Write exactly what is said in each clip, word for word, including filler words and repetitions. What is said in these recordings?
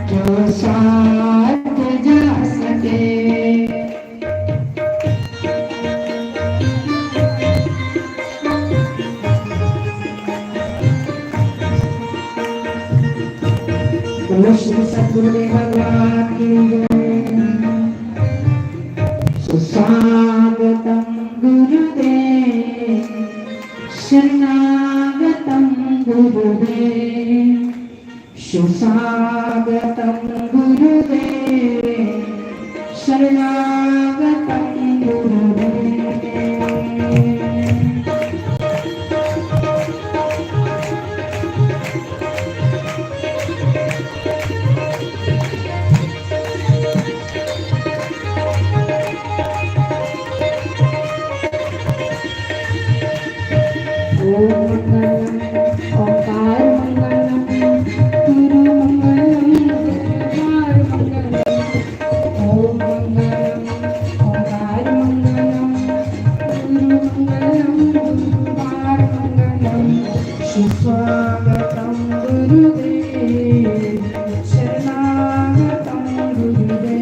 जो साथ जा सके। बोलो श्री सद्गुरुदेव भगवान की जय। सुस्वागतम गुरुदेव, शरणागतम गुरुदेव। सुस्वागतं गुरुदेव, शरणागतं गुरुदेव। ॐ मंगलम, ओंकार मंगलम, गुरु मंगलम, गुरुवार मंगलम। ॐ मंगलम, ओंकार मंगलम, गुरु मंगलम, गुरुवार मंगलम। सुस्वागतम गुरुदेव, शरणागतम गुरुदेव।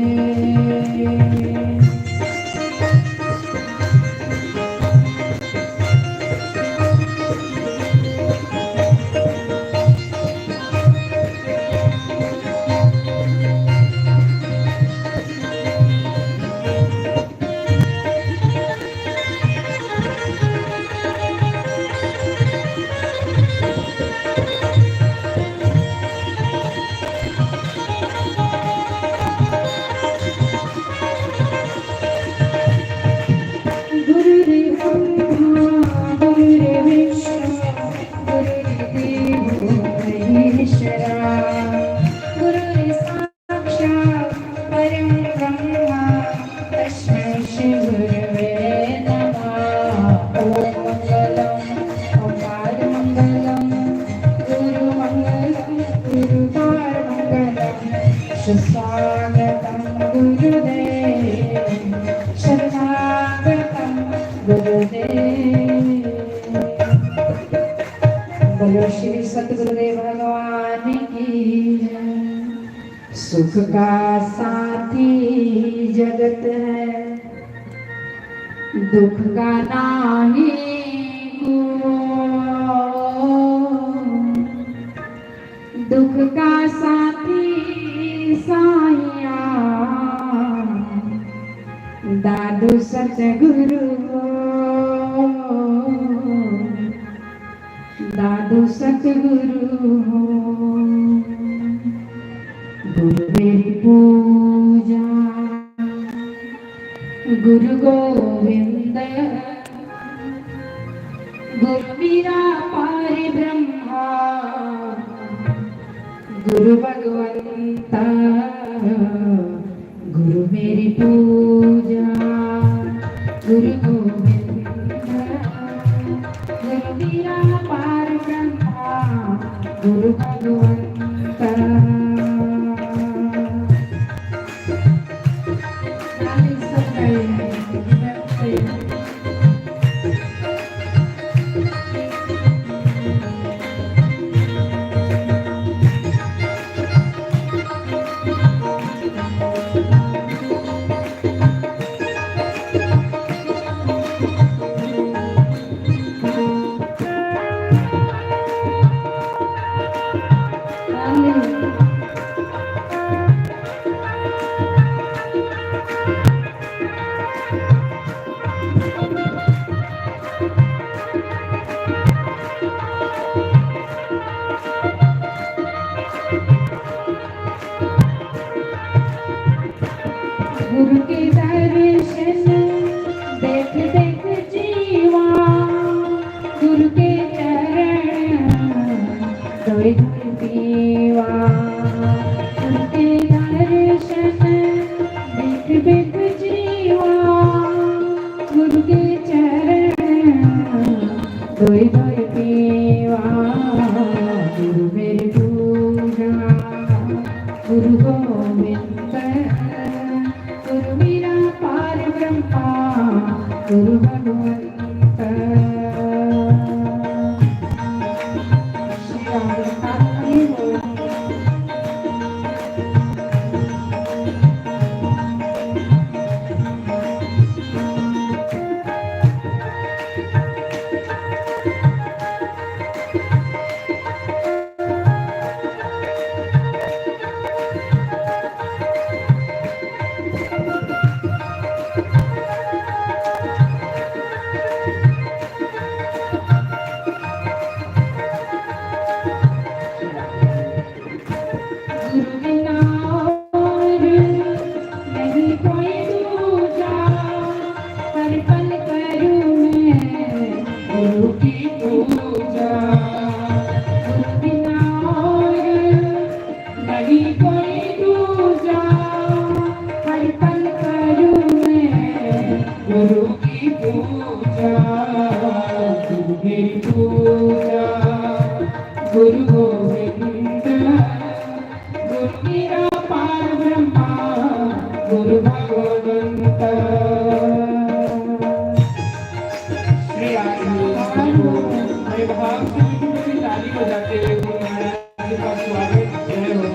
गुरुर्ब्रह्मा गुरुर्विष्णु गुरुर्देवो महेश्वरा। गुरुर्साक्षात् परं ब्रह्म तस्मै श्री गुरवे नमः। ॐ मंगलम, ओंकार मंगलम, गुरु मंगलम, गुरुवार मंगलम। सुस्वागतम गुरुदेव, शरणागतम गुरुदेव। बोलो श्री सतगुरुदेव भगवान की जय। सुख का साथी जगत है, दुख का नाही को। दुख का साथी साइया, दादू सतगुरु। दादू सतगुरु, गुरु मेरी पूजा। गुरु गोविंद, गुरु मेरा पार ब्रह्मा, गुरु भगवंता, गुरु मेरी पूजा। गुरु गोविंद, गुरु मेरा पार ब्रह्मा, गुरु भगवंता। गुरु के दर्शन देख देख जीवा, गुरु के चरण धोई धोई पीवा। गुरु के दर्शन देख देख जीवा, गुरु के चरण धोई धोई पीवा। गुरु मेरी पूजा, गुरु गोविंद, गुरु मेरा पार ब्रह्मा, गुरु भगवंत। श्री राम। गुरु गोविंद, गुरु निराकार ब्रह्मा, गुरु भगवंत। श्री आनंद बड़े भाव से ताली बजाते हुए गुरु महाराज जी का स्वागत। जय हो।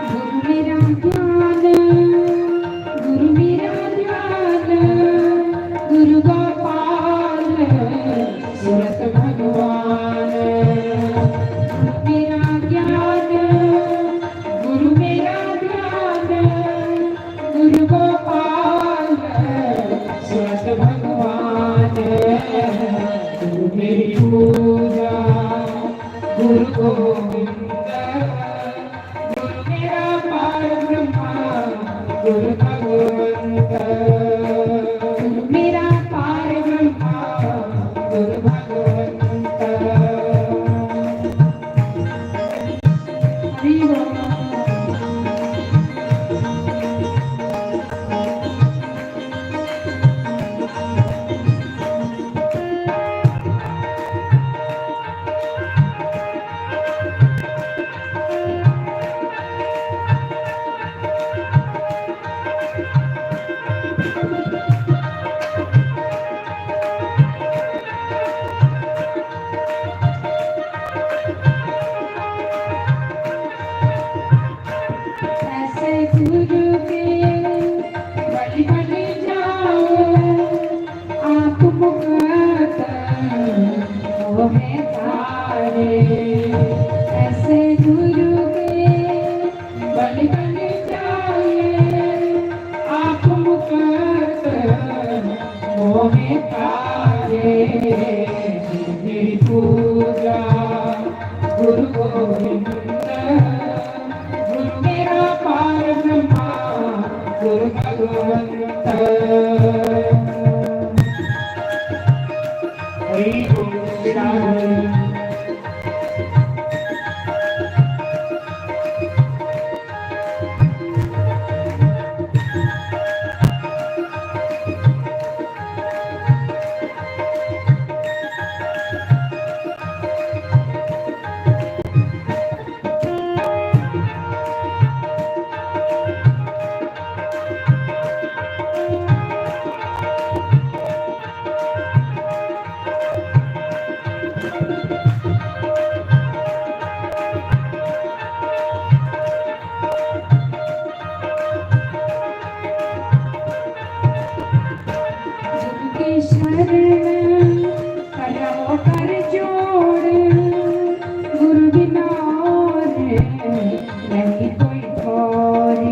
गुरु मेरा ज्ञान, गुरु मेरा ज्ञान, गुरु गोपाल, सूरत भगवान। गुरु मेरा ज्ञान, गुरु मेरा ज्ञान, गुरु गोपाल, सूरत भगवान। गुरु मेरी पूजा, गुरु गोविंद, गुरु निराकार ब्रह्मा, गुरु भगवंत। गुरु निराकार ब्रह्मा, गुरु भगवंत। हरि बोल। ऐसे गुरु के बलि बलि जाओ, आप मुक्त मोहे तारे। ऐसे गुरु के बलि बलि जाए, आप मुक्त मोहे तारे। मेरी पूजा गुरु गोविंद, गुरु मेरा पार ब्रह्मा, गुरु भगवंत। हरि बोल, विराज। गुरु की शरण करो कर जोड़, गुरु बिना और नहीं कोई ठौर।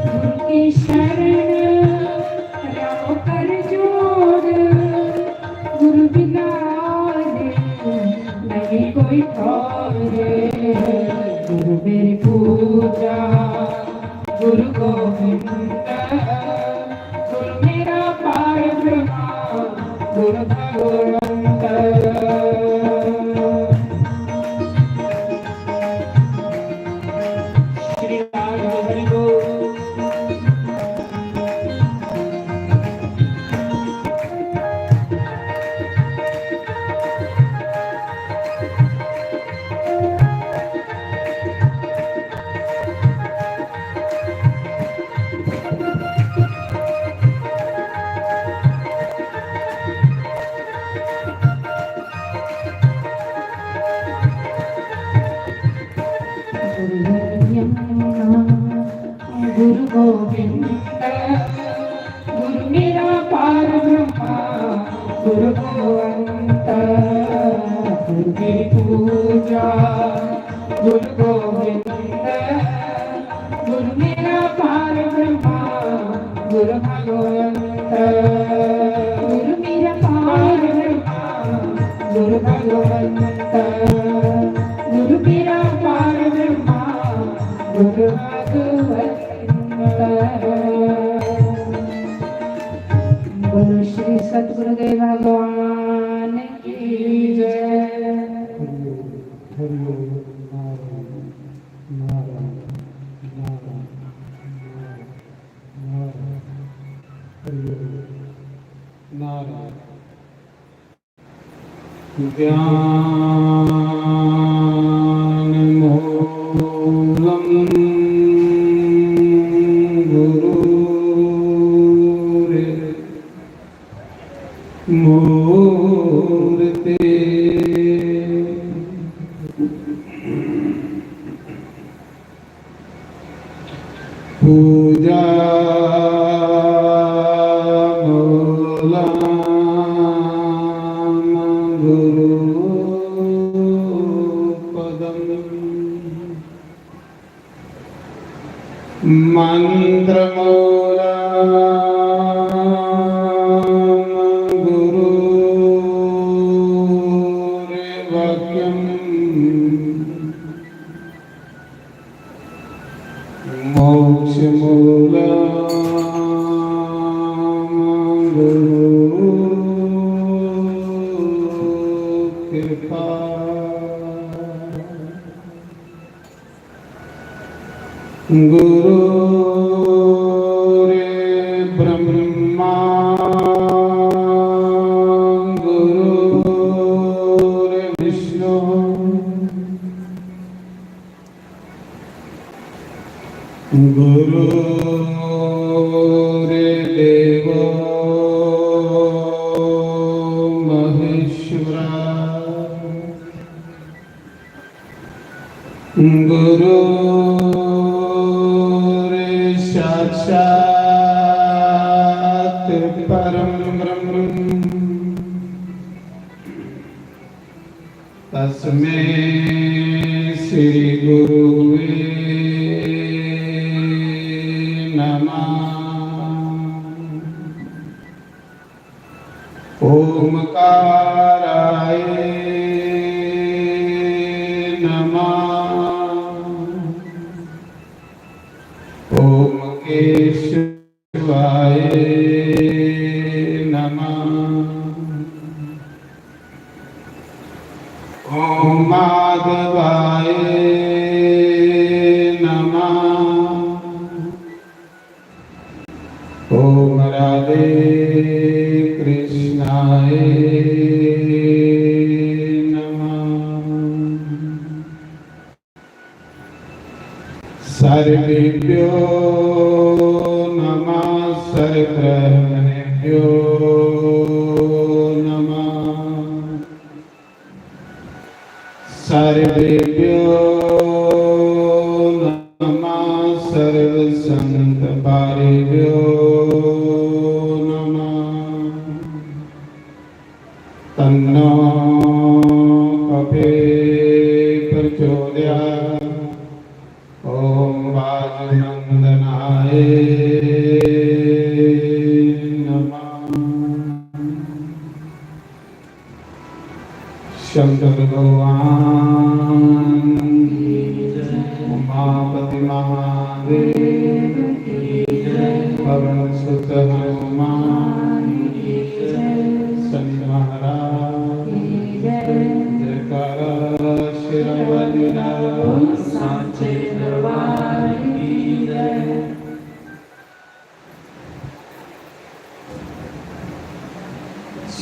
गुरु की शरण करो कर जोड़, गुरु बिना और नहीं कोई ठौर। गुरु मेरी पूजा गुरु गोविंद, गुरु मेरा पार ब्रह्मा, गुरु भगवंत। श्री राम हरि बोल। गुरु गोविंद, गुरु निराकार ब्रह्मा, गुरु भगवंत। गुरु की पूजा गुरु गोविंद, गुरु निराकार ब्रह्मा, गुरु भगवंत। गुरु मेरा पार ब्रह्मा, गुरु भगवंता, गुरु मेरा पार ब्रह्मा, गुरु भगवंता। बोलो श्री सतगुरुदेव भगवान की जय। हरि ओम, हरि ओम, नारायण, नारायण, नारायण, नारायण, नारायण, हरि ओम, नारायण। ज्ञान मूलम गुरु मूर्ति। पूजा मूलम गुरु पदम। मंत्र मूलम गुरु वाक्यम। मोक्ष मूलम गुरु कृपा। गुरु ब्रह्मा गुरु विष्णु गुरु देवो महेश्वरा। गुरु साक्षात परम ब्रह्म। तस्मै श्री गुरुवे नमः। ओमकाराय नमः। ओम केशवाय नमः। ओम माधवाय नमः। ओम राधे कृष्णाय नमः। सर्वेभ्यो नमः, सर्वब्रह्मणेभ्यो नमः। सर्वेभ्यो नमः, सर्वसंत पारेभ्यो नमः। तन्नो कफे प्रचोदयात्। ओम वायुनंदनाय नमः। शंकर भगवान की जय। उमापति महादेव की जय। पवन सुत हनुमान की जय। शनि महाराज की जय। जयकारा शेरा वाली दा। बोल सांचे दरबार की जय।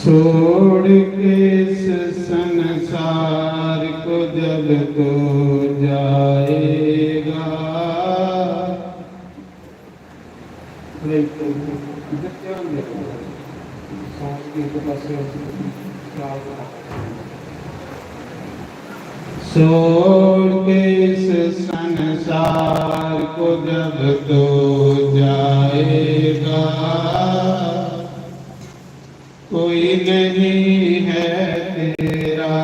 छोड़ के इस संसार को जब तू जाएगा। नहीं, तो इधर ध्यान दे। सांस के ऊपर पास से ख्याल रखना। छोड़ के इस संसार को जब तू जाएगा, कोई नहीं है तेरा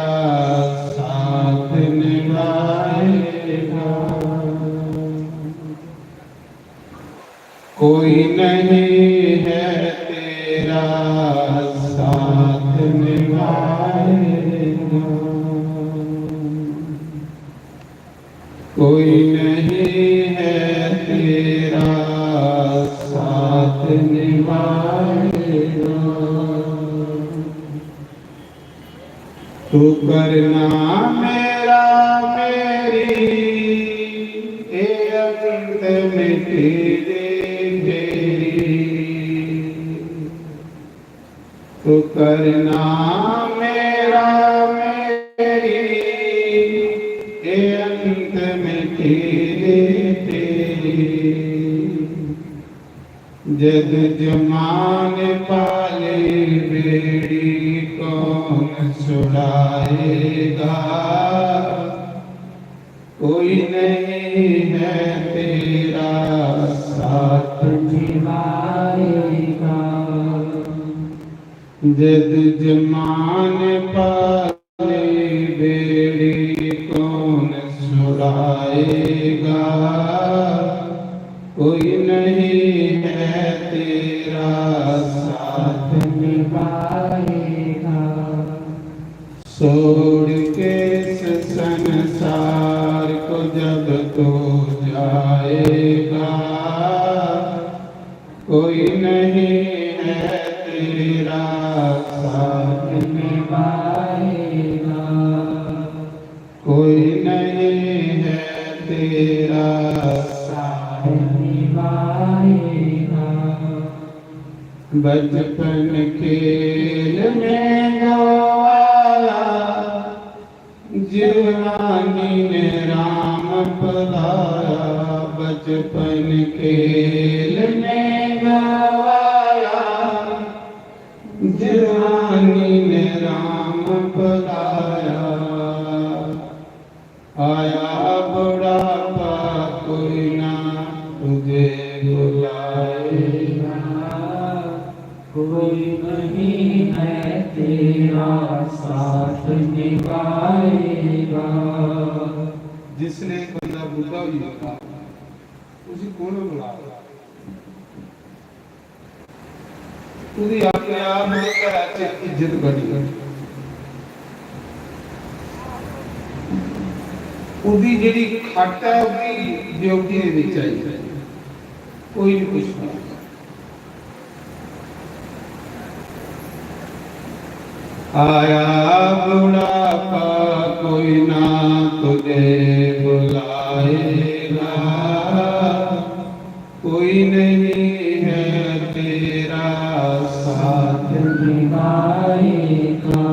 साथ निभाएगा। कोई नहीं है निभाएगा। तू करना मेरा, मेरी, ए अंत मिटी दी तेरी। तू करना मेरा, मेरी, ए अंत मिटी दी तेरी। जद जमान पाले बेड़ी कौन छुड़ाएगा? कोई नहीं है तेरा साथ निभाएगा। जद जमान पाले बेड़ी कौन छुड़ाएगा? कोई नहीं है तेरा साथ निभाएगा। छोड़ के इस संसार को जब तू जाएगा, कोई नहीं है तेरा साथ निभाएगा। कोई नहीं है तेरा साथ निभाएगा। बचपन खेल में गवाया, जवानी ने राम पधारा। बचपन खेल में गवाया, जवानी ने राम पधारा। आया बुढ़ापा, कोई ना तुझे बुलाएगा। कोई नहीं है तेरा साथ निभाएगा। जिसले बंदा बुढ़ा होई जंदा, उसी कौन बुलाएगा? ओह्दी अपने आप गै घरै च इज्जत बनी। ओह्दी जेह्ड़ी खट्ट ऐ, ओह्दी ड्यूटी दे बिच आई, कोई निं पुछदा। आया बुढ़ापा, कोई ना तुझे बुलाएगा। कोई नहीं है तेरा साथ निभाएगा।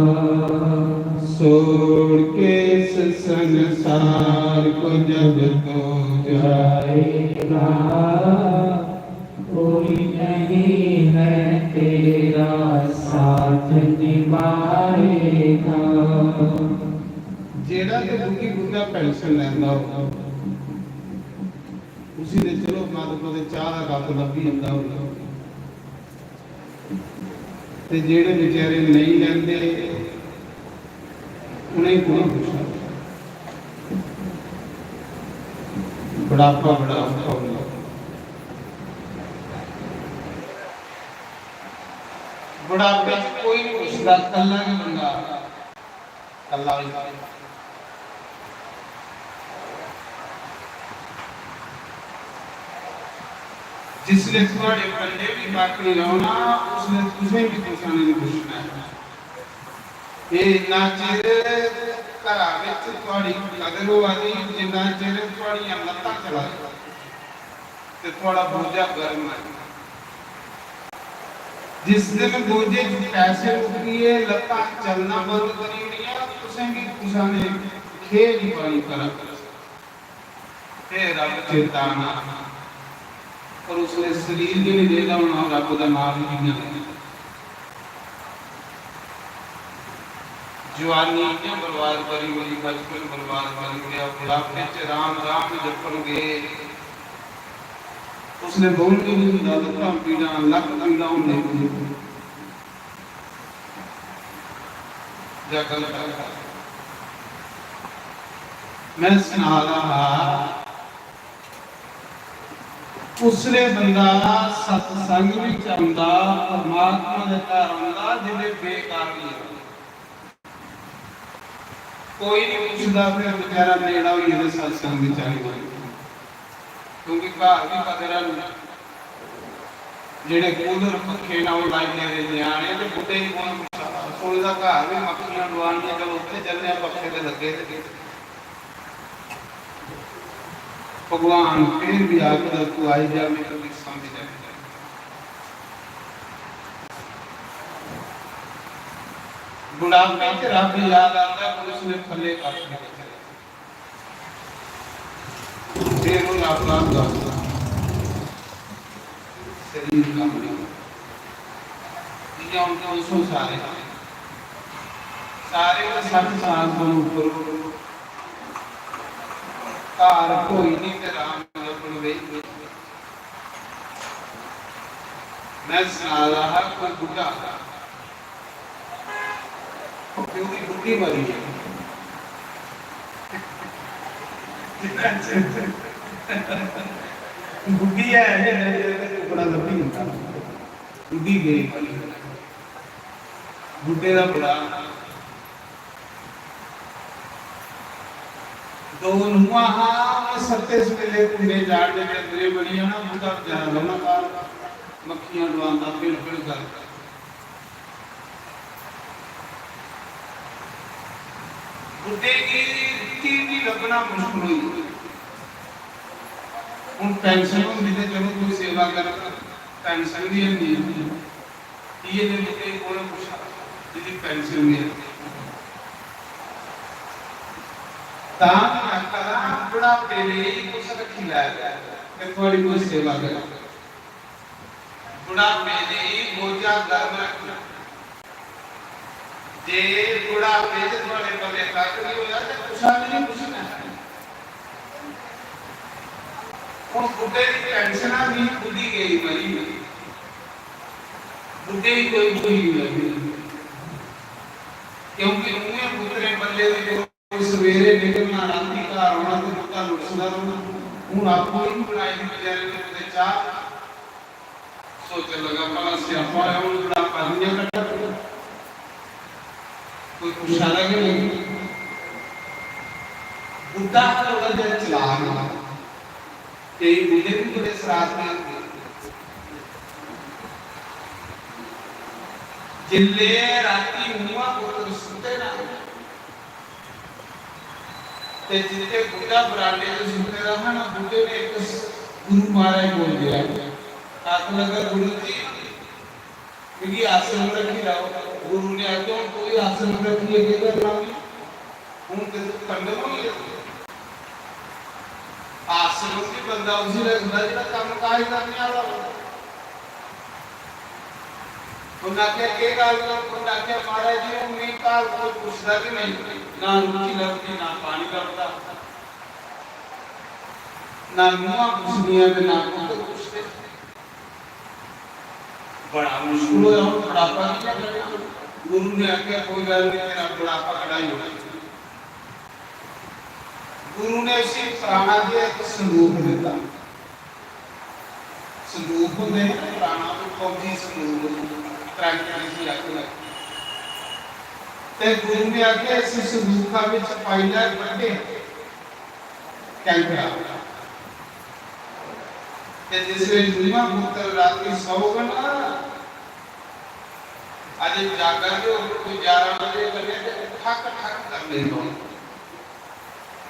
छोड़ के इस संसार को जब तू जाएगा, कोई नहीं है तेरा साथ निभाएगा। जेड़ा ते बुढ़ी बुढ़ा पेंशन लैंदा हो, उसी ते चलो कद कदे चाह दा कप लब्भी जंदा होंदा, ते जेड़े बेचारे नेईं लैंदे, उ'नेंगी कु'न पुच्छदा? बुढ़ापा बड़ा औखा होंदा। बुढ़ापे च कोई नहीं पुच्छदा, कल्ला गै बंदा कल्ला होई जाए। जिसले थुआड़े पल्ले बी कक्ख निं रौह्ना, उसले तुसें बी कुसै ने निं पुच्छना ऐ। एह् इन्ना चिर घरा बिच थुआड़ी कदर होआ दी, जिन्ना चिर थुआड़ियां लत्तां चला दियां ते थुआड़ा बोझा गर्म ऐ। जिस दिन बोझे च पैसे मुक्की गे, लत्तां चलना बंद करी ओड़ियां, तुसें गी कुसै ने खेह निं पानी करा। हे रब, चेता आना, पर उसने शरीर भी नहीं देदा होना, रब दा नाम भी नहीं लेना। जवानी इ'यां बर्बाद करी ओड़ी, बचपन बर्बाद करी ओड़ेआ, बुढ़ापे च राम राम जपन गए, उसने बोल भी नहीं होंदा, लत्तां पीड़ां, लक्क पीड़ां होंदी। जां गलत आखा। मैं सना दा हा, उसले बंदा सत्संग विच औंदा, परमात्मा दे घर औंदा, जिसले बेकार होई जंदा। कोई नहीं पुछदा, फिर बेचारा नेड़ा होइयै ते सत्संग विच आई जंदा। क्योंकि घर भी कदर है नहीं। जेह्ड़े कूलर पक्खे न, ओह् लाई लेदे ञ्याणे, ते बुड्ढे गी कौन पुच्छा दा? कुसै दा घर बी मक्खियां डुआनियां, चलो, उत्थै जन्ने आं, पक्खे ते लग्गे दे। भगवान फिर भी आखदा, "तू आई जा, मेरे को समझ जा।" बुढ़ापे च रब याद आता, पर उसने पल्ले कख नहीं रखे। फिर उन अपना दस शरीर का बना। जियां उनके उसमें सारे, सारे के सठ साल तो ऊपर घर कोई नहीं, ते राम लखन रही। मैं सना रहा कोई बुढ़ा, क्योंकि बुढ़ी मरी है। बुढ़ी है, ये नहीं, ये तो टुकड़ा लब्भी होता। बुढ़ी गई मरी। बुढ़े दा बुढ़ा। दो नूंहां हा, सत्ते सवेले कुंडे चाढ़ने ते अंदरे बड़ी जाना, बुढ़ा बेचारा रौहना घर, मक्खियां डुआंदा, बिल बिल करदा। बुड्ढे गी रुट्टी बी लब्भना मुश्कल होई गेआ। हून पेंशन होंदी ते चलो कोई सेवा करग, पेंशन बी हैनी। इ'यै ते बुड्ढे गी कु'न पुच्छा जेह्दी पेंशन बी हैनी। तां में आखा दा, बुढ़ापे लेई तुस रक्खी लै ते थुआढ़ी कोई सेवा करै। बुढ़ापे लेई बोझा गर्म रक्खना। जे बुढ़ापे च थुआढ़े पल्ले कक्ख निं होआ ते कुसै बी निं पुच्छना। हून बुड्ढे दी पेंशना बी बुड्ढी गेई मरी, बुड्ढे गी कोई बुरी निं लगदी, क्योंकि नूहें पुत्तरें पल्ले दी कोई सवेरे निकलना, रातीं घर औना ते बुड्ढा लुटसदा रौह्ना। हून आपूं ही बनाई दी बचैरे ने कुतै चाह्। सोचन लगा, भला स्यापा होया, हून बुढ़ापा कि'यां कड्ढग? कोई पुच्छा दा गै नेईं। बुड्ढा हा थोह्ड़ा जेहा चलाक, केईं बुड्ढे बी बड़े शरारती होंदे। जिसलै रातीं नूहां पुत्तर सुत्ते ना, ते जित्थै बुड्ढा बरांडे च सुत्ते दा हा ना, बुड्ढे ने इक गुरु महाराज कोल गेआ। आखन लगा, "गुरु जी, मिगी आश्रम रक्खी लैओ।" गुरु ने आखेआ, "हून तूं बी आश्रम रक्खियै केह् करना? हून ते तूं कंडम होई गेआ।" आश्रम च बंदा उसी रखदा जेह्ड़ा कम्म काज करने आह्ला होऐ। उन्नै आखेआ, "केह् गल्ल ऐ?" उन्नै आखेआ, "महाराज जी, हून मिगी घर कोई पुछदा गै नेईं, ना रुट्टी लभदी, ना पानी लभदा, ना नूहां पुछदियां ते ना पुत्तर पुछदे। बड़ा मुश्कल होया, हून बुढ़ापा कि'यां कड्ढां?" गुरु ने आखेआ, "कोई गल्ल निं, तेरा बुढ़ापा कढ़ाई ओड़ां।" गुरु ने उसी पराना जेहा इक संदूक दित्ता। संदूक होंदे हे ना पराना, कोई फौजी संदूक, ट्रैक्टर जिसी आखदे। ते गुरु ने आखेआ, "इस संदूका बिच पाई लै बड्डे कैंकरा।" ते जिसलै नूहां पुत्तर रातीं सौग ना, अजे जागा दे होग कोई ग्यारह बजे कन्नै ते ठक ठक करने पौने।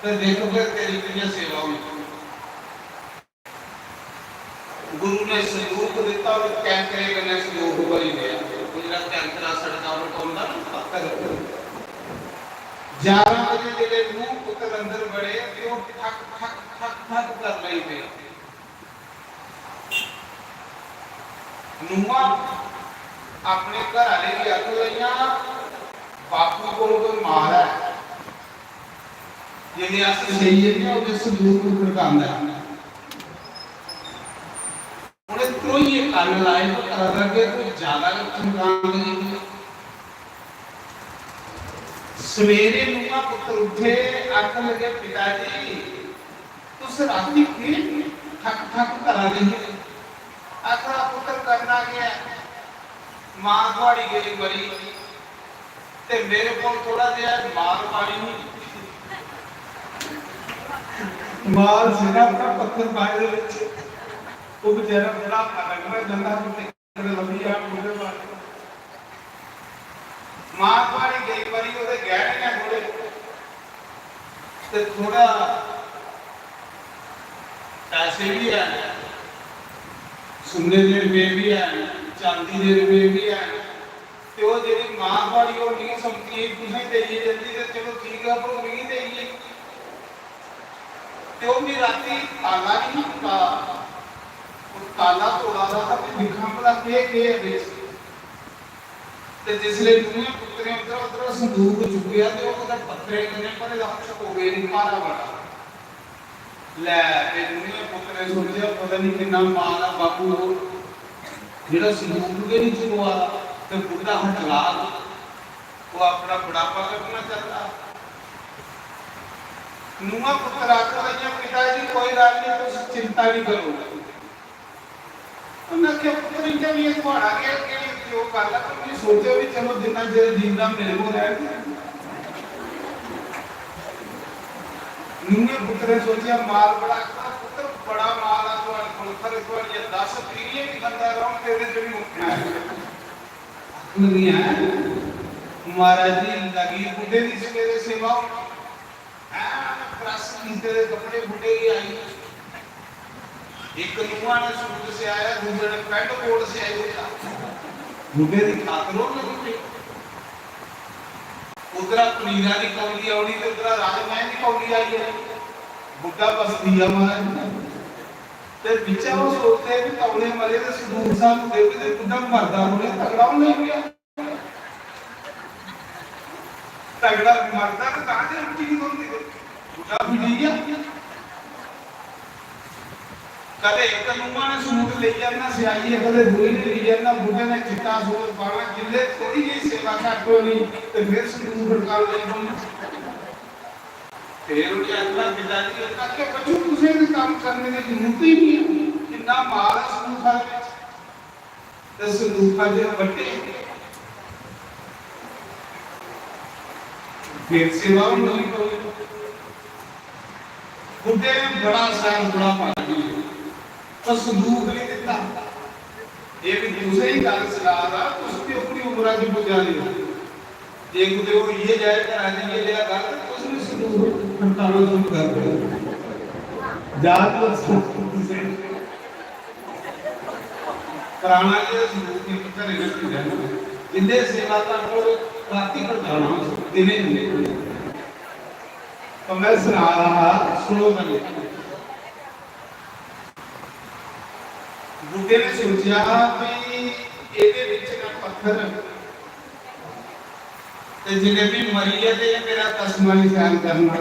ते दिक्ख फिर तेरी कि'यां सेवा होनी। गुरु ने संदूक दित्ता, ओह् कैंकरे कन्नै संदूक भरी गेआ। ओह् जेह्ड़ा कैंकरा सड़का पर पौंदा ना, पत्थर। ग्यारह बजे जेल्लै नूह पुत्तर अंदर बड़े ते ओह् ठक ठक ठक ठक कर लगी पे। नूहा अपने घर आह्ले गी आखन लगियां, "बापू कोल कोई मार ऐ, जेल्लै अस सेई जन्ने आं, ओल्लै संदूक खड़कांदा ऐ।" उ'नें ध्रोइयै कन्न लाए, पता लग्गेआ कोई ज्यादा गै खड़कान लगी पेआ। सवेरे नूहा पुत्तर उट्ठे, आखन लगे, "पिता जी, तुस रातीं केह् ठक ठक करा दे हे?" आखदा, "पुत्तर, करना केह् ऐ? मां थुआढ़ी गेई मरी, ते मेरे कोल थोह्ड़ा जेहा माल पानी ही।" माल सीधा अपना पत्थर पाए दे बिच। ओह् बेचारा बड़ा अलग में जंदा हा, कुत्ते कन्नै लब्भी जान बुड्ढे बारे। मां थुआढ़ी गई मरी, ओह्दे गैह्ने न थोड़े, ते थोड़ा पैसे बी हैन, सुन्ने दे रपेऽ बी हैन, चांदी दे रपेऽ बी हैन, ते ओह् जेह्ड़ी मां थुआढ़ी, ओह् मिगी समझियै तुसें देइयै जंदी, ते चलो ठीक ऐ, पर ओह् मिगी देइयै। ते ओह् बी रातीं ताला निं टुट्टा, ओह् ताला तोड़ा दा हा, ते दिक्खां भला केह् केह् ऐ बिच। ते जिसलै नूहें पुत्तरें उद्धरा, उद्धरा संदूक चुक्केआ, ते ओह् कुतै पत्थरें कन्नै भरे दा हा, चकोरे निं, भारा बड़ा। लै, ते नूहें पुत्तरें सोचेआ, पता निं किन्ना माल ऐ बापू, ओह् जेह्ड़ा संदूक गै निं चकोआ दा, ते बुड्ढा हा चलाक, ओह् अपना बुढ़ापा कड्ढना चांह्दा। नूहां पुत्तर आखन लगियां, "पिता जी, कोई गल्ल निं, तुस चिंता निं करो।" उन्नै आखेआ, "पुत्तर, इ'यां बी एह् थुआढ़ा गै, केह्, केह् ओह् गल्ल ऐ, पर में सोचेआ बी चलो जिन्ना चिर जींदा मेरे कोल रैह्न।" नूहें पुत्तरें सोचेआ, माल बड़ा, आखदा, "पुत्तर, बड़ा माल ऐ थुआढ़े कोल, खरे थुआढ़ियां दस पीढ़ियां बी खंदा रौह्न, तेरे च बी मुक्कना ऐ।" आखन लगियां, "महाराज जी, लगी बुड्ढे दी सवेरे सेवा होन।" हैं, press कीते दे कपड़े बुड्ढे गी आई। इक नूंहा ने सूट सिआया, दूए ने पैंट कोट सिआई दित्ता। बुड्ढे दी खातर होन लगी पेई। उद्धरा पनीरा दी कौली औनी ते उद्धरा राजमाएं दी कौली आई ऐ। बुड्ढा बस दिया महाराज। ते बिच्चा ओह् सोचदे कि तौले मरे ते संदूक सानू देवे ते बुड्ढा मरदा रौह्ने, तगड़ा होन लगी पेआ। तगड़ा मरदा ते तां जे रुट्टी निं थ्होंदी ते बुड्ढा भी ठीक ऐ। कदें इक नूंहा ने सूट लेई जाना सिआइयै, कदें दूए ने लेई जाना, बुड्ढे ने चिट्टा सूट पाना, जिल्लै थोह्ड़ी जेही सेवा घट्ट होनी ते फिर संदूक खड़कान लगी पौना। फिर उ'नें आखना, "पिता जी," उ'नें आखेआ, "बच्चू, तुसें ते कम्म करने दी जरूरत ही निं ऐ, किन्ना माल ऐ संदूखा दे बिच।" ते संदूखा च बट्टे, फिर सेवा होई गई। बुड्ढे ने बड़ा सैल बुढ़ापा कड्ढी, पर संदूख नहीं दिता। ये भी तुसें ही गल सना दा, तुस भी अपनी उम्रा च पुज्जा दे हो। जे कुतै ओह् इ'यै जेहा घरा च इ'यै जेहा गल, ते तुस बी संदूख खड़काना शुरू कर दो। याद रखो, तुसें पराना जेहा संदूख इक घरै च रक्खी लैना। जिंदे सेवा करदे, रातीं खड़काना, दिनें नेईं। तो मैं सना रहा हा, सुनो पहले। बुड्ढे ने सोचेआ भी एह्दे बिच ना पत्थर, ते जिसलै भी मरी गेआ ते एह् मेरा तस्मा निशान करना।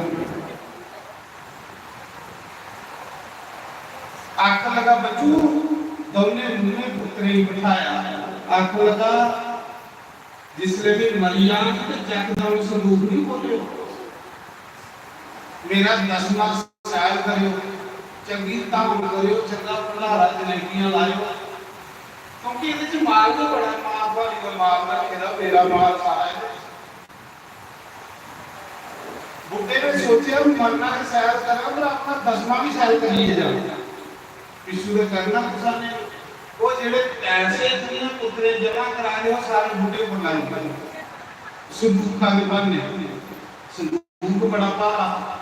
आखन लगा, "बच्चू," दौनें नूहें पुत्तरें गी बठाया, आखन लगा, "जिसलै बी मरी जान ते यकदम संदूक निं खोह्लेओ। मेरा दसमा शैल करेओ, चंगी धाम करेओ, चंगा भंडारा जलेबियां लाएओ, क्योंकि एह्दे च माल गै बड़ा ऐ, मां थुआढ़ी दा माल रक्खे दा, मेरा माल सारा एह्दे च।" बुड्ढे ने सोचेआ, "मरना ते शैल करां, पर अपना दसमा बी शैल करियै जां। पिच्छू ते करना कुसै ने।" ओह् जेह्ड़े पैसे दुए पुत्तरे जमा कराए दे, ओह् सारे बुड्ढे उप्पर लाई ओड़े। संदूखा दे बहाने। संदूक बड़ा भारा।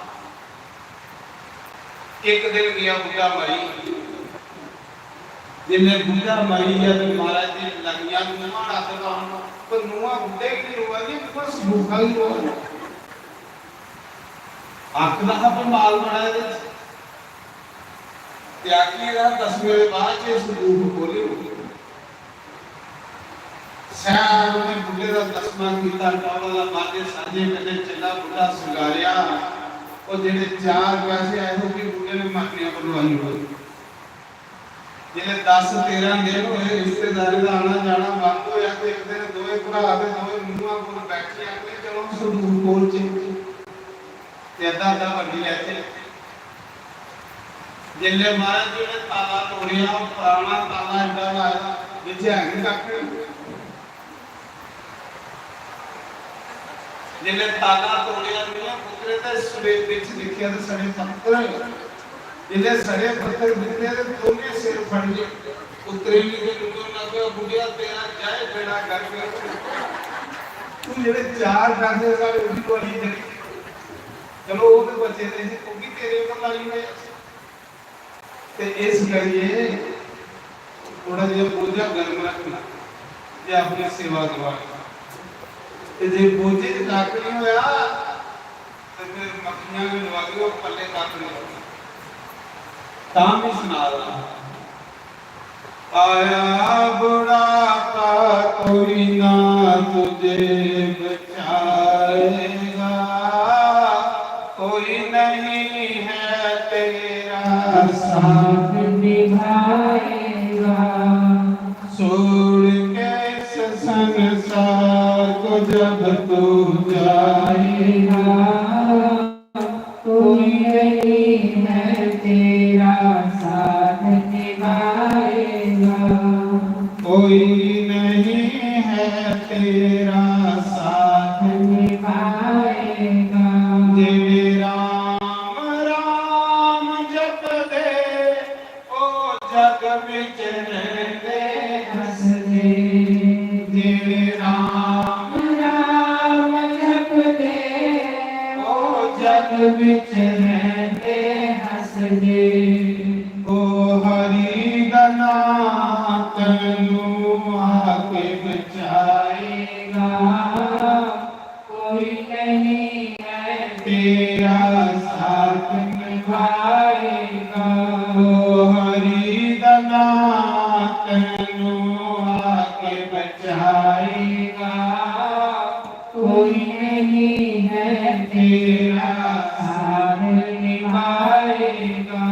इक दिन गेआ बुड्ढा मरी। जिसलै बुड्ढा मरी गेआ ते महाराज जी लगियां नूहां नत्थ पान, पर नूहां बुड्ढे गी निं रोआ दियां, नूहां संदूखा गी रोआ दियां। आखदा हा, "भी माल बड़ा एह्दे च।" ते आखी दा, "दसमें दे बाद च एह् संदूख खोह्ल्लेओ।" शैल उ'नें बुड्ढे दा दसमा कीता, टौला दा बाजे साजे कन्नै चेला बुड्ढा संगारेआ। ओह् जेह्ड़े चार पैसे आए, ओह् बी बुड्ढे ने मरने पर लोआई ओड़े। जिसलै दस तेरां दिन होए, रिश्तेदारें दा आना जाना बंद होआ, ते इक दिन दोए भ्राऽ ते दोए नूहां कोल बैठियै आखन लगे, "चलो, संदूख खोह्लचै।" ते अद्धा अद्धा बंडी लैचै। जिसलै महाराज जी ने ताला तोड़ेआ, ओह् पराना ताला एड्डा लाए दा, बिच है निं कक्ख। जिसलै ताला तोड़ेआ, नूहें पुत्तरें ते सफेद बिच दिक्खेआ ते सड़े पत्थर। जिसलै सड़े पत्थर दित्ते ते दोनें सिर फड़ी ले। उतरेंगी ते नुक्कर ना पिया, "बुड्ढेआ, तेरा जाए बेड़ा गर्क।" तू जेह्ड़े चार पैसे साढ़े उंदी डोआली चली, चलो, ओह् ते बचे दे हे, ओह् बी तेरे उप्पर लाई ओड़े। ते इस करियै थोड़ा जेहा बोझा गर्म रखना ते अपनी सेवा करवानी। ते जे बोझे च कक्ख निं होया, ते फिर मक्खियां बी लुआगे, ओह् पल्ले कक्ख निं होना। तां बी सना दा, आया बुढ़ापा, कोई ना तुझे बचाएगा, कोई नहीं है तेरा साथ निभाएगा। छोड़ के इस संसार को जब तू जाएगा, कोई नहीं है तेरा साथ निभाएगा। कोई नहीं है तेरा साथ निभाएगा। जिन्हें राम राम जपदे, ओ जग विच रहंदे हसदे। जिन्हें राम राम जपदे, ओ जग विच रहंदे हसदे। ओ हरि दा नाम तैनू आके बचाएगा। कोई नहीं है तेरा साथ निभाएगा। ओ हरि दा नाम तैनू आके बचाएगा। कोई नहीं है तेरा साथ निभाएगा।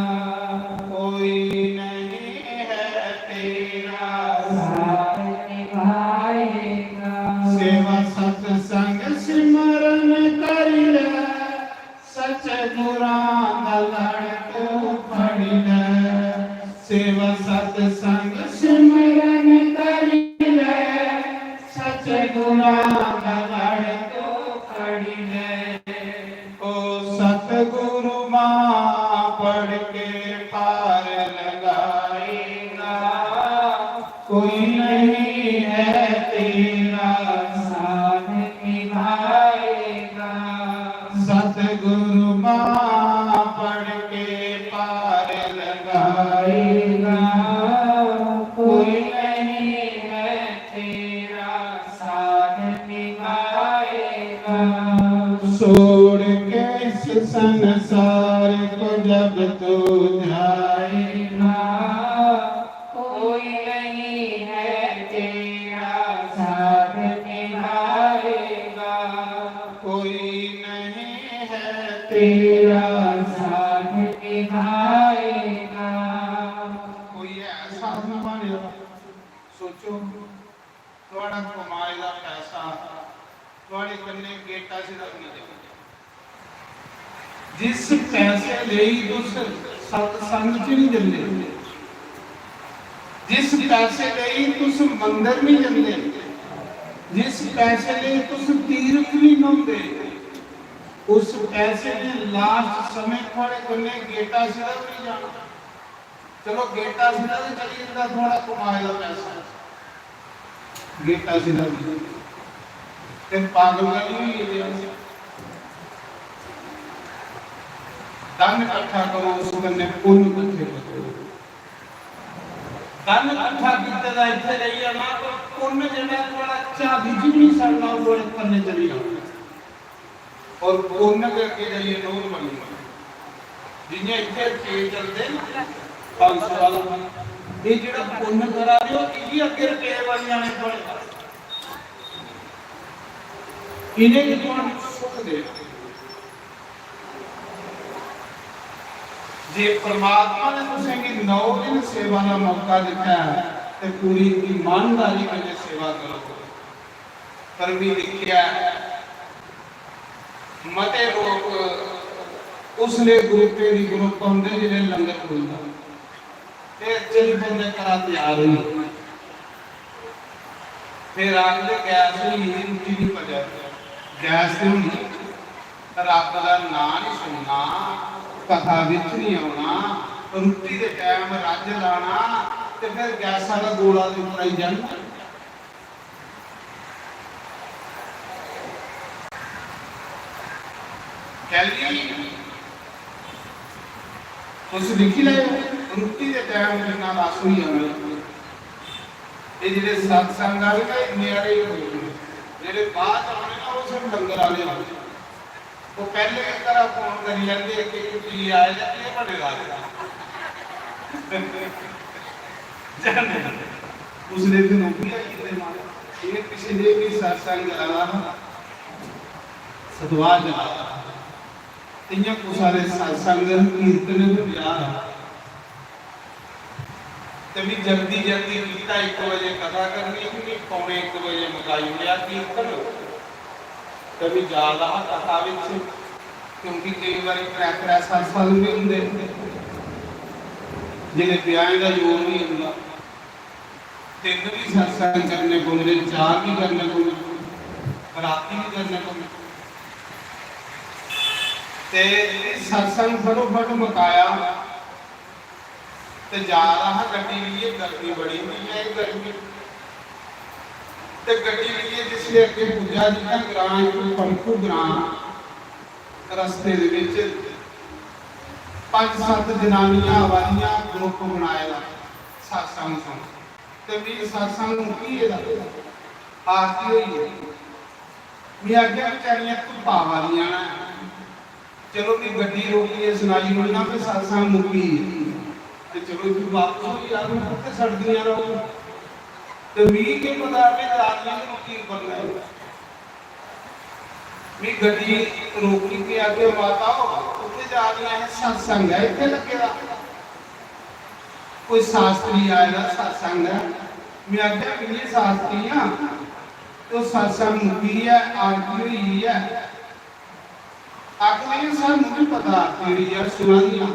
कोई नहीं है तेरा साथ निभाएगा। सेवा सत्संग सिमरन कर ले, सच्चे गुरां दा लड़ तू फड़ ले। सेवा सत्संग सिमरन कर ले, सच्चे गुरां दा लड़ तू फड़ ले। ओ सतगुरु मां पढ़ के पार लगाएगा। कोई नहीं है तेरा साथ निभाएगा। सतगुरु मां पढ़ के पार लगाएगा। कोई नहीं है तेरा साथ निभाएगा। छोड़ के इस संसार को जब तू जाएगा, कोई नहीं है तेरा साथ निभाएगा। कोई नहीं है तेरा साथ निभाएगा। कोई ऐसा अपना बने, सोचो, थुआड़ा कमाए दा पैसा थुआड़े कन्नै गेटा सिरा बी निं जाना। जिस पैसे लेई तुस सत्संग च निं जंदे, जिस पैसे लेई तुस मंदर निं जंदे, जिस पैसे लेई तुस तीर्थ निं न्हौंदे, उस पैसे ने लास्ट समें थुआड़े कन्नै गेटा सिरा बी निं जाना। चलो, गेटा सिरा ते चली जंदा थुआड़ा कमाए दा पैसा, गेटा सिरा बी। ते पागल गै निं होई गेदे अस। धन कट्ठा करो, उस कन्नै पुन्न कट्ठे करो। धन कट्ठा कीते दा इत्थै रेही जाना, पर पुन्न जेह्ड़ा थुआड़ा झाड़ी च बी निं सड़ना, ओह् थुआड़े कन्नै चली जाना। और पुन्न गै अग्गें जाइयै नोर बनी जाना। जि'यां इत्थै रपेऽ चलदे न पंज सौ आह्ला, एह् जेह्ड़ा पुन्न करा दे ओ, इ'यै अग्गें रपेऽ बनी जाने थुआड़े। इ'नें गै तुहानू सुख देना। जे परमात्मा ने तुसेंगी नौ दिन सेवा दा मौका दित्ता ऐ, ते पूरी ईमानदारी कन्नै सेवा करो। पर भी दिक्खेआ, मते लोक उसले ग्रुपें दी ग्रुप होंदे जिसले लंगर खुलदा, ते चली पौंदे घरा त्यार होइयै। फिर आखदे, "गैस होई गेई, रुट्टी नहीं पचा दी।" गैस ते होनी, रब दा नांऽ नहीं सुनना, कथा बिच नहीं आना, रुट्टी दे टैम रज्ज लाना ते फिर गैसा दा गोला दे उप्पर आई जाना। कैली तुस दिक्खी लैओ, रुट्टी दे टैम किन्ना रस होई जाना। एह् जेह्ड़े सत्संग आह्ले ना, इन्ने हारे ही लोक न। जेह्ड़े बाद च औने ना, ओह् सिर्फ लंगर आह्ले होने। ओह् पैह्लें गै घरा फोन करी लैंदे, "इक इक जी आए ते केह् बने दा?" जाने। उसले दिन ओह् बी आई जंदे मां। इ'नें पिछले बी सत्संग करा दा हा, सतवाह चला दा हा। इ'यां कुसै दे सत्संग कीर्तन बी ब्याह हा। ते मी जल्दी जल्दी कीता, इक बजे कथा करनी ही, मी पौने इक बजे मकाई ओड़ेआ कीर्तन। ते मी जा दा हा कथा बिच, क्योंकि केई बारी त्रै त्रै साल साल बी होंदे, जिसलै ब्याहें दा जोर होई जंदा। तिन्न बी सत्संग करने पौंदे, चार बी करने पौंदे, रातीं बी करने पौंदे। ते सत्संग फटोफट मकाया ते जा दा हा गड्डी लेइयै, गर्मी बड़ी होंदी ऐ, एह् गर्मी। ते गड्डी लेइयै जिसलै अग्गें पुज्जा, जित्थै ग्रां इक पलखू ग्रां, रस्ते दे बिच पंज सत्त जनानियां आवा दियां, ग्रुप बनाए दा सत्संग सुन। ते मी सत्संग मुक्की गेदा, आरती होई गेई। मी आखेआ, "बेचारियां धुप्पा आवा दियां न।" चलो, मी गड्डी रोकियै सनाई ओड़ना कि सत्संग मुक्की गेई। ते चलो, इत्थूं बापस होई जाओ, कुत्थै सड़दियां रहो। ते मिगी केह् पता, में जा दियां ते रुट्टी उप्पर न। में गड्डी रोकी ते आखेआ, "माता, कुत्थै जा दियां? असें सत्संग ऐ इत्थै लग्गे दा, कोई शास्त्री आए दा सत्संग ऐ।" में आखेआ, "में शास्त्री आं, ते ओह् सत्संग मुक्की गेआ, आरती होई गेई ऐ।" आखन लगी, "सानू भी पता, तेरी यार सुना दियां।"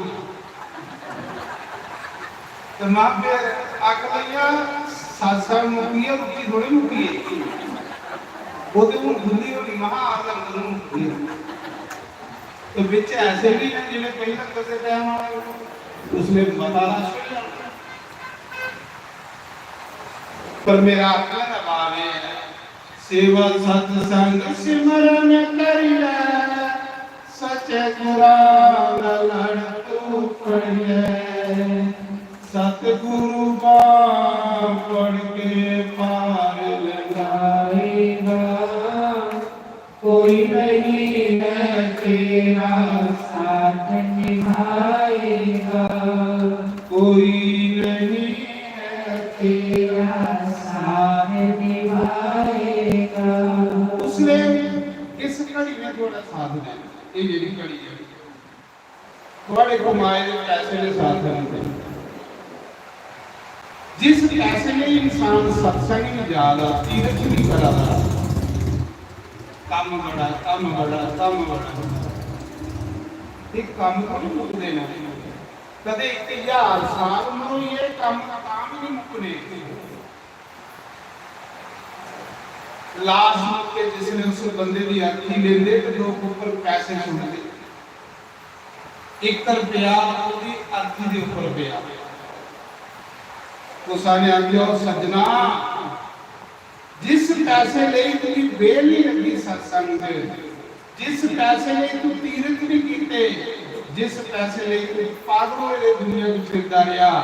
ते मां फिर आखन लगियां, "सत्संग मुक्की गेआ, रुट्टी थोड़ी मुक्की गेई।" ओह् ते हून खु'ल्ली होनी, महा लंगर हून खु'ल्ली। ते बिच ऐसे बी न जेह्ड़े पेई लंगर दे टैम आए, उसलै मता रश होई जाना। पर मेरा आखने दा भाव एह् ऐ, सेवा सत्संग सिमरन करी लै, सच्चे कुरान लड़ तू पढ़ लै। सतगुरु बांह फड़ के पार लगाएगा, कोई नहीं है तेरा साथ निभाएगा, कोई नहीं है तेरा साथ निभाएगा। उसले इस घड़ी ने थुआढ़ा साथ देना। ये जेह्ड़ी घड़ी ऐ, थुआढ़े कमाए दे पैसे ने साथ नहीं देना। जिस पैसे लेई इंसान सत्संग नहीं जा रहा, तीरथ नहीं करा रहा, कम्म बड़ा, कम्म बड़ा, कम्म बड़ा। ये कम्म थोड़ी मुकदे न। कदे इक हजार साल उम्र होई है, कम्म तां भी नहीं मुकने। लाश मौके जिसने उस बंदे दी अर्थी लेंदे ते लोक ऊपर पैसे सुट्टदे। इक रुपया ओह्दी अर्थी दे उप्पर पेआ। कुसा ने आखेआ, "ओ सज्जना, जिस पैसे लेई तुगी बेल नहीं लगी सत्संग च, जिस पैसे लेई तू तीरथ नहीं कीते, जिस पैसे लेई तू पागल होए दे दुनिया च फिरदा रेहा,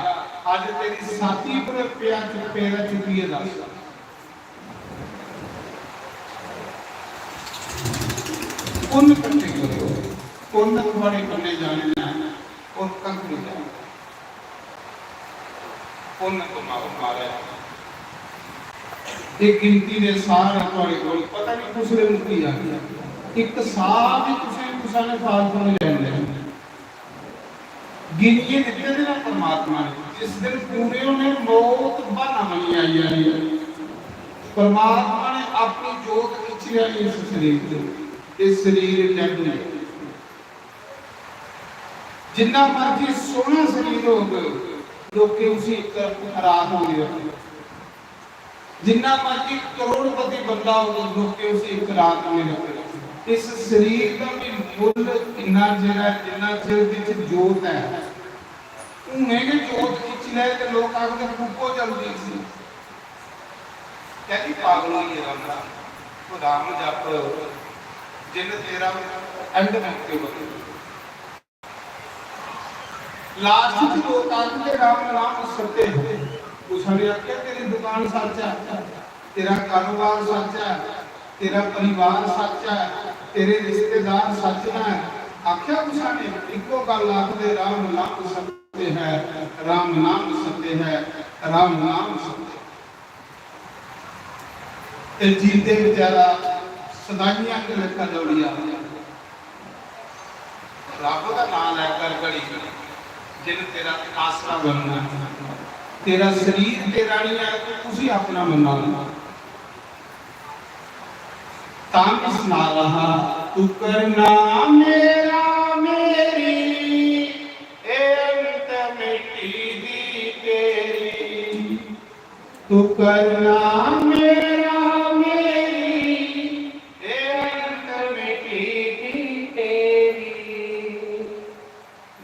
अज्ज तेरी छाती पर पेआ चु-, पेदा चुक्कियै दस।" पुन्न कट्ठे करो, पुन्न थुआड़े कन्नै जाने न और कक्ख नहीं जाना। पुन्न कमाओ महाराज। ये गिनती दे सार है थुआड़े कोल, पता नहीं कुसले मुक्की जानी। एक साह भी तुसें कुसै ने फालतू नहीं लैन देना। गिनियै दित्ते दे न परमात्मा ने। जिस दिन पूरे होने, मौत बहाना बनियै आई जानी ऐ। परमात्मा ने अपनी जोत खिच्ची लैनी इस शरीर च, ते शरीर dead होई जाना। जिन्ना मर्जी सोहना शरीर होग, लोकें उसी इक रात होंदी रखनी। जिन्ना मर्जी करोड़पति बंदा होग, लोकें उसी इक रात नहीं रखना। इस शरीर का भी मुल्ल इन्ना चिर है, जिन्ना चिर विच जोत है। हुने गै जोत खिच्ची लै ते लोक आखदे, "फूको जल्दी इसी।" कैह्ली पागल होई गेदा होंदा? तूं राम जप, जिन्न तेरा एंड मौके पर। लास्ट च लोक आखदे, "राम नाम सत्य है।" कुसै ने आखेआ, "तेरी दुकान सच्च ऐ, तेरा कारोबार सच्च ऐ, तेरा परिवार सच्च ऐ, तेरे रिश्तेदार सच्च न।" आखेआ कुसै ने? इक्को गल्ल आखदे, "राम नाम सत्य है, राम नाम सत्य है, राम नाम सत्य है।" ते जींदे बेचारा सदाइयां के लेखा दौड़िया। रब दा नाम लैकर घड़ी, जिन तेरा आसरा बनना, तेरा शरीर तेरा नहीं है, तू उसी अपना मना। तां भी सना रहा, "तू करना मेरा, मेरी, ए अंत मिट्टी दी तेरी।" तू करना मेरा, मेरी, ए अंत मिट्टी दी तेरी।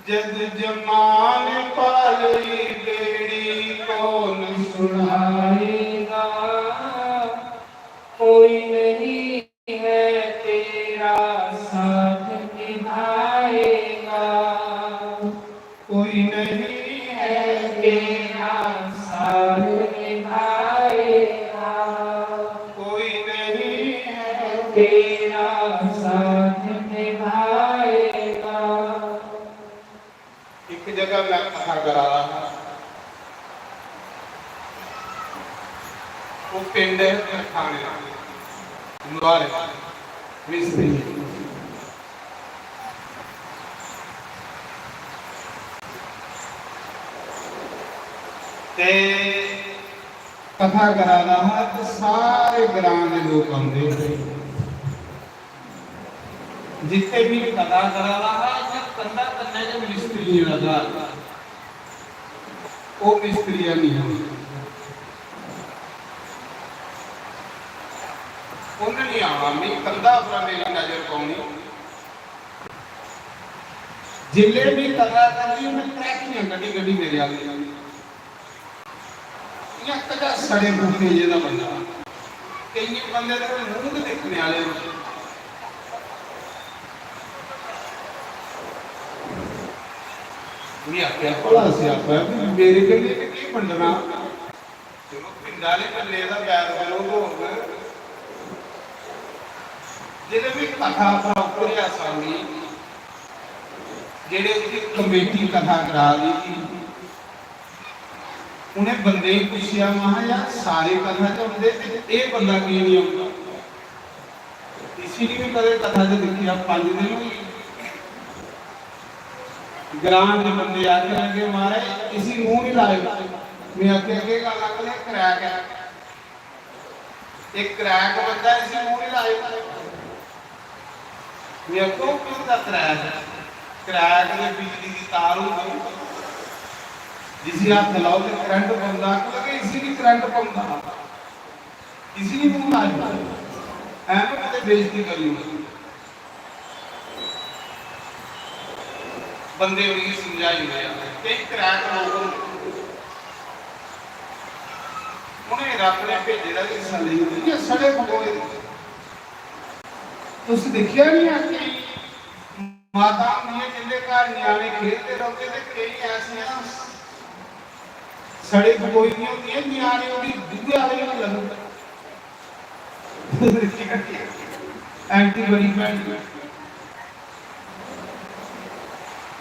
जद जमान पालई बेड़ी, कौन सुनाएगा? कोई नहीं है तेरा साथ निभाएगा, कोई नहीं है तेरा साथ निभाएगा, कोई नहीं है तेरा साथ निभाएगा। एक जगह मैं कथा करा रहा था, वो पिंड है तरखाने, लुहारे, मिस्त्री। ते कथा करा रहा था, तो सारे ग्राम के लोग आते। जिथे भी कथा करा रहा था, इत्थे कंधा कन्ने के मिस्त्री लगा, वो मिस्त्री नहीं हो। उन्हें नहीं आना, मैं कंधा पर मेरी नजर पानी। जिले भी कथा करनी, मैं त्रैकियां कड्ढी कड्ढी मेरे आगे। इ'यां कदा सड़े फुके जेह्दा बंदा। केइयें बंदे दे मूंह गै दिक्खने आह्ले होंदे। में आखेआ, "भला स्यापा ऐ, भी मेरे कन्नै ते केह् बंडना?" चलो, पिंड आह्ले कन्नै दा बैर विरोध होग। जिसलै में कथा उप्पर उतरेआ स्वामी, जेह्ड़े उत्थै कमेटी कथा करा दी ही, उ'नें बंदे गी पुच्छेआ, महां, "यार, सारे कथा च औंदे ते एह् बंदा की निं औंदा?" इसी बी कदें कथा च दिक्खेआ, पंज दिन होई गे। ग्रां दे बंदे आखन लगे, "महाराज, इसी मूंह निं लाएओ।" में आखेआ, "केह् गल्ल?" आखन लगे, "क्रैक ऐ।" इक क्रैक बंदा, इसी मूंह निं लाएओ। में आखेआ, "ओह् केह् होंदा क्रैक?" क्रैक ते बिजली दी तार होंदी, जिसी हत्थ लाओ ते करंट पौंदा। आखन लगे, "इसी निं करंट पौंदा, इसी निं मूंह लाएओ, ऐवें कुतै बेइज्जती करी ओड़ो।" बंदे मिगी समझाई ओड़ेआ, केई क्रैक लोक होंदे। उ'नें रब ने भेजे दा हिस्सा लेई, इ'यां सड़े फकोए दे। तुस दिक्खेआ निं ऐ, केई माता होंदियां जिं'दे घर ञ्याणे खेलदे रौंह्दे ते केई ऐसियां सड़े फकोई दियां होंदियां, ञ्याणे उं'दी दूए आह्ले गै लगदे। आंटी बड़ी भैड़ी।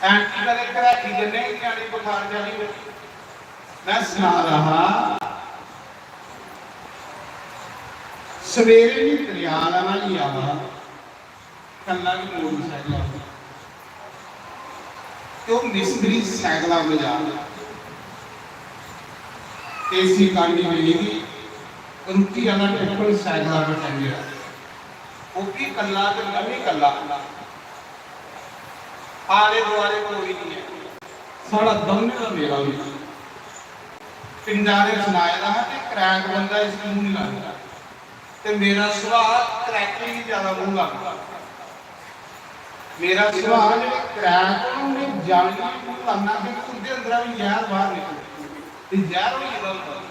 आंटी कदें घराटी कन्नै गै ञ्याणे बखार चाढ़ी ओड़दी। में सना दा हा, सवेरे बी दरेआ दा न्हाई आवा, कल्ला बी मोटरसाइकल आवा। ते ओह् मिस्त्री सैकला बजा। देसी कांडी मिली दी, रुट्टी आह्ला टिप्पण सैकला पर टंगे दा। ओह् बी कल्ला ते में बी कल्ला। आले दुआले कोई निं ऐ। साढ़ा दौनें दा मेला होई गेआ। पिंडा ने सनाए दा हा कि क्रैक बंदा इस मूंह निं लांदा। ते मेरा सुभाऽ क्रैकें गी ज्यादा मूंह लांदा। मेरा सुभाऽ जेह्ड़े क्रैक न, उ'नें जानियै मूंह लाना कि उं'दे अंदरा बी जैह्र बाह्र निकले ते जैह्र होई गेदा होंदा।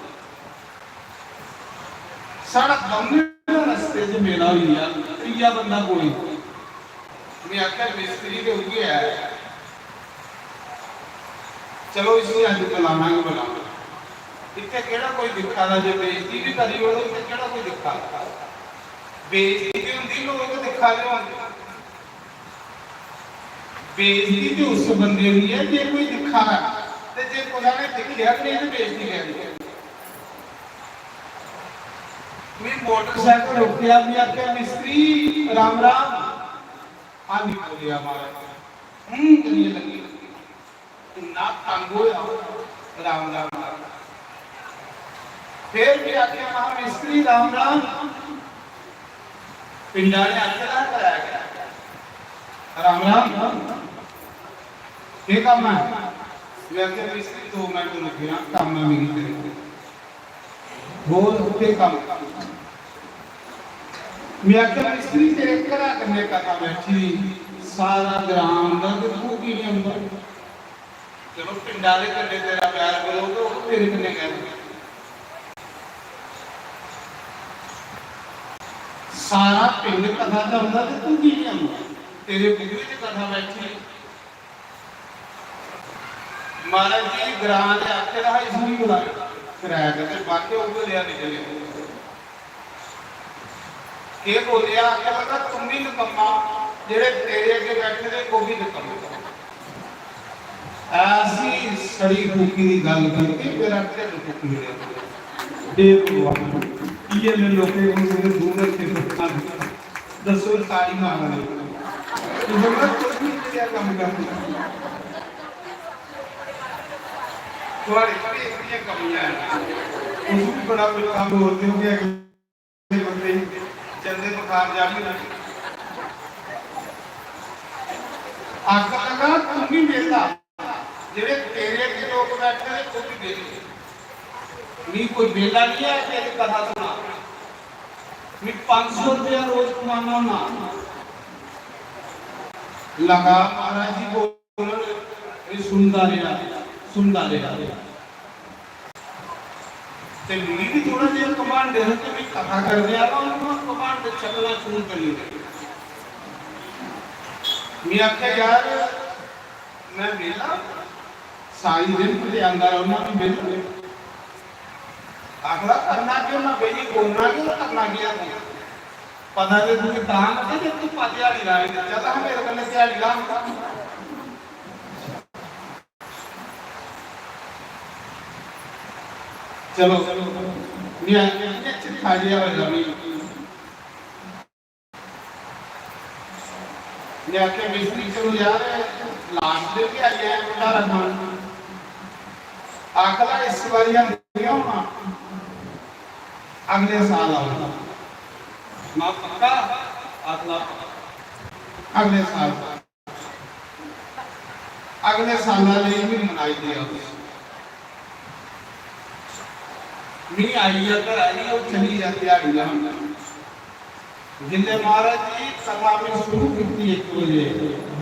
साढ़ा दौनें दा रस्ते च मेला होई गेआ, त्रीया बंदा कोई। में आखेआ, "मिस्त्री ते उ'ऐ ऐ, चलो इसी अज्ज बुलाना गै बुलाना।" इत्थै केह्ड़ा कोई दिक्खा दा, जे बेइज्जती बी करी ओड़ो, इत्थै केह्ड़ा कोई दिक्खा दा? बेइज्जती ते होंदी, लोक दिक्खा दे होंदे। बेइज्जती ते उस बंदे दी ऐ जे कोई दिक्खा दा, ते जे कुसै ने दिक्खेआ गै नेईं ते बेइज्जती कैह्दी? में मोटरसाइकल रोकेआ, में आखेआ, "मिस्त्री, राम राम।" हां जी, बोलेआ महाराज, हूं करियै लग्गी। इन्ना तंग होया, राम राम राम। फिर भी आखेआ, "महा मिस्त्री, राम राम।" पिंडा ने आखेआ, "ला कराया गया।" "राम राम, केह् कम्म ऐ?" में आखेआ, "मिस्त्री, दो मिनट रुकी जा, कम्म ऐ मिगी तेरे कोल।" "बोल, केह् कम्म?" में आखेआ, "मिस्त्री, तेरे घरा कन्नै कथा बैठी दी, सारा ग्रां औंदा ते तू की निं औंदा?" चलो, पिंडा दे कन्नै तेरा बैर बरोग, ओह् तेरे कन्नै गै। सारा पिंड कथा च औंदा ते तू की निं औंदा? तेरे बूहे च कथा बैठी। महाराज जी, ग्रां दे आखे दा हा, इसगी बुलाया, कराया ते वाकई उ'ऐ लेआ निकलेआ। केह् बोलेआ? आखन लगा, "तुम ही नकम्मा, जेह्ड़े तेरे अग्गें बैठे दे, ओह् बी नकम्मे।" ऐसी सड़ी फूकी दी गल्ल कीती, मेरा ढिड्ड फुक्की ओड़ेआ। हे भगवान, इ'यै नेह् लोकें कोल मेरे दूर रक्खे। दस्सो, ताड़ी मारना। तुसें पता, तुस बी इ'यै जेहा कम्म करदे। थुआढ़े च बी एह्कड़ियां कमियां न। तुस बी बड़ा मिट्ठा बोलदे ओ कि अगले बंदे गी जंदे बखार जाड़ी होंदी। आखन लगा, "तू बी बेह्ला, जेह्ड़े तेरे अग्गें लोक बैठे दे, ओह् बी बेह्ले।" मी कोई बेह्ला निं ऐ, तेरी कथा सुना। मी पंज सौ रपेआ रोज कमाना होना। लगा महाराज जी बोलन, एह् सुनदा रेहा, सुनदा रेहा। ते मिगी बी थोड़ा जेहा घमंड हा कि में कथा करने आह्ला, हून में घमंड चकना चूर करी ओड़े। में आखेआ, "यार, में बेह्ला, सारी दिन ते आंदा रौह्ना, में बेह्ला।" आखदा, "करना केह् होना, बेहियै बोलना केह्, करना केह् ऐ? पता ते तुगी तां लग्गे जे धुप्पा ध्याड़ी लानी ते चल हा मेरे कन्नै ध्याड़ी ला।" चलो, में आखेआ, "इ'यां चिट्ठा जेहा होए दा मी।" में आखेआ, "मिस्त्री, चलो यार, लास्ट दिन गै आई जाए भंडारा खान।" आखदा, "इस बारी हम नहीं होना, अगले साल आऊंगा।" "मां, पक्का?" आखदा, "पक्का।" अगले साल अगले साला लेई बी मनाई लेआ उस। मी आई गेआ घरा गी, ओह् चली गेआ ध्याड़ी लान। जिसलै महाराज जी कथा में शुरू कीती इक बजे,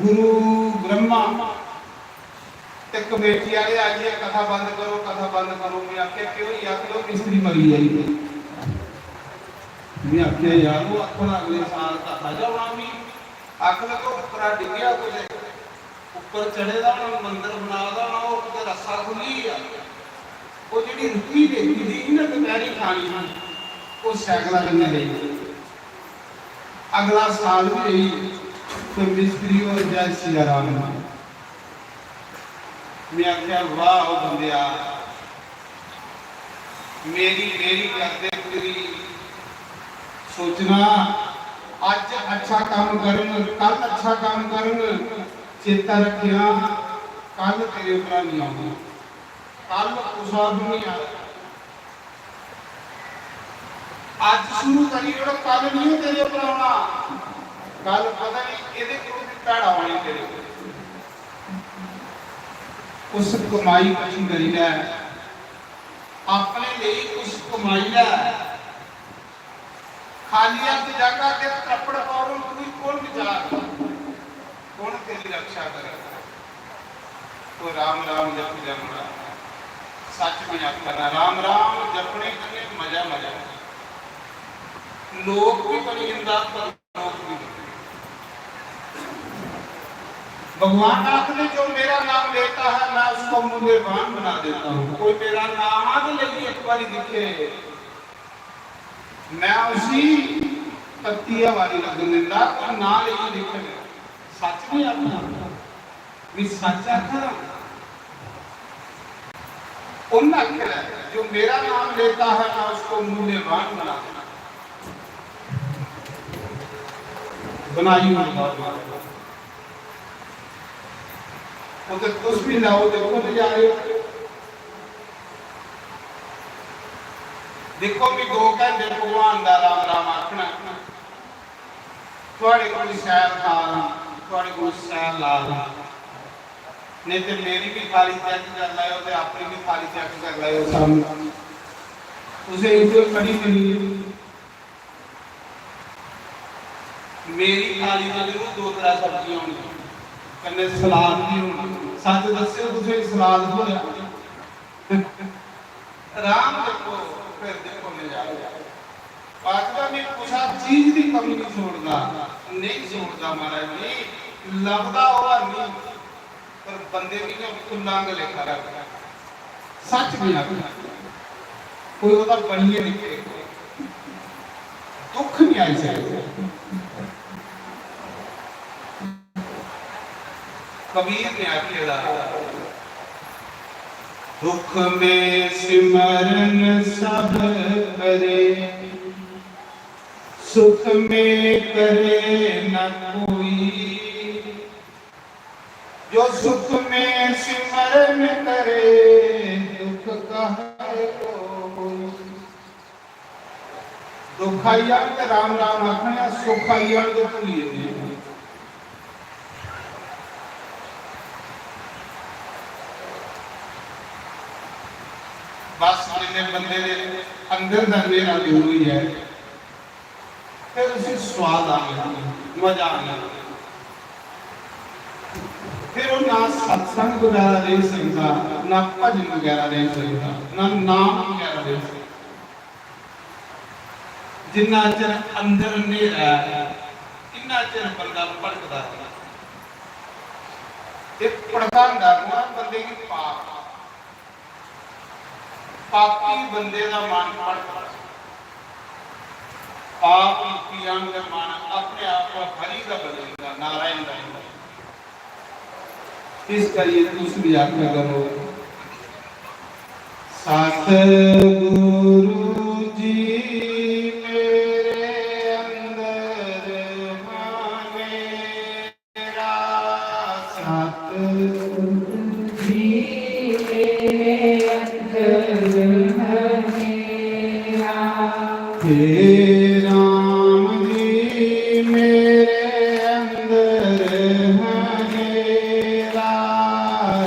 गुरु ब्रह्मा ते कमेटी आह्ले आइयै, "कथा बंद करो, कथा बंद करो।" में आखेआ, "केह् होई गेआ?" "आखदे ओह् मिस्त्री मरी गेआ जी।" में आखेआ, "यार, ओह् आखन अगले साल कथा जाना मी।" आखन लगे, "उप्परा डिग्गेआ कुतै, उप्पर चढ़े दा होना, मंदर बना दा होना, ओह् कुतै रस्सा खु'ल्ली गेआ। ओह् जेह्ड़ी रुट्टी लेती दी ही ना दपैह्रीं खानी ही, ओह् सैकला कन्नै लेई गेआ।" अगला साल बी रेही ते मिस्त्री होर जय सिया राम। में आखेआ, "वाह ओ बंदेआ, मेरी, मेरी करदे पूरी सोचना, अज्ज अच्छा कम्म करन, कल अच्छा कम्म करन, चेता रक्खेआं, कल तेरे उप्परा निं औना, कल कुसै पर निं आना।" अज्ज शुरू करी ओड़, कल नहीं तेरे पर आना, कल पता नहीं एदे कोल भी भैड़ा आना तेरे पर। उस कमाई कट्ठी करी लै, अपने लेई कुछ कमाई लै। खाली हत्थ जागा ते त्रप्पड़ पौड़न, तुगी कौन बचाग, कौन तेरी रक्षा करेगा? राम राम जपी जा मुड़ा। सच में आखना, राम राम जपने कन्नै मजा मजा। लोक भी बनी जंदा, परलोक भी बनी जंदा। भगवान आखदे, "जो मेरा नाम लेता है, मैं उसको मूल्यवान बना देता हूँ।" कोई मेरा नाम तो लेइए एक बारी दिखे, मैं उसी तत्ती हवा नहीं लगन दिंदा। कोई ना लेइए दिखे, सच नहीं आखना। भी सच आखना। उन्हें आखेआ, "जो मेरा नाम लेता है, मैं उसको मूल्यवान बना देता हूं।" बनाई मूल्यवान। वो तो कुछ भी लाओ, देखो नजारे। देखो भी दो घंटे भगवान दा राम राम आखना। थुआड़े कोल शैल खा ला, थुआड़े कोल शैल ला ला, नहीं ते मेरी भी थाली चेक कर लैओ ते अपनी भी थाली चेक कर लैओ। सामने तुसें इत्थै कढ़ी मिली, मेरी थाली च जरूर दो त्रै सब्जियां होनियां, कन्नै सलाद भी होना। सच दस्सेओ, तुसें सलाद थ्होआ? राम देखो, फिर देखो नजारे। आखदा, "मैं कुसा चीज दी कमी नहीं छोड़दा, नहीं छोड़दा महाराज जी, लभदा ओह् नहीं, पर बंदे गी इ'यां फुल्लां आंगर लेखा रखदा।" सच नहीं आखदा, कोई ओह्दा बनियै निकले, दुख नहीं आई सकदा। कबीर ने आखे दा, "दुख में सिमरन सब करे, सुख में करे न कोई। जो सुख में सिमरन करे, दुख कहे कोई।" दुख आई जान ते राम राम आखने, सुख आई जान ते भुल्ली जन्ने। बस जिन्ने बंदे दे अंदर दा न्हेरा दूर होई जाए, फिर उसी स्वाद आने लगे, मजा आने लगे। फिर वो ना सत्संग बगैरा रह सकता, ना भजन बगैरा रह सकता, ना नाम बगैरा रह सकता। जिन्ना चिर अंदर न्हेरा ऐ, इन्ना चिर बंदा भटकदा रौंह्दा। ते भटकांदा कौन? बंदे गी पाप। पापी बंदे दा मन भटकदा। पाप कीती जान ते मन अपने आप हरि दा बनी जंदा, नारायण दा बनी जंदा। इस करियै तुस भी आखा करो, "सतगुरु जी मेरे अंदर हनेरा।" सतगुरु जी मेरे अंदर हनेरा। हे राम जी मेरे अंदर हनेरा,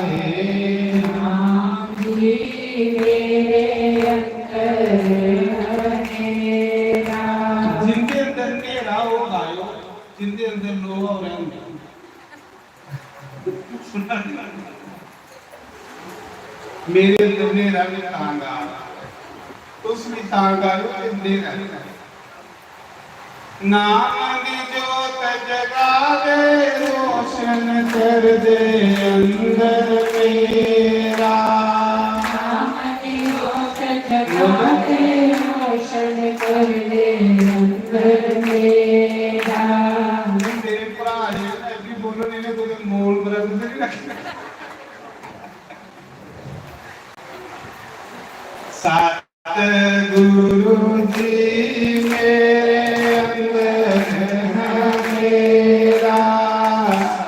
हे राम जी मेरे अंदर हनेरा। जिंदे अंदर न्हेरा, ओह् गायो, जिंदे अंदर लोहा, ओह् रैह्न। मेरे अंदर न्हेरा, मैं तां गा। तुस भी तां गायो ते न्हेरा। नाम दी जोत जगा दे, रोशन कर दे अंदर मेरा। नाम दी जोत जगा दे, रोशन कर दे अंदर मेरा। मेरे भ्रा जी, ऐसी बोलो, नहीं, नहीं, कोई मोल मरद नहीं रखना। सतगुरु जी मेरे अंदर हनेरा।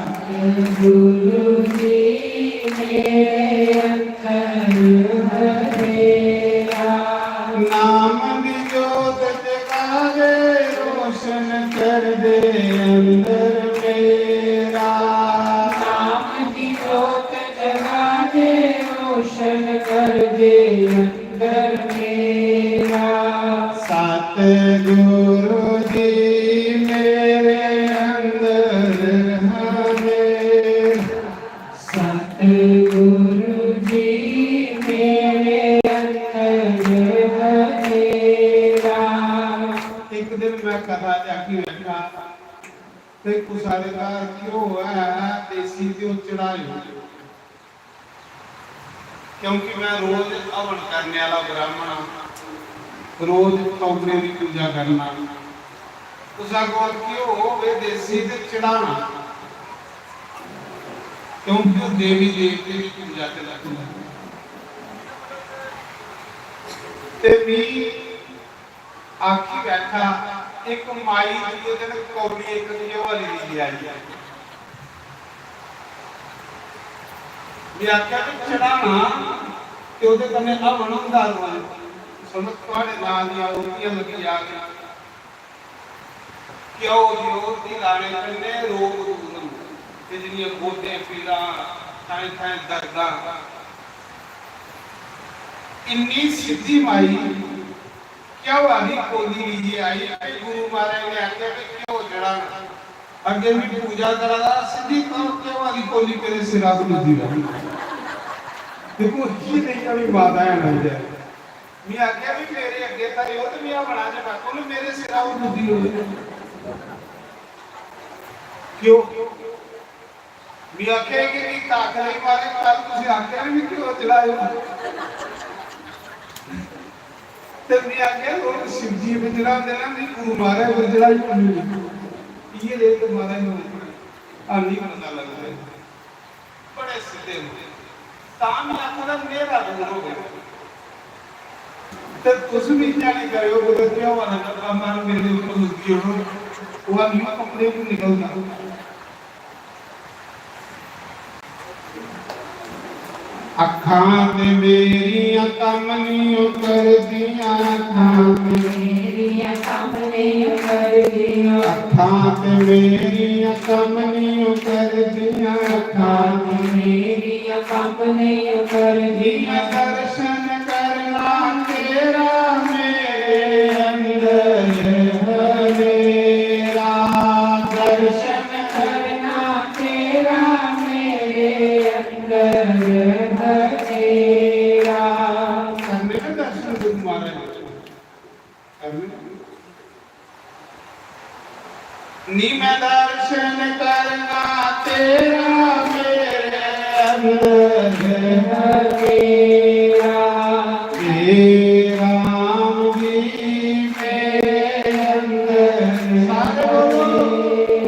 सतगुरु जी मेरे अंदर हनेरा। नाम दी जोत जगा दे, रोशन कर दे अंदर मेरा। नाम दी जोत जगा दे, रोशन कर दे अंदर मेरा। सतगुरु जी मेरे अंदर हनेरा। सतगुरु इक दिन मैं कथा च आखी बैठा, ते कुसै दे घर घ्यो ऐ, देसी घ्यो चढ़ाएओ, क्योंकि मैं रोज हवन करने आह्ला ब्राह्मण आं, रोज कौड़े दी पूजा करना। कुसै कोल घ्यो होवे देसी ते चढ़ाना, क्योंकि ओह् देवी देवते दी पूजा च लगदा। ते मी आखी बैठा, इक माई दूए दिन कौड़ी इक घ्यो आह्ली लेइयै आई। में आखेआ कि चढ़ाना ते ओह्दे कन्नै हवन होंदा रोज। समझ, थुआढ़े नांऽ दियां औरतियां लग्गी जान। घ्यो दी औरती लाने कन्नै रोग दूर होंदे। ते जिन्नियां गोड्डें पीड़ां, थाएं थाएं दर्दां, इन्नी सिद्धी माई क्या वाली कोली लीजिए आई कि गुरु महाराज ने आख्या कि क्यों जड़ा अगे भी पूजा करा दा, सिद्धी करो क्या वाली कोली मेरे सिरा पर लगी रही। देखो, ये नहीं कभी माता है ना जाए। मैं आख्या भी मेरे अगे था यो तो मैं बना के बैठो ना, मेरे सिरा पर लगी रही। क्यों? मैं आखेआ कि मिगी ताकत नेईं मारे, कल तुसें आखेआ ना मिगी ओह् चढ़ाएओ। ते मैं आखेआ, लोक शिवजी पर चढ़ांदे न, मिगी गुरु महाराज पर चढ़ाई ओड़नी। इ'यै जेह् ते महाराज लोक हाली पता लगदे। बड़े सिद्धे न। तां मैं आखा दा, न्हेरा दूर होवे। ते तुस बी इ'यां निं करेओ, कुतै ध्यावा दा डब्बा मन मेरे उप्पर लुद्दी ओड़ो, ओह् हाली कपड़े बी निकलदा। अक्खां ते मेरियां कम्म निं ओ करदियां, अक्खां ते मेरियां कम्म निं ओ करदियां, अक्खां ते मेरियां कम्म निं ओ करदियां, अक्खां ते मेरियां कम्म निं ओ करदियां। दर्शन करना तेरा मेरे अंदर हनेरा, दर्शन करना तेरा मेरे अंदर हनेरा। करने का दर्शन गुरु महाराज करने। नी मैं दर्शन करना तेरा मेरे अंदर हनेरा। हे राम जी मेरे अंदर, सारे बोलो,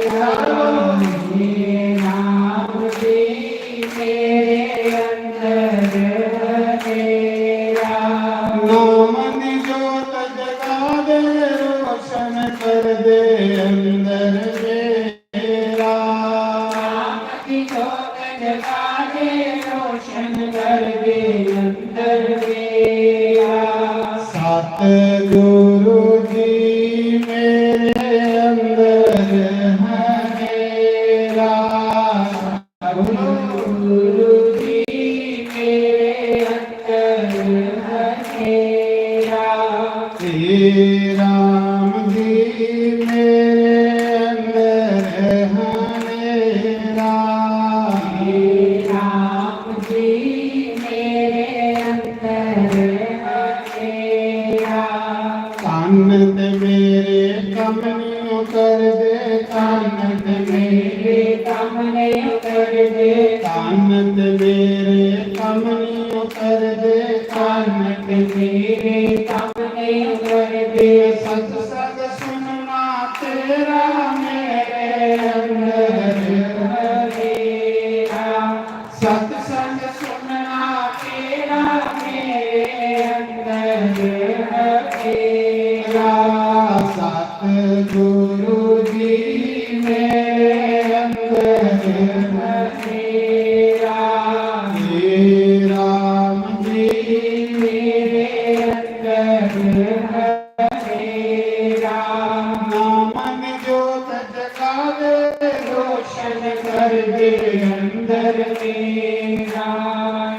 सारे बोलो। हे राम जी मेरे अंदर हनेरा। नाम दी जोत जगा दे, रोशन कर दे अंदर मेरा। नाम दी जोत जगा दे, रोशन कर दे अंदर मेरा। सतगुरु जी मेरे अंदर हनेरा। गुरु जी मेरे अंदर हनेरा। हे राम जी मेरे अंदर हनेरा। हे राम जी मेरे अंदर हनेरा। तन ते मेरे कम नहीं करदे, तन ते मेरे कम नहीं करदे, तन ते मेरे कम नहीं करदे, तन ते मेरे कम नहीं करदे। सत्संग सुनना तेरा मेरे अंदर हनेरा। सत्संग सुनना तेरा मेरे अंदर हनेरा। सतगुरु जी मेरे अंदर हनेरा। हे राम जी मेरे अंदर हनेरा। नाम जोत जगा दे, रोशन कर दे अंदर मेरा।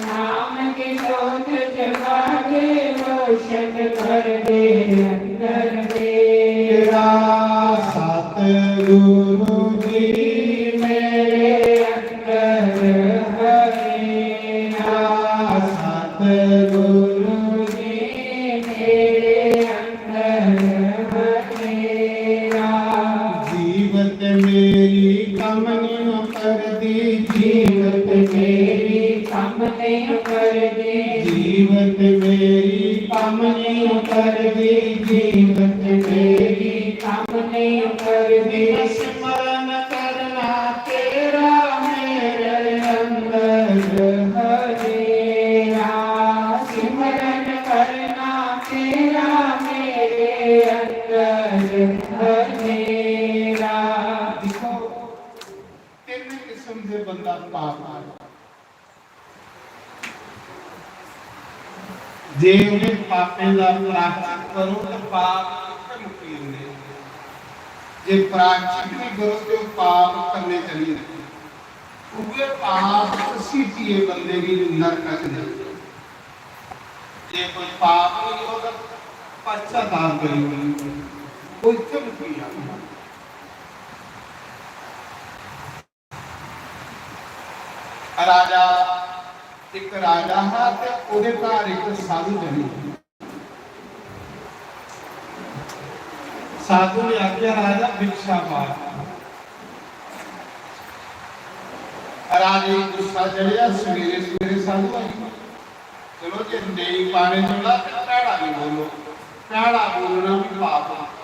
नाम की जोत जगा दे, रोशन कर दे अंदर मेरा। सतगुरु जी मेरे अंदर हनेरा। सतगुरु जी मेरे अंदर हनेरा। मेरा। दिक्खो, तिन्न किस्म दे बंदा पाप करदा। जे उ'नें पापें दा प्रायश्चित करो, ते पाप उत्थै मुक्की जंदे। जे प्रायश्चित नहीं करो, ते ओह् पाप करने चली जंदे। उ'ऐ पाप घसीटियै बंदे गी नरक च लेई जंदे। जे कोई पाप नहीं हो, तो पश्चाताप करी ओड़ो, ओह् इत्थै मुक्की जाना। राजा, इक राजा हा ते ओह्दे घर इक साधु जनी। साधु ने आखेआ, "राजा, भिक्षा पा।" राजे गी गुस्सा चढ़ेआ, सवेरे सवेरे साधु आई। चलो, जे नेईं पाने जोड़ा ते भैड़ा निं बोलो, भैड़ा बोलना बी पाप ऐ।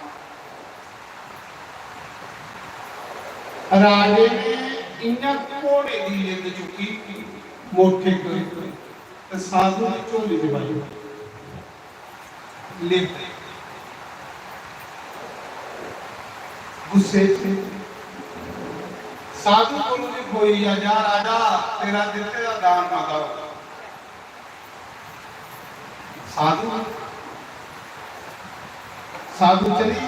राजे ने इ'यां घोड़े दी लिद्द चुक्की मोठे पर ते साधु दी झोली च पाई। लिद्द गुस्से च साधु कोलू बी खोई गेआ, "जा राजा, तेरा दित्ते दा दान मता हो।" साधु, साधु चली,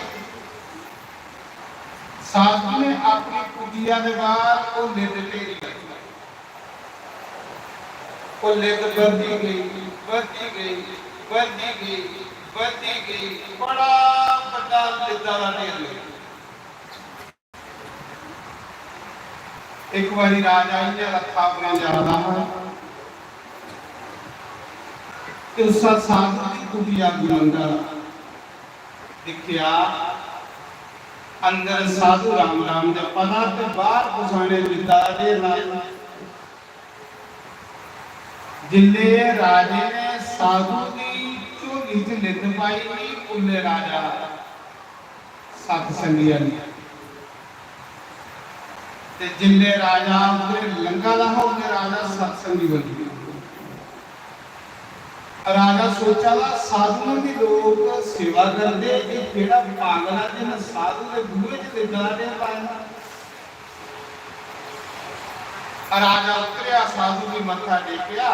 साधु ने अपनी कुटिया दे बाहर ओह् लिद्द ढेरी करी। ओह् लिद्द बधदी गई, बधदी गई, बधदी गई, बधदी गई, बड़ा बड्डा लिद्दा दा ढेर लग्गी। इक बारी राजा इ'यां रथा उप्पर जा दा हा ते उस साधु दी कुटिया अग्गें लंघा दा। दिक्खेआ, अंदर साधु राम राम जपा दा ते बाहर कुसै ने लिद्दा दा ढेर लाए दा। जिसलै राजे ने साधु दी झोली च लिद्द पाई, उसलै राजा सत्संगी बनी। ते जिसलै राजा उद्धर लंघा दा हा, उसलै राजा सत्संगी बनी। राजा सोचा दा, "साधुएं दी लोक सेवा करदे, एह् केह्ड़ा पागल ऐ जिन्न साधु दे बूहे च लिद्दा दा ढेर पाए दा?" राजा उतरेआ, साधु गी मत्था टेकेआ।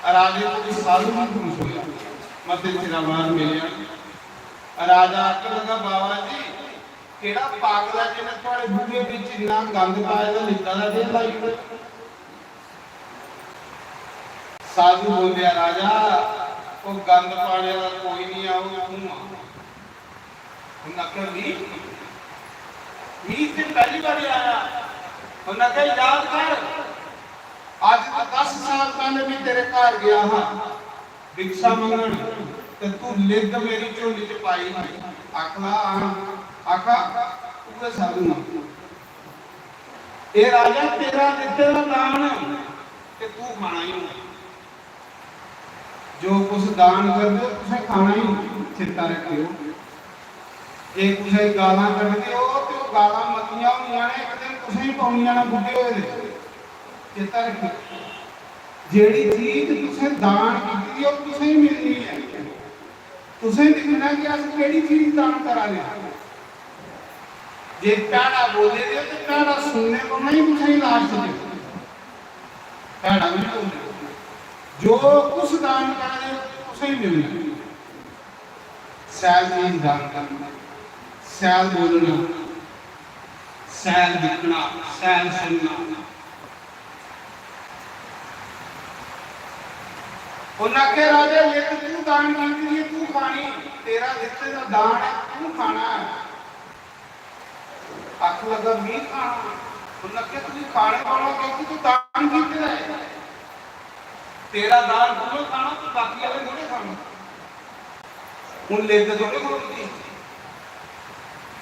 राजे कोई साधु बी खुश होआ, मते चिरा बाद मिलेआ। राजा आखन लगा, "बाबा जी, केह्ड़ा पागल ऐ जिन्नै थुआढ़े बूहे बिच इन्ना गंद पाए दा, लिद्दा दा ढेर लाई ओड़ेआ?" साधु बोलेआ, "राजा, ओह् गंद पाने आह्ला कोई निं ऐ, ओह् तूं आ।" उन्नै आखेआ, "मी? मी इत्थै पैह्ली बारी आया।" उन्नै आखेआ, "याद कर, अज्ज तो दस साल पैह्लें में तेरे घर गेआ हा भिक्षा मंगन, ते तू लिद्द मेरी झोली च पाई ही।" आखला, "हां।" आखा, "उ'ऐ साधु आं। एह् राजा, तेरा दित्ते दा दान, ते तू खाना ही होना।" जो कुछ दान करदे ओ, तुसें खाना ही, चेता रखेओ। जे कुसै गी गालां कड्ढदे ओ, ते ओह् गालां मतियां होनियां न, इक दिन तुसें ही पौनियां न बुड्ढे होए दे। चेता रखेओ, जेह्ड़ी चीज तुसें दान कीती दी, ओह् तुसें ही मिलनी ऐ। तुसें दिक्खना कि अस केह्ड़ी चीज दान करा दे आं। जे भैड़ा बोले दे ओ, ते भैड़ा सुनने पौना ही तुसें ही लास्ट च। भैड़ा बी निं बोलना। जो कुछ दान करा दे, तुसें ही मिलना। शैल चीज दान करना, शैल बोलना, शैल दिक्खना, शैल सुनना। उन्नै आखेआ, "राजा, लिद्द तू दान कीती दी, तू खानी, तेरा दित्ते दा दान ऐ, तू खाना ऐ।" आखन लगा, "मी खाना?" उन्नै आखेआ, "तुगी खाने पौना, क्योंकि तू दान कीते दा ऐ। तेरा दान तूं गै खाना, तू बाकी आह्ले थोड़े खाना। हून लिद्द थोड़े खलोंदी।"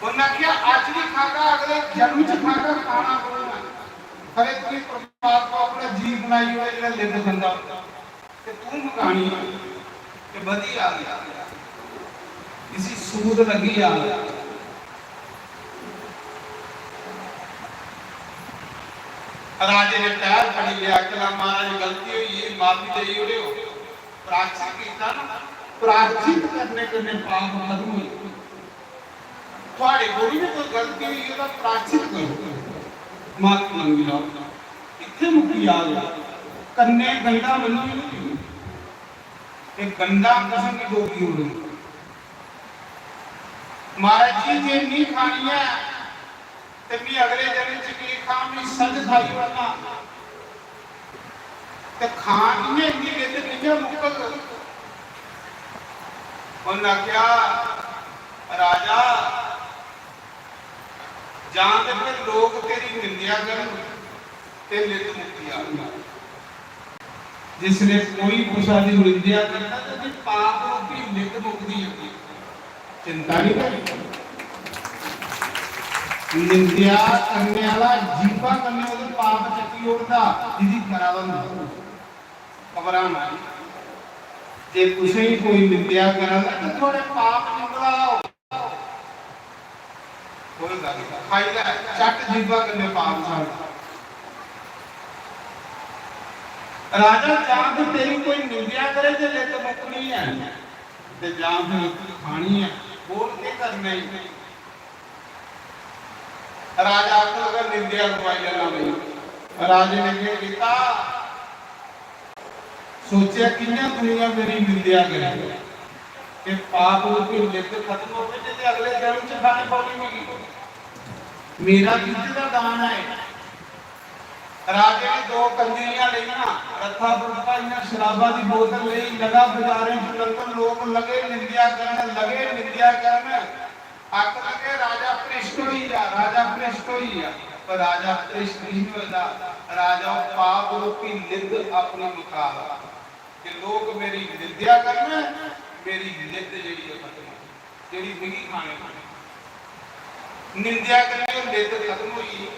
उन्नै आखेआ, "अज्ज बी खागा, अगले जन्म च खागा, खाना पौना। खरे तुगी परमात्मा अपना जीव बनाई ओड़े, जेह्ड़ा लिद्द खंदा होंदा।" ते तूं मकानी ते बधी जा, इसी सूद लग्गी जा। राजे ने पैर फड़ी लिया, आखला, "महाराज, गलती होई गेई, माफी देई ओड़ेओ।" प्रायश्चित कीता ना, प्रायश्चित करने कन्नै पाप खत्म होई। थुआड़े कोल बी कोई गलती होई, ओह्दा प्रायश्चित करो, माफी मंगी लैओ, इत्थै मुक्की जाग। कन्नै गंढा बन्नियै निं, एह् गंढा कसम दी डोगरी उड़ो। महाराज जी, जे निं खानी ऐ ते मी अगले जन्म च केह् खां, मी सज खाई ओड़ना। ते खां कि'यां, इंदी लिद्द कि'यां मुक्कग? उन्न आखेआ, राजा, जां ते फिर लोक तेरी निंदेआ करन ते लिद्द मुक्की जाग। जिसलै कोई कुसै दी निंदेआ करदा ते ओह्दी पाप रूपी लिद्द मुकदी ऐ। चिंता निं करनी। निंदेआ करने आह्ला जीभा कन्नै ओह्दे पाप चुक्की ओड़दा, जिदी करा दा होंदा। घबराना निं। जे तुसें गी कोई निंदेआ करा दा ते थुआड़े पाप निकला आओ। कोई गल्ल निं, खाई लै, झट जीभा कन्नै पाप छाड़। राजा, जां ते तेरी कोई निंदेआ करे ते लिद्द मुक्कनी ऐ, ते जां फिर खानी ऐ। बोल, केह् करना ई? राजा आखन लगा, निंदेआ करवाई लैना भई। राजे ने केह् कीता? सोचेआ, कि'यां दुनिया मेरी निंदेआ करे ते पाप रूपी लिद्द खत्म होवे, ते अगले जन्म च खानी पौनी मिगी। मेरा कीते दा दान ऐ। राजे ने दो कंजरियां लेइयां, रत्था बुरखा इ'यां शराबा दी बोतल लेई, लगा बजारें च लंघन, लोक लगे निंदेआ करन, लगे निंदेआ करन। आखन लगे, राजा भ्रिश्ट होई गेआ, राजा भ्रिश्ट होई गेआ। पर राजा भ्रिश्ट नहीं होए दा। राजा ओह् पाप रूपी लिद्द अपनी मुका दा कि लोक मेरी निंदेआ करन, मेरी लिद्द जेह्ड़ी ऐ खत्म होई, जेह्ड़ी मिगी खाने खाने। निंदेआ कन्नै ओह् लिद्द खत्म होई।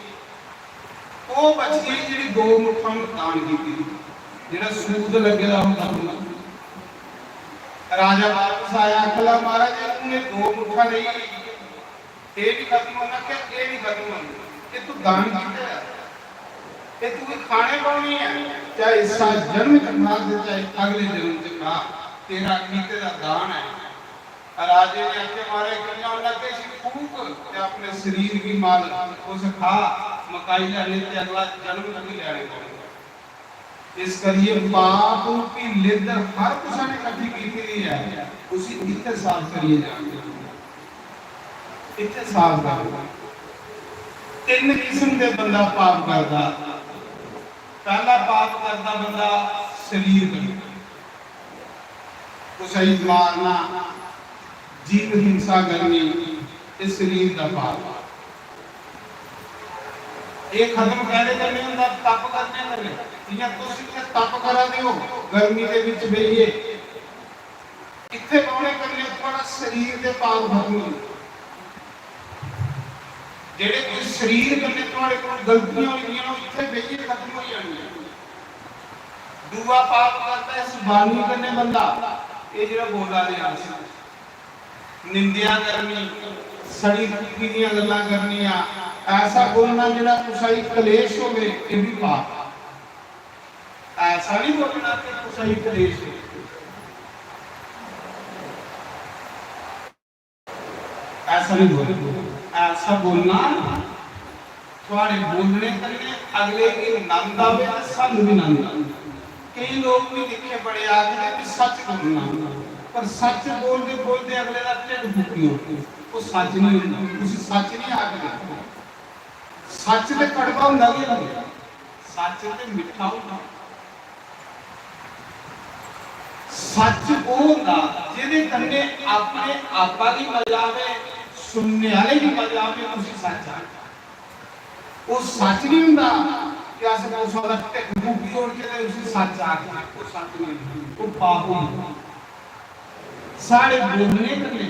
ओह् बची गेई जेह्ड़ी गौ मुठा उन्न दान कीती दी, जेह्ड़ा सूद लग्गे दा होंदा उन्न। राजा बापस आया, आखन लगा, महाराज, हून एह् गौ मुठा रेही गेई, एह् बी खत्म होना, क्या एह् बी खत्म होना? एह् तू दान कीते दा, एह् तुगी खाने पौनी ऐ, चाहे इस जन्म च खा ते चाहे अगले जन्म च खा, तेरा कीते दा दान ऐ। राजे ने आखेआ, महाराज, कि'यां? उन्नै आखेआ, इसी फूक ते अपने शरीर गी मल, उस खा, मकाई लै, नेईं ते अगला जन्म तुगी लैने पौना। इस करियै पाप रूपी लिद्द हर कुसै ने कट्ठी कीती दी ऐ, उसी इत्थै साफ करियै जाना, इत्थै साफ करना। तिन्न किस्म दे बंदा पाप करदा। पैह्ला पाप करदा बंदा शरीर कन्नै, कुसै गी मारना, जीव हिंसा करनी, एह् शरीर दा पाप। एह् खत्म कैह्दे कन्नै होंदा? तप करने कन्नै। जि'यां तुस इत्थै तप करा दे ओ, गर्मी दे बिच बेहियै, इत्थै बौह्ने कन्नै थुआढ़ा शरीर दे पाप खत्म होंदे। जेह्ड़े कोई शरीर कन्नै थुआढ़े कोल गलतियां होई दियां न, ओह् इत्थै बेहियै खत्म होई जानियां। दूआ पाप करदा इस बाणी कन्नै बंदा, एह् जेह्ड़ा बोला दे अस, निंदेआ करनी, सड़ी फुकी दियां गल्लां करनियां, ऐसा बोलना जेह्ड़ा कुसै गी कलेश होवे, एह् बी पाप। ऐसा नहीं बोलना कि कुसै गी कलेश होवे। ऐसा नहीं बोलना। ऐसा बोलना, थुआड़े बोलने कन्नै अगले गी नंद आवे ते सानू भी नंद आवे। केई लोग भी दिक्खे बड़े आखदे कि सच बोलना, पर सच बोलदे बोलदे अगले दा ढिड्ड फुकी ओड़दे। ओह् सच नहीं होंदा, उसी सच नहीं आखदे। सच ते कड़वा होंदा गै होंदा, सच ते मिट्ठा होंदा। सच ओह् होंदा जेह्दे कन्नै अपने आपा गी मजा आवे, सुनने आह्ले गी मजा आवे, उसी सच आखदे। ओह् सच नहीं होंदा कि अस कुसै दा ढिड्ड फूकी ओड़चै ते उसी सच आखदे, ओह् सच नहीं होंदा, ओह् पाप होंदा। साढ़े बोलने कन्नै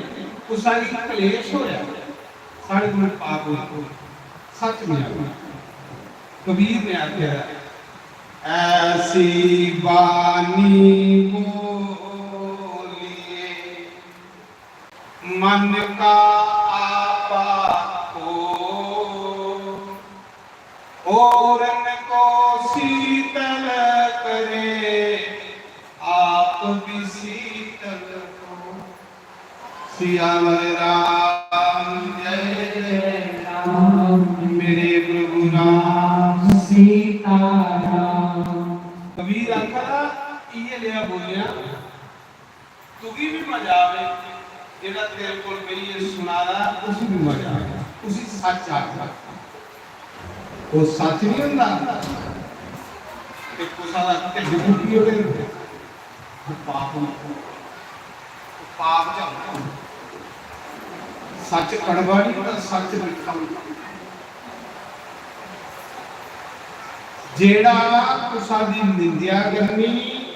कुसै गी कलेश होया, साढ़े कोल पाप होई, सच नहीं आखना। कबीर ने आखेआ, ऐसी बानी बोलिए मन का आपा खो, औरन को शीतल करे, आप भी शीतल हो। सियावर राम जय खरा इ'यै लेआ बोलेआ, तुगी बी मजा आवे, जेह्ड़ा तेरे कोल बेहियै सुना दा, उसी बी मजा आवे, उसी सच्च आखदा। ओह् सच्च निं होंदा, ते कुसै दा ढिड्ड पुट्टी ओड़े, ओह् पाप होंदा। ओह् पाप च औंदा। सच्च कड़वा निं होंदा, सच्च मिट्ठा होंदा। जेह्ड़ा कुसा दी निंदेआ करनी,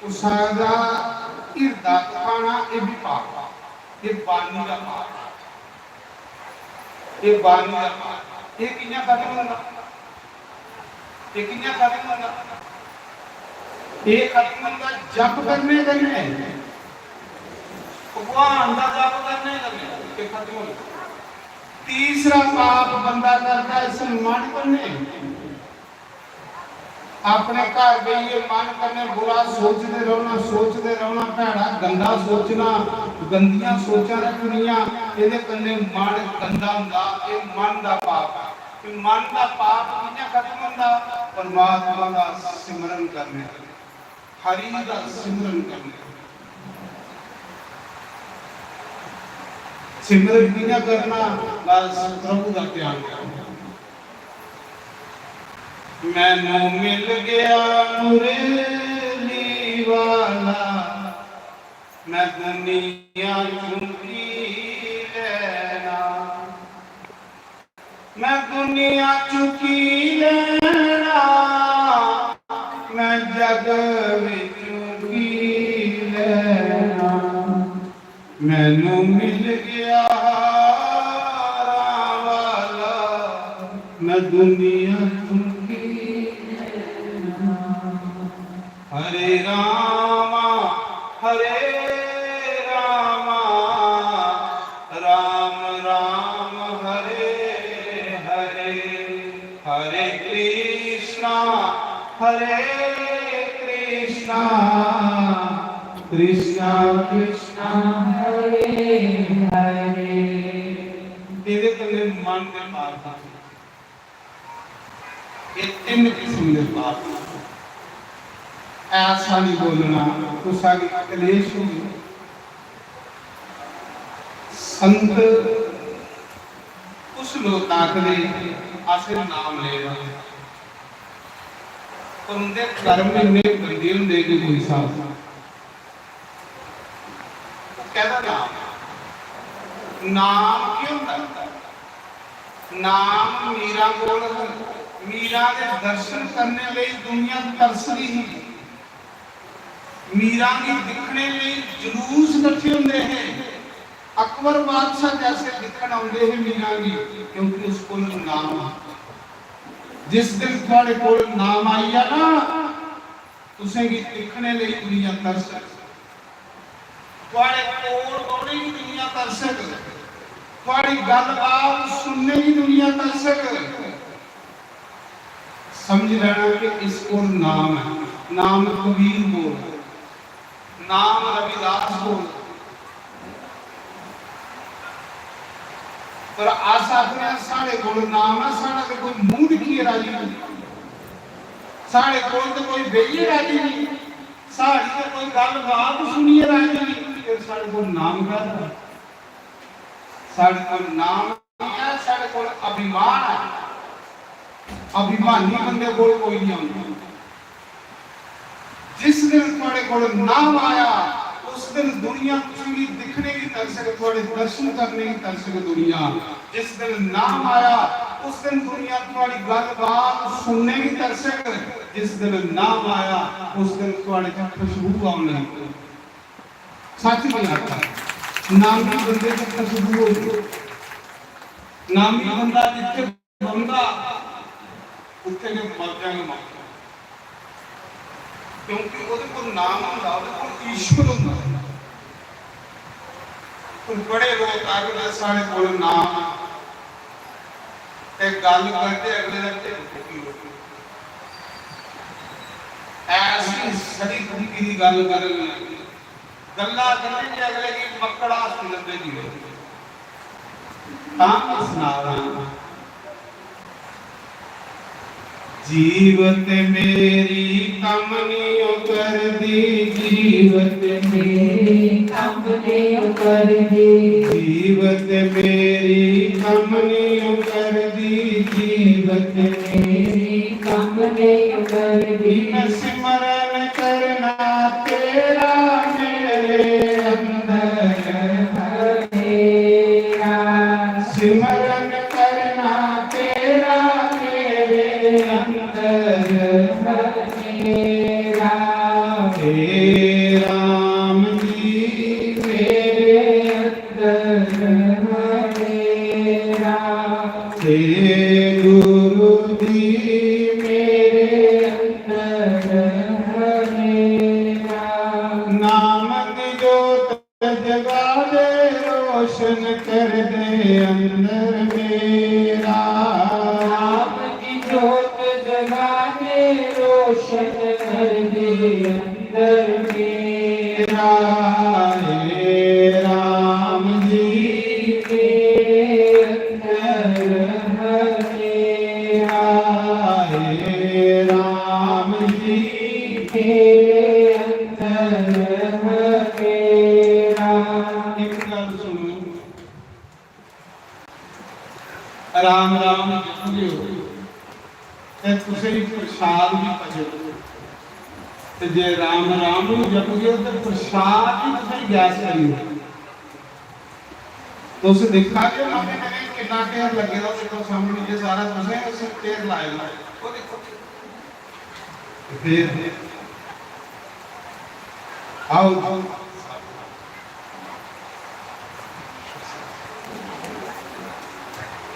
कुसा दा हिरदा दुखाना, एह् बी पाप ऐ। एह् बानी दा पाप ऐ। एह् बानी दा पाप ऐ। एह् कि'यां खत्म होंदा? एह् कि'यां खत्म होंदा? एह् खत्म होंदा जप करने कन्नै, भगवान दा जप करने कन्नै एह् खत्म होंदा। तीसरा पाप बंदा करदा इस मन कन्नै, अपने घर बेहियै मन कन्नै बुरा सोचदे रौह्ना, सोचदे रौह्ना, भैड़ा गंदा सोचना, गंदियां सोचां रक्खनियां, एह्दे कन्नै मन गंदा होंदा। एह् मन दा पाप ऐ। ते मन दा पाप कि'यां खत्म होंदा? परमात्मा दा सिमरन करने कन्नै, हरि दा सिमरन करने कन्नै। सिमरन कि'यां करना? बस प्रभु दा ध्यान करना। मैनू मिल गया मुरली वाला, मैं दुनिया चुंगी लेना। मैं दुनिया चुंगी लेना, मैं जग विचों की लेना। मैनू मिल गया हारां वाला, मैं दुनिया चुंगी लेना। हरे रामा, हरे रामा, राम राम, हरे हरे, हरे कृष्णा, हरे कृष्णा, कृष्णा कृष्णा, हरे हरे। एह्दे कन्नै मन दे पार एह् तिन्न किस्म दे पाप न। ऐसा निं बोलना, कुसै गी कलेश होवे। संत कुछ लोक आखदे, "असें नाम लेदा," पर उं'दे कर्म इन्ने गंदे होंदे कि कोई स्हाब। ओह् कैह्दा नाम? नाम केह् होंदा? नाम मीरा कोल हा। मीरा दे दर्शन करने लेई दुनिया तरसदी ही। मीरा गी दिक्खने लेई जलूस कट्ठे होंदे हे। अकबर बादशाह जैसे दिक्खन औंदे हे मीरा गी, क्योंकि उस कोल नाम हा। जिस दिन थुआड़े कोल नाम आई गेआ ना, तुसेंगी दिक्खने लेई दुनिया तरसग, थुआड़े कोल बौह्ने गी दुनिया तरसग, थुआड़ी गल्लबात सुनने गी दुनिया तरसग। समझ लैना कि इस कोल नाम ऐ, नाम कबीर कोल ऐ, नाम रविदास कोल ऐ। पर अस आखने आं, "साढ़े कोल नाम ऐ, साढ़ा ते कोई मूंह दिक्खियै राजी नेईं, साढ़े कोल ते कोई बेहियै राजी नेईं, साढ़ी ते कोई गल्लबात सुनियै राजी नेईं, फिर साढ़े कोल नाम काह्दा?" साढ़े कोल नाम नहीं है, साढ़े कोल अभिमान है। अभिमानी बंदे कोल कोई नहीं आंदा। जिस दिन थुआड़े कोल नाम आया, उस दिन दुनिया तुसेंगी दिक्खने गी तरसग, थुआड़े दर्शन करने गी तरसग दुनिया। जिस दिन नाम आया, उस दिन दुनिया थुआड़ी गल्लबात सुनने गी तरसग। जिस दिन नाम आया, उस दिन थुआड़े च खुशबू आने लगी। सच नहीं आता। नामी बंदे च खुशबू होई। नामी बंदा जित्थे बंदा, उत्थे गै मर जाना मर। क्योंकि ओह्दे कोल नाम होंदा, ओह्दे कोल ईश्वर होंदा। हुन बड़े लोक आखदे, "साढ़े कोल नाम ऐ, ते गल्ल करदे अगले दा ढिड्ड फुकी ओड़दे।" ऐसी सड़ी फुकी दी गल्ल करन, गल्ला करन जे अगले गी मक्कड़ हॉस्पिटल भेजी ओड़दे। तां में सना रहा, जीवत मेरी कम नहीं करदी, जीवत मेरी कम नहीं करदी, जीवत मेरी कम नहीं करदी, जीवत मेरी कम नहीं करदी। मैं सिमरन करना तेरा मेरे अंदर भरेगा, सिमरन करना तेरा मेरे अंदर भरेगा। हे राम जी मेरे अंदर भरेगा, हे गुरु जी मेरे अंदर भरेगा। नाम की जोत जगा दे, रोशन कर दे अंदर मेरा। नाम की जोत जगा दे, रोशन कर दे अंदर मेरा। हे राम जी मेरे अंदर भरेगा, हे राम जी मेरे अंदर भरेगा। एक गल सुनो, राम राम जपगे हो ते तुसें गी प्रसाद भी पचग, ते जे राम राम नहीं जपगे हो ते प्रसाद भी तुसें गी गैस करी ओड़ग। तुस दिक्खा के मम्मी मेरे किन्ना ढेर लग्गे दा, देखो सामने जे सारा तुसें उस ढेर लाए दा, वो देखो। ते फिर आओ।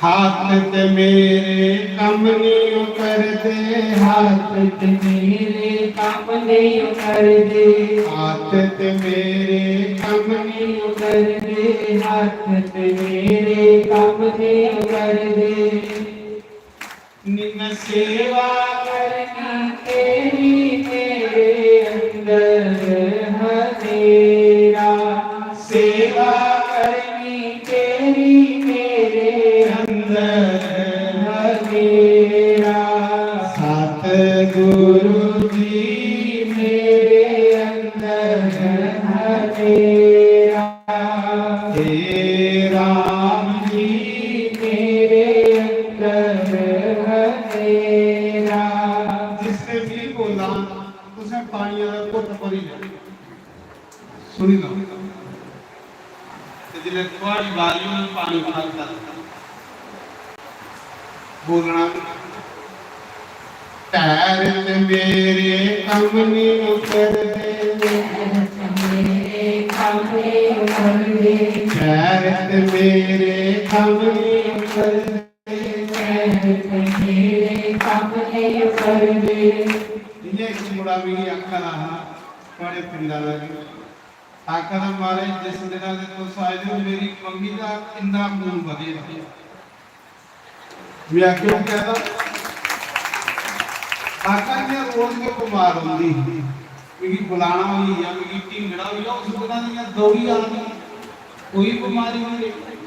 हाथ ते मेरे कम नहीं करदे, हाथ ते मेरे कम नहीं करदे, हाथ ते मेरे कम नहीं करदे, हाथ ते मेरे कम नहीं करदे। निन सेवा करनी तेरी मेरे अंदर है मेरा, सेवा करनी तेरी मेरे अंदर है मेरा। सतगुरु जी मेरे अंदर है मेरा, हे राम जी मेरे अंदर है मेरा। जिसने भी बोला, तुसें पानी वाला घुट भरी लै। सुनी लो। ते जिसलै थुआड़ी बारी होनी, पानी खालदा, बोलना। पैर ते मेरे कम नहीं करदे, पैर ते मेरे कम नहीं करदे, पैर ते मेरे कम नहीं करदे, पैर ते मेरे कम नहीं करदे। इ'यां इक मुड़ा मिगी आखा दा हा, थुआड़े पिंडा दा गै। आखा दा, "महाराज, जिस दिना दे तुस आए दे ओ, मेरी मम्मी दा किन्ना खून बधे दा।" में आखेआ, "ओह् कैह्दा?" आखा, "इ'यां रोज गै बमार रौंह्दी ही, मिगी बुलाना होई गेआ, मिगी ढींगड़ा होई गेआ, उस दिना दी इ'यां दौड़ी आ दी, कोई बमारी निं रेही।"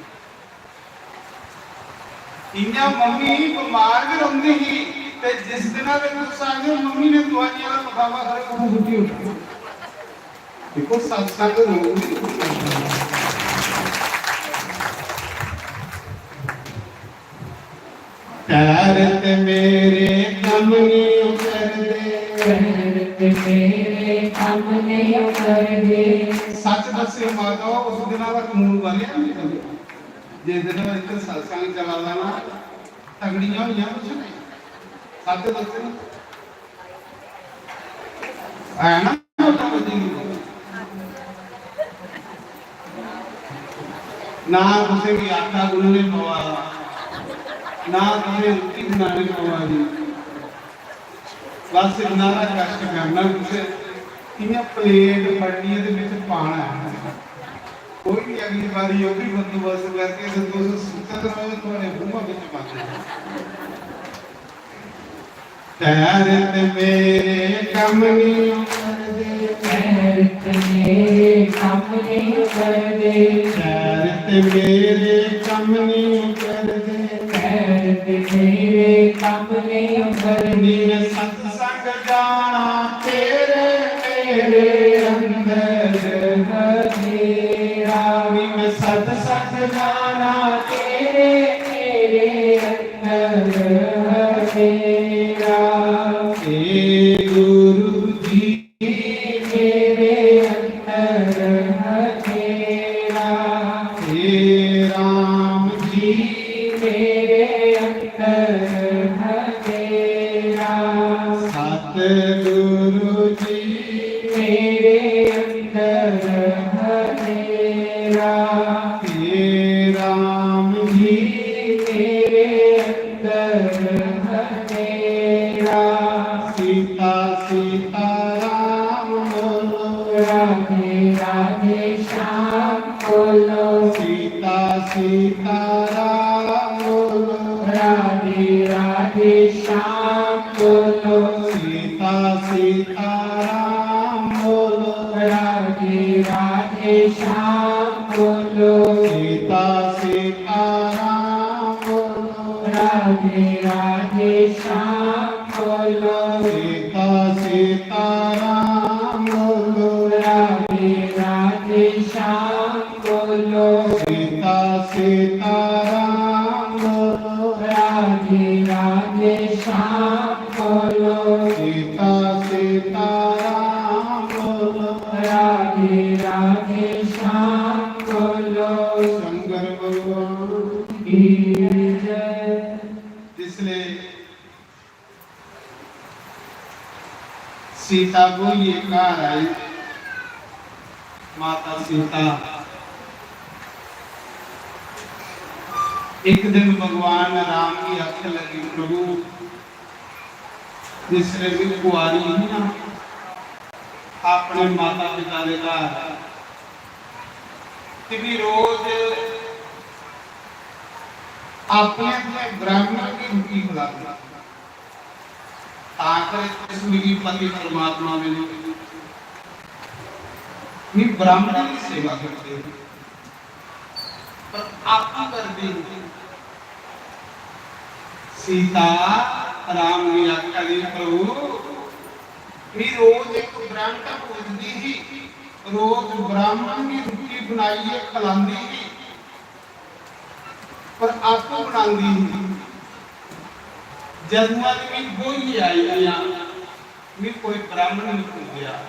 इ'यां मम्मी बमार गै रौंह्दी ही, ते जिस दिना दे तुस आए ओ, मम्मी ने दवाइयां दा लफाफा खरै कुत्थै सुट्टी ओड़ेआ। दिक्खो, सत्संग रोग बी दूर करदा ऐ। पैर ते मेरे कम्म नहीं करदे, पैर ते मेरे कम्म नहीं करदे। सच दस्सेओ माता, उस दिना दा खून बलेआ निं बलेआ? जिस दिन इत्थै सत्संग चला दा ना, तगड़ियां होइयां कुछ नहीं। सत्य दस्सो। है ना? ना कुसै गी आटा गुन्नने पवा दा, ना कुसै रुट्टी बनाने पवा दी। बस इन्ना हारा कश्ट करना, तुसें इ'यां प्लेट फड़नी ऐ ते बिच पाना ऐ। कोई बी अगली बारी ओह् बी बंदोबस्त करगे ते तुस सुत्ते दे र'वो, थुआढ़े मूंहा बिच पाना ऐ। पैर ते मेरे कम्म निं करदे, पैर ते मेरे कम्म निं करदे, पैर ते मेरे कम्म निं करदे। मेरे कमले अंदर। बिन सत्संग जाना तेरे मेरे अंदर हनेरा। बिन सत्संग जाना तेरे मेरे अंदर हनेरा। हे गुरु जी मेरे अंदर हनेरा। हे राम जी मेरे अंदर हनेरा। सतगुरु जी मेरे अंदर हनेरा। हे राम जी मेरे अंदर हनेरा। सीता सीता राम बोलो। राधे राधे श्याम बोलो। सीता सीता राम बोलो। राधे राधे श्याम बोलो। सीता सीता राम बोलो। राधे राधे श्याम बोलो। सीता सीता राम बोलो। राधे राधे श्याम बोलो। सीता सीता राम बोलो। राधे राधे श्याम बोलो। सीता सीता राम बोलो। राधे राधे श्याम बोलो। सीता सीता राम बोलो। राधे राधे श्याम बोलो। शंकर भगवान की जय। जिसले सीता ब्होइयै घर आई, माता सीता, एक दिन भगवान राम गी आखन लगी, "प्रभु, जिसलै में कुआरी ही ना, अपने माता पिता दे घर, ते भी रोज अपने अपने ब्राह्मण गी रुट्टी खलांदी।" तां करियै तुस मिगी पति परमात्मा मिले। मी ब्राह्मणें दी सेवा करदे हो, पर आपूं करदे हो। सीता राम गी आखा दी, "प्रभु, मी रोज इक ब्राह्मण पूजदी ही, रोज ब्राह्मण गी रुट्टी बनाइयै खलांदी ही।" पर आपूं बनांदी ही। जदुआं दी मी ब्होइयै आई आं, मी कोई ब्राह्मण निं पूजेआ,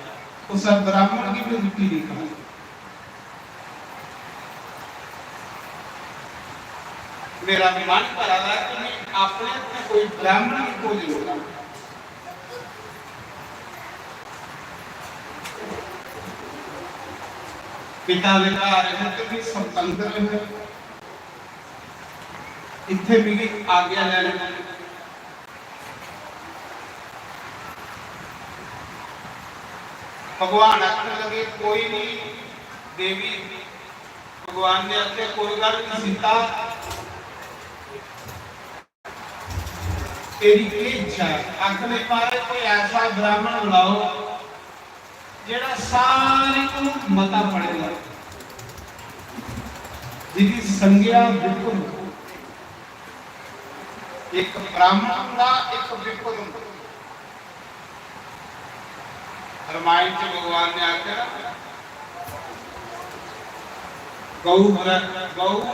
कुसै ब्राह्मण गी बी रुट्टी निं खलाई। मेरा मन करा दा कि मी अपने हत्थें कोई ब्राह्मण गी भोजन करां। पिता दे घर है ते भी स्वतंत्र है। इत्थे मिगी आज्ञा लैने। भगवान आखन लगे, "कोई नहीं देवी।" भगवान ने आखे, "कोई गल्ल नहीं सीता, तेरी केह् इच्छा है?" आखने, "महाराज, कोई ऐसा ब्राह्मण बुलाओ जेड़ा सारे कोलू मता पढ़े दा, जिदी संज्ञा विपुल हो।" एक ब्राह्मण होंदा, एक विपुल होंदा। रामायण च भगवान ने आखेआ, "गौ ब्र-, गौ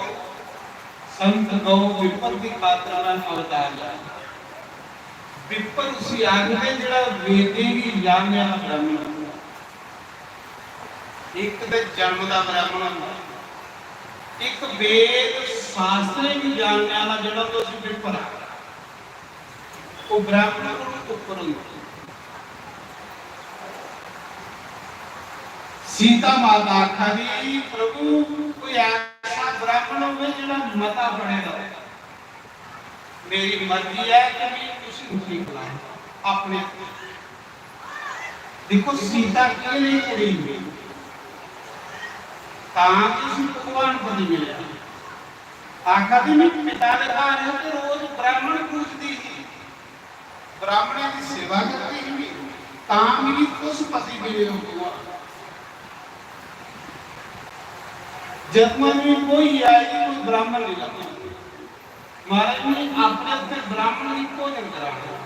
संत गौ विपुल की खातिर मैं अवतार लिया।" विपुल उसी आखदे जेड़ा वेदें गी जानने आह्ला ब्राह्मण होंदा। एक ते जन्म दा ब्राह्मण होंदा, एक वेद शास्त्रें गी जानने आह्ला जेह्ड़ा होंदा, उसी विप्र आखदे। ओह् ब्राह्मण कोलू उप्पर होंदा। सीता माता आखा दी, "प्रभु, कोई ऐसा ब्राह्मण होवे जेह्ड़ा मता पढ़े दा होवे।" मेरी मर्जी ऐ कि मैं उसी रुट्टी खलां अपने। देखो सीता केह् नेही कुड़ी ही, तां कि उसी भगवान पति मिलेआ। आखा दी, "मैं पिता दे घर ते रोज ब्राह्मण पूजदी ही, ब्राह्मणें दी सेवा करदी ही मैं, तां मिगी तुस पति मिले हो भगवान।" जदुआं दी ब्होई आई, कोई ब्राह्मण नहीं लब्भा। महाराज ने अपने अपने ब्राह्मण गी भोजन कराना।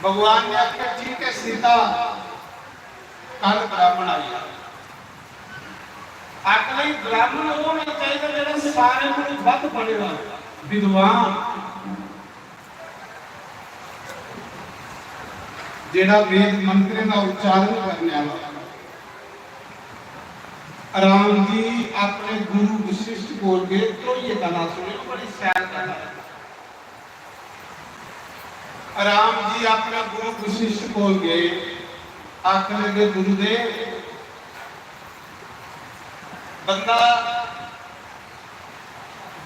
भगवान ने आखेआ, "ठीक है सीता, कल ब्राह्मण आई जा।" अगले ब्राह्मण ओह् होना चाहिदा जेह्ड़ा सारे कोला बद्ध पढ़े दा, विद्वान, जेह्ड़ा वेद मंत्रें दा उच्चारण करने आह्ला। राम जी अपने गुरु वशिष्ठ कोल गए, ध्रोइयै कथा सुनियो, बड़ी शैल कथा ऐ। राम जी अपने गुरु वशिष्ठ कोल गए, आखन लगे, "गुरुदेव, बंदा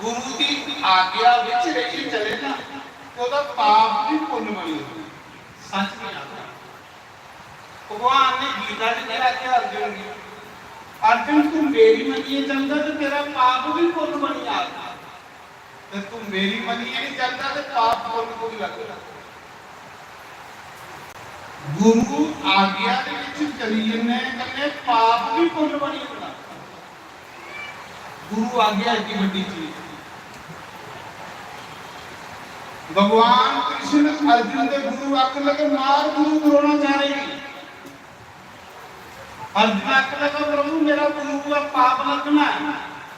गुरु दी आज्ञा विच रेहियै चले ना, ते ओह्दा पाप भी पुन्न बनी जंदा।" सच नहीं आता। भगवान ने गीता च केह् आखेआ अर्जुन गी? "अर्जुन, तू मेरी मन्नियै चलदा ते तेरा पाप भी पुन्न बनी जाग, ते तू मेरी मन्नियै नहीं चलदा ते पाप पुन्न कुछ लगदा।" गुरु आज्ञा दे विच चली जन्ने कन्नै पाप भी पुन्न बनी जंदा। गुरु आज्ञा इतनी बड़ी चीज। भगवान कृष्ण अर्जुन के गुरु आखन लगे, "मार गुरु द्रोणाचार्य गी।" अर्जुन आखन लगा, "प्रभु, मेरा गुरु का पाप लगना है।"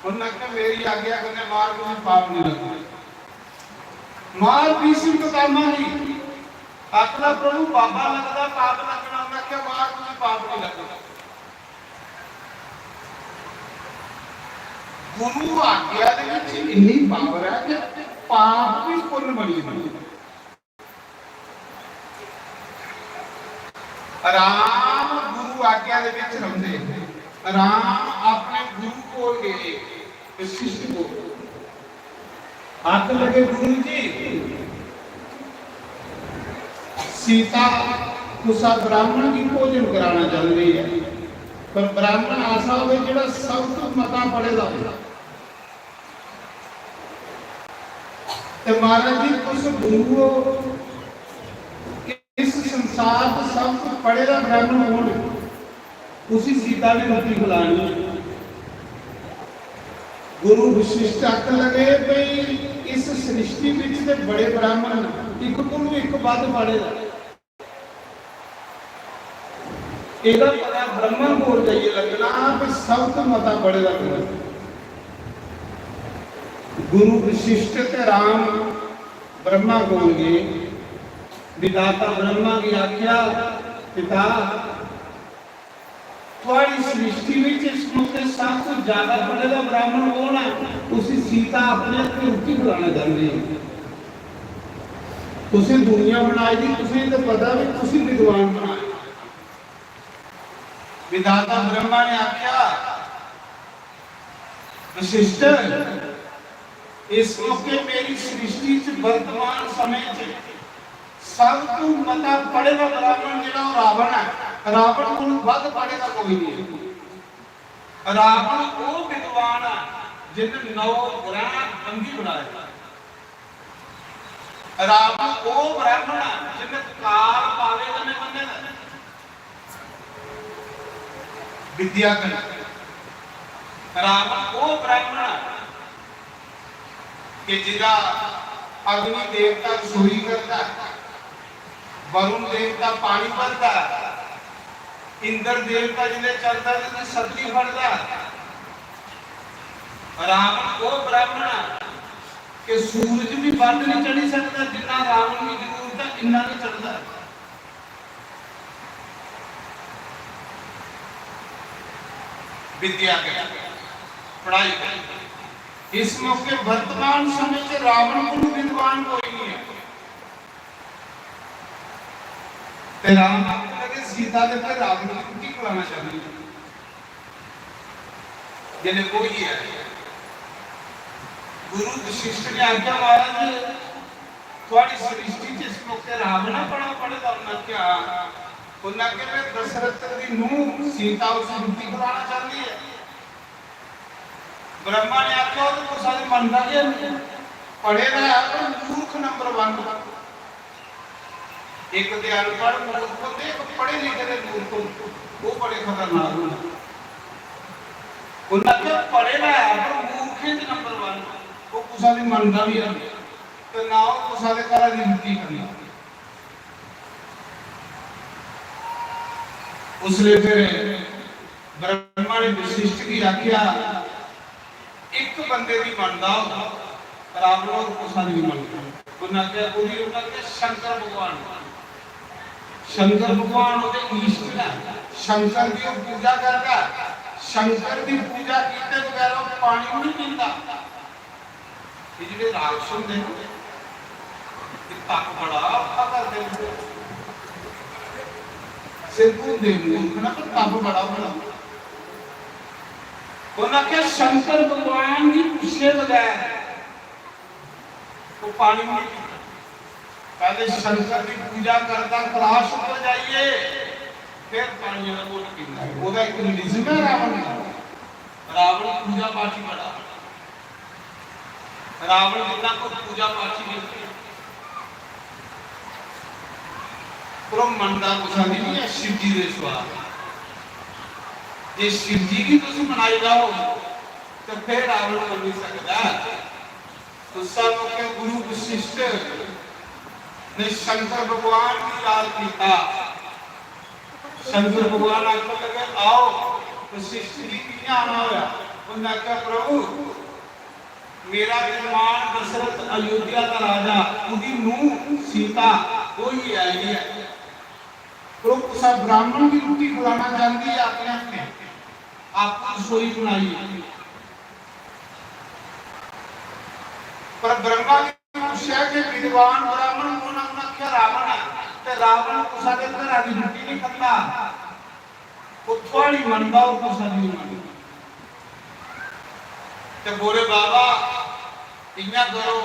उन्होंने आखा, "मेरी आज्ञा कन्नै मार गुरु पाप नहीं लगना।" मार भीष्म पितामह गी। आखदा, "प्रभु, बाबा लगदा पाप लगना।" उन्हें आखा, "मार गुरु पाप नहीं लगना।" गुरु आज्ञा दे विच इन्नी पावर है कि पाप भी पुन्न बनी जंदा। राम गुरु आज्ञा दे विच रौंदे। राम अपने गुरु कोल गए, वशिष्ठ कोल। आखन लगे, "गुरु जी, सीता कुसा ब्राह्मण गी भोजन कराना चाहती है, पर ब्राह्मण ऐसा होवे जेड़ा सब तो मता पढ़े दा होवे।" ते महाराज जी, तुस गुरु हो, इस संसार च सब तो पढ़े दा ब्राह्मण कौन है? उसी सीता ने रुट्टी खिलानी है। गुरु वशिष्ठ आखन लगे, "भाई, इस सृष्टि विच ते बड़े ब्राह्मण न, इक कोलू इक बद्ध पढ़े दा।" एदा पता ब्रह्मा कोल जाइयै लगना कि सब तो मता पढ़े दा कौन। गुरु वशिष्ठ ते राम ब्रह्मा कोल गए। विधाता ब्रह्मा गी आख्या, "पिता, थुआड़ी सृष्टि विच इस मौके सब तो ज्यादा पढ़े दा ब्राह्मण कौन है? उसी सीता अपने हत्थें रुट्टी खलाना चाहती है। तुसें दुनिया बनाई दी, तुसें तो पता भी, तुसी विद्वान बनाए।" विधाता ब्रह्मा ने आख्या, "वशिष्ठ, इस मौके मेरी सृष्टि च वर्तमान समय च सब तू मता पढ़े दा ब्राह्मण जेड़ा ओह रावण है, रावण कोलू वध पढ़े दा कोई नहीं है। रावण ओह विद्वान है जिन्हें नौ ग्रह अंगी बनाए। रावण ओह ब्राह्मण है जिन्हें काल पावे कन्नै बन्ने दा है। विद्या कन्नै।" रावण ओह ब्राह्मण है कि जेह्ड़ा अग्नि देवता रसोई करदा है, वरुण देवता पानी भरदा है, इंद्र देवता जिसलै चलदा ते सतली फड़दा है। रावण ओह ब्राह्मण है कि सूरज भी बद्ध नहीं चढ़ी सकदा, जिन्ना रावण गी जरूरत है इन्ना नहीं चढ़दा। विद्या कन्नै, पढ़ाई कन्नै। इस मौके वर्तमान समय च रावण कोलू विद्वान कोई नहीं है। ते राम आखन लगे, "सीता दे भाई रावण गी रुट्टी खलाना चाहती है।" जिन्हें कोई है, गुरु वशिष्ठ ने आख्या, "महाराज, थुआड़ी सृष्टि च इस मौके रावण है बड़ा पढ़े दा?" उन्हें आख्या, उन्हें आख्या, "मैं दशरथ दी नूंह सीता उसी रुट्टी खलाना चाहती है।" ब्रह्मा ने आख्या, "ओह तो कुसै दी मनदा गै नहीं, पढ़े दा है पर मूर्ख नंबर वन।" एक ते अनपढ़ मूर्ख होंदे, एक पढ़े लिखे दे मूर्ख होंदे, ओह बड़े खतरनाक होंदे। उन्नै आखेआ, "पढ़े दा ऐ, पर मूर्खें च नंबर वन।" ओह् कुसै दी मनदा बी है ते ना ओह् कुसै दे घरा दी रुट्टी खंदा। उसलै फिर ब्रह्मा ने वशिष्ठ गी आखेआ, "इक बंदे दी मनदा ओ, रावण होर कुसै दी निं मनदा।" उन्नै आखेआ, "ओह्दी उन्नै आखेआ शंकर भगवान।" शंकर भगवान ओह्दे इष्ट न, शंकर दी ओह् पूजा करदा, शंकर दी पूजा कीते बगैर ओह् पानी बी निं पींदा। एह् जेह्ड़े राक्षस होंदे न, एह् तप बड़ा औखा करदे न। सिर्फ होंदे मूर्ख न, पर तप बड़ा होंदा। उन्नै आखेआ, "शंकर भगवान गी पुच्छे बगैर ओह् पानी नहीं पीता। पैह्ले शंकर दी पूजा करदा, कलाश उप्पर जाइयै, फिर पानी दा घुट्ट पींदा।" ओह्दा इक निजम ऐ रावण दा। रावण पूजा पाठी बड़ा। रावण जिन्ना कोई पूजा पाठी नहीं, पर ओह् मनदा कुसै दी नहीं ऐ शिवजी दे सिवा। जे शिवजी गी तुस मनाई लैओ, ते फिर रावण मन्नी सकदा ऐ। उस्सै मौके गुरु वशिष्ठ ने शंकर भगवान गी याद किया। शंकर भगवान आखन लगे, "आओ।" वशिष्ठ जी, "कियां आना होया?" उन्हें आख्या, "प्रभु, मेरा जजमान दशरथ, अयोध्या का राजा, उदी नूह सीता, वो ही आई है।" प्रभु, कुसा ब्राह्मण की रोटी खिलाना चाहती है अपने हत्थे, आपको रसोई बनाई। पर ब्रह्मा ने पूछा कि विद्वान ब्राह्मण कौन है? उन्हें आख्या, "रावण है।" ते रावण कुसा दे घरा दी रुट्टी नहीं खाता, वो थुआड़ी मनदा, वो कुसा दी नहीं मनदा। ते बोले, "बाबा, इयां करो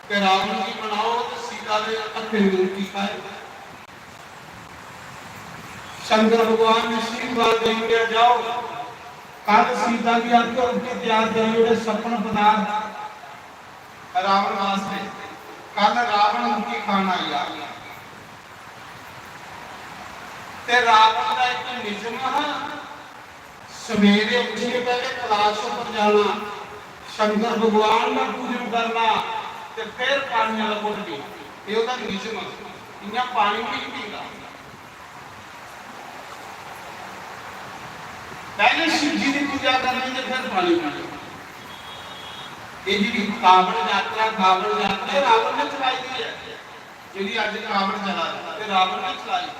कि रावण गी मनाओ ते सीता दे हत्थे दी रुट्टी खाए।" शंकर भगवान ने आशीर्वाद दे दिया, "जाओ, कल सीता दी आखो रुट्टी तैयार करी ओड़े, सपन पदार्थ।" रावण वास्तै, कल रावण रुट्टी खान आई जाग। ते रावण दा इक निजम हा, सवेरे उठियै पैह्ले कलाश उप्पर जाना, शंकर भगवान दा पूजन करना ते फिर पानी आह्ला घुट्ट पीना। एह् ओह्दा निजम हा। इ'यां पानी बी निं पींदा। पैह्ले शिव जी दी पूजा करनी ते फिर पानी पीना। एह् जेह्ड़ी कावड़ यात्रा, कावड़ यात्रा रावण ने चलाई दी ऐ। जेह्ड़ी अज्ज कावड़ चला दी, ते रावण ने चलाई दी।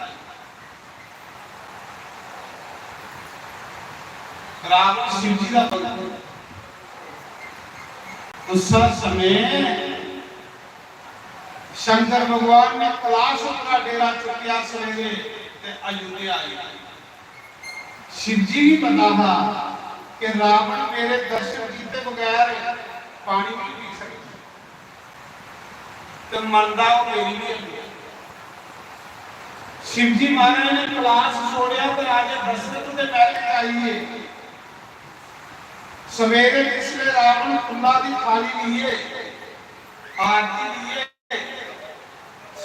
रावण शिव जी दा भक्त। उस समय शंकर भगवान ने कलाश उप्परा डेरा चुक्केआ सवेरे ते अयोध्या आई। शिव जी गी पता हा कि रावण मेरे दर्शन कीते बगैर पानी नहीं पी सकदा। ते मनदा ओह् मेरी बी हल्ली। शिव जी महाराज ने कलाश छोड़ेआ ते राजे दशरथ दे महल च आई गे। सवेरे जिसले रावण फुल्ला दी थाली लिए, आरती लिए,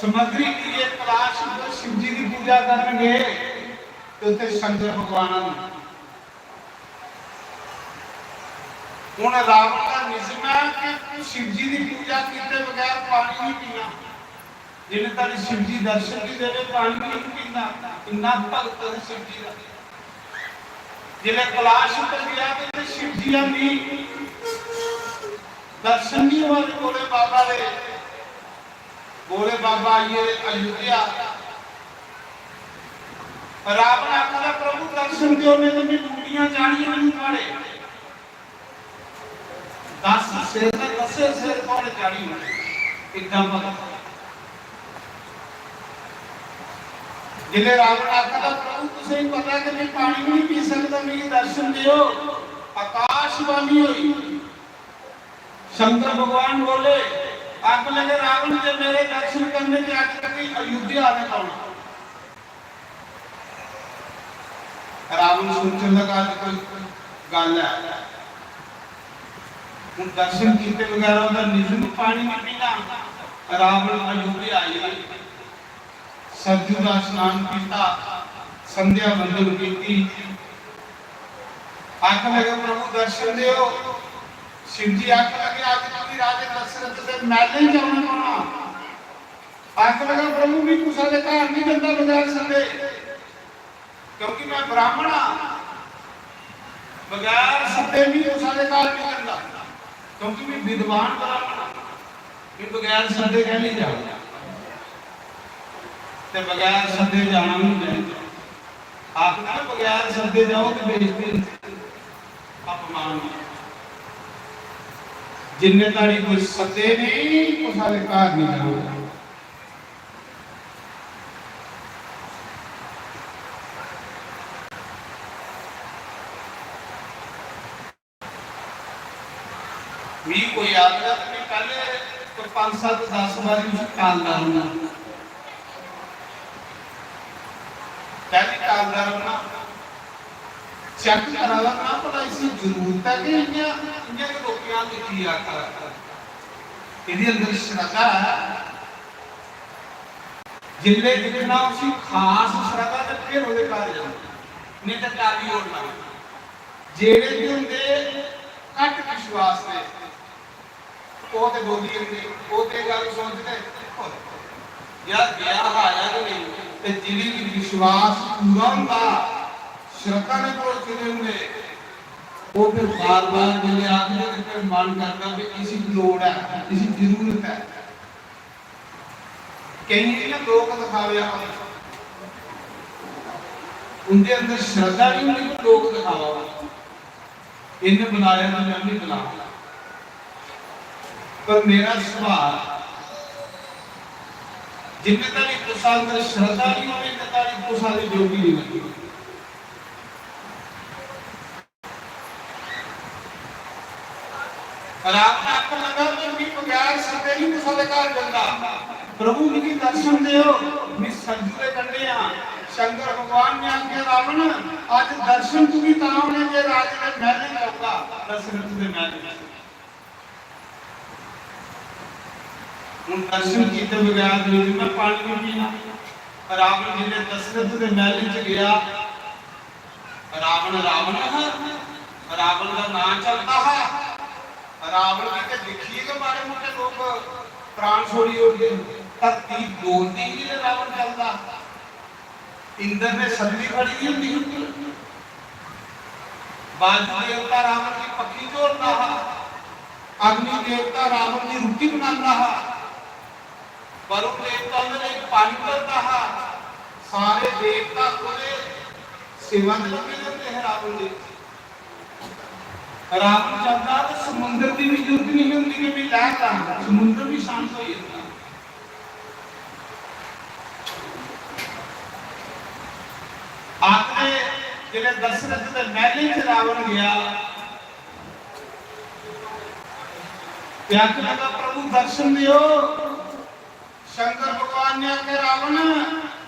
समग्री लिए, कलाश उप्पर शिव जी की पूजा करन गए, ते उत्थे शंकर भगवान हूँ रावण का निजम है कि शिव जी की पूजा किए बगैर पानी नहीं पीना। जिन्ने तक शिव जी दर्शन नहीं देवे, पानी नहीं पीना। इन्ना भगत है शिव जी का। जिसले कलाश उतर गया तो शिव जी का नहीं दर्शन नहीं हुआ, बोले बाबा रे, बोले बाबा आइए अयोध्या। रावण आखदा, "प्रभु दर्शन दियो, नहीं तो मैं मुंडियां चाढ़ियां नहीं थुआड़े।" दस सिर ते दसे सिर थुआड़े चाढ़ी होने। इतना भगत। जिसले रावण आखदा, "प्रभु तुसें पता कि मैं पानी भी नहीं पी सकता, मेरे दर्शन दियो।" आकाशवाणी हुई। शंकर भगवान बोले, आखन लगे, "रावण, जे मेरे दर्शन करने ते अज तक अयोध्या आने पौना।" रावण सोचन लगा कि कोई गल है। हूँ दर्शन किए बगैर ओह्दा निजम पानी नहीं पीना। रावण अयोध्या आई, सरजू का स्नान किया, संध्या वंदन की, आखन लगे, "प्रभु, दर्शन देओ।" शिव जी आखन लगे, "अज्ज तुगी राजे दशरथ दे महलें च औना पौना।" आखन लगा, "प्रभु, मैं कुसै दे घर नहीं जंदा बगैर सद्दे, क्योंकि मैं ब्राह्मण हां। बगैर सद्दे मैं कुसै दे घर नहीं जंदा, क्योंकि मैं विद्वान ब्राह्मण हां। मैं बगैर सद्दे कह नहीं जाऊंगा।" ते बगैर सद्दे जाना भी नहीं चाहिए। आखना बगैर सद्दे जाओ तो बेइज्जती, अपमान। जिन्ने ताड़ी कोई सद्दे नहीं, कुसै दे घर नहीं जाना। मी कोई आखदा ते मी पैह्ले कोई पंज, सत्त, दस बारी उसी टालदा रौह्ना। कैह्ली टालदा रौह्ना? चैक करा दा ना, भला इसी जरूरत ऐ कि इ'यां, इ'यां गै लोकें अ'ल्ल दिक्खी जा करा दा? एह्दे अंदर श्रद्धा ऐ। जिसलै दिक्खना उसी खास श्रद्धा ते फिर ओह्दे घर जाना, नेईं ते टाली ओड़ना। जेह्ड़े बी होंदे घट्ट विश्वास दे, ओह् ते बोली जंदे, ओह् ते गल्ल सोचदे, "दिक्खो, यार, गेआ हा, आया गै नेईं।" ते जि'नेंगी विश्वास पूरा होंदा, श्रद्धा ने भरोचे दे होंदे, ओह् फिर बार-बार जिसलै आखदे ते फिर मन करदा भी इसी लोड़ ऐ, इसी जरूरत ऐ। केइयें गी ना लोक दिखावे आह्ला, उं'दे अंदर श्रद्धा नहीं होंदी, पर लोक दिखावा होंदा। इन्ने बुलाया तो मैं भी बुला, पर मेरा सुभाऽ, जिन्ने ताड़ी कुसै अंदर श्रद्धा नहीं होनी, इन्ने ताड़ी कुसै दे जोगी नहीं बनदी। रावण आखन लगा कि "मैं बगैर सद्दे नहीं कुसै दे घर जंदा, प्रभु मिगी दर्शन देओ, मैं सरजू दे कंढे आं।" शंकर भगवान ने आखेआ, "रावण, अज्ज दर्शन तुगी तां होने जे राजे दे महलें च औगा, दशरथ दे महलें च।" हून दर्शन कीते बगैर नहीं मैं पानी नहीं पीना। रावण जिसलै दशरथ दे महल च गया, रावण रावण हा, रावण दा नां चलदा हा। रावण गी ते दिक्खियै गै माड़े मुट्टे लोक प्राण छोड़ी ओड़दे। धरती डोलदी ही जिसलै रावण चलदा हा। इंद्र ने सगली फड़ी दी होंदी ही। वायु देवता रावण दी पक्खी झोलदा हा, अग्नि देवता रावण दी रुट्टी बनांदा हा, वरुण देवता उं'दे लेई पानी भरदा हा। सारे देवता ओह्दे सेवा च लग्गे दे होंदे हे रावण दे। रावण चलदा ते समुंदर दी भी जरूरत नहीं होंदी कि भी लैह्र लां, समुंदर भी शांत हो जाता। आखदे जिसलै दशरथ दे महलें च रावण गया ते आखन लगा, "प्रभु दर्शन देओ।" शंकर भगवान ने आखेआ, "रावण,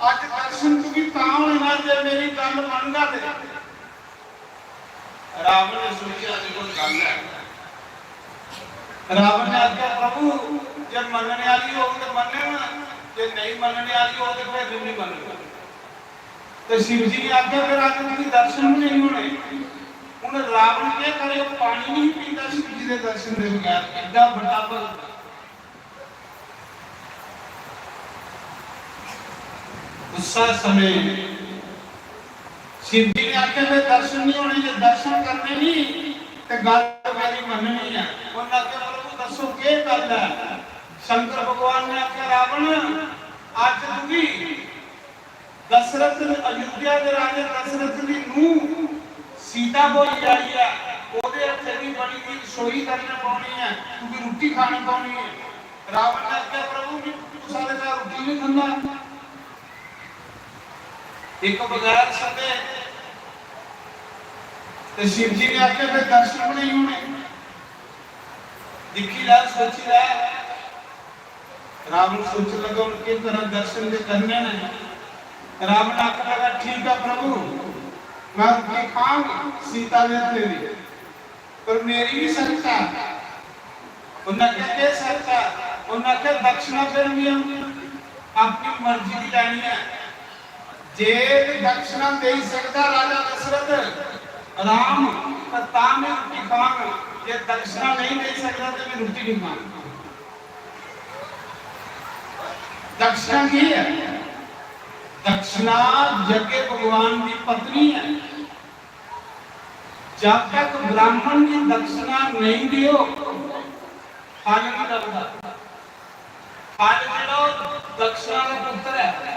अज्ज दर्शन तुगी तां होने न जे मेरी गल्ल मनगा ते।" रावण ने सोचेआ, "अज्ज कोई गल्ल ऐ।" रावण ने आखेआ, "प्रभु, जे मन्नने आह्ली होग ते मन्नन, जे नेईं मन्नने आह्ली होग ते फिर नेईं मन्नन।" ते शिव जी ने आखेआ, "फिर अज्ज तुगी दर्शन बी नेईं होने।" हून रावण केह् करे, ओह् पानी नहीं पींदा शिव जी दे दर्शन दे बगैर, एड्डा बड्डा भक्त। उस्सै समें शिव जी ने आखेआ, "फिर दर्शन नहीं होने, जे दर्शन करने नहीं ते गल्ल मेरी मन्ननी ऐ।" उन्नै आखेआ, "प्रभु दस्सो केह् गल्ल ऐ?" शंकर भगवान ने आखेआ, "रावण, अज्ज तुगी दशरथ, अयोध्या दे राजे दशरथ दी नूंह सीता भोली आई ऐ, ओह्दे हत्थे दी बनी दी रसोई करनी पौनी ऐ, तुगी रुट्टी खानी पौनी ऐ।" रावण ने आखेआ, "प्रभु, मैं कुसै दे घर रुट्टी नहीं खंदा, इक बगैर सद्दे।" ते शिव जी ने आखेआ, "फिर दर्शन भी नहीं होने, दिक्खी लै, सोची लै।" रावण सोचन लगा, "हून केह् करां, दर्शन ते करने न।" रावण आखन लगा, "ठीक ऐ प्रभु, मैं रुट्टी खांग सीता दे हत्थे दी, पर मेरी भी शर्त ऐ।" उन्नै आखेआ, "केह् शर्त ऐ?" उन्नै आखेआ, "दक्षिणा फिर भी अपनी मर्जी दी लैनी ऐ। जे दक्षिणा देई सकदा राजा दशरथ, राम, पर तां में रुट्टी खांग, जे दक्षिणा नेईं देई सकदा ते में रुट्टी नेईं खांग। दक्षिणा केह् ऐ? दक्षिणा जगे भगवान दी पत्नी ऐ। जब तक ब्राह्मण गी दक्षिणा नेईं देओ, फल नेईं लभदा। फल जेह्ड़ा ओह् दक्षिणा दा पुत्तर ऐ।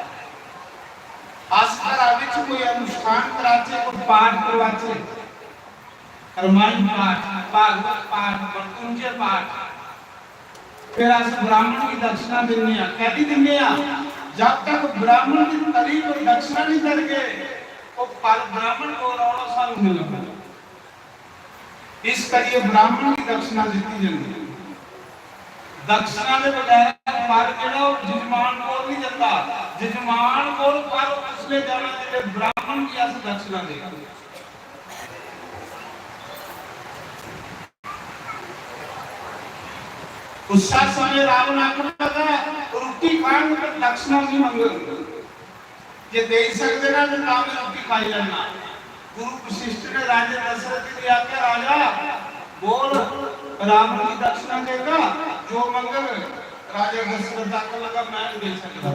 अस घरा बिच कोई अनुष्ठान कराचै, कोई पाठ करवाचै, रामायण पाठ, भागवत पाठ, मृत्युंजय पाठ, फिर अस ब्राह्मण गी दक्षिणा दिन्ने आं। कैह्दी दिन्ने आं? जब तक ब्राह्मण दी तली पर दक्षिणा नहीं धरगे, ओह् फल ब्राह्मण कोल रौह्ना सानूं नहीं लभदा। इस करियै ब्राह्मण गी दक्षिणा दित्ती जंदी ऐ। दक्षिणा दे बगैर फल जेह्ड़ा ओह् जजमान कोल नहीं जंदा। जजमान कोल फल उसलै जाना जिसलै ब्राह्मण गी अस दक्षिणा देगे। उस्सै समें रावण आखन लगा, "रुट्टी खांग पर दक्षिणा नहीं मंगग। जे देई सकदे ना ते तां में रुट्टी खाई लैना।" गुरु वशिष्ठ ने राजे दशरथ जी गी आखेआ, "राजा, बोल, रावण गी दक्षिणा देगा, जो मंगग।" राजा दशरथ आखन लगा, "मैं नहीं दे सकदा।"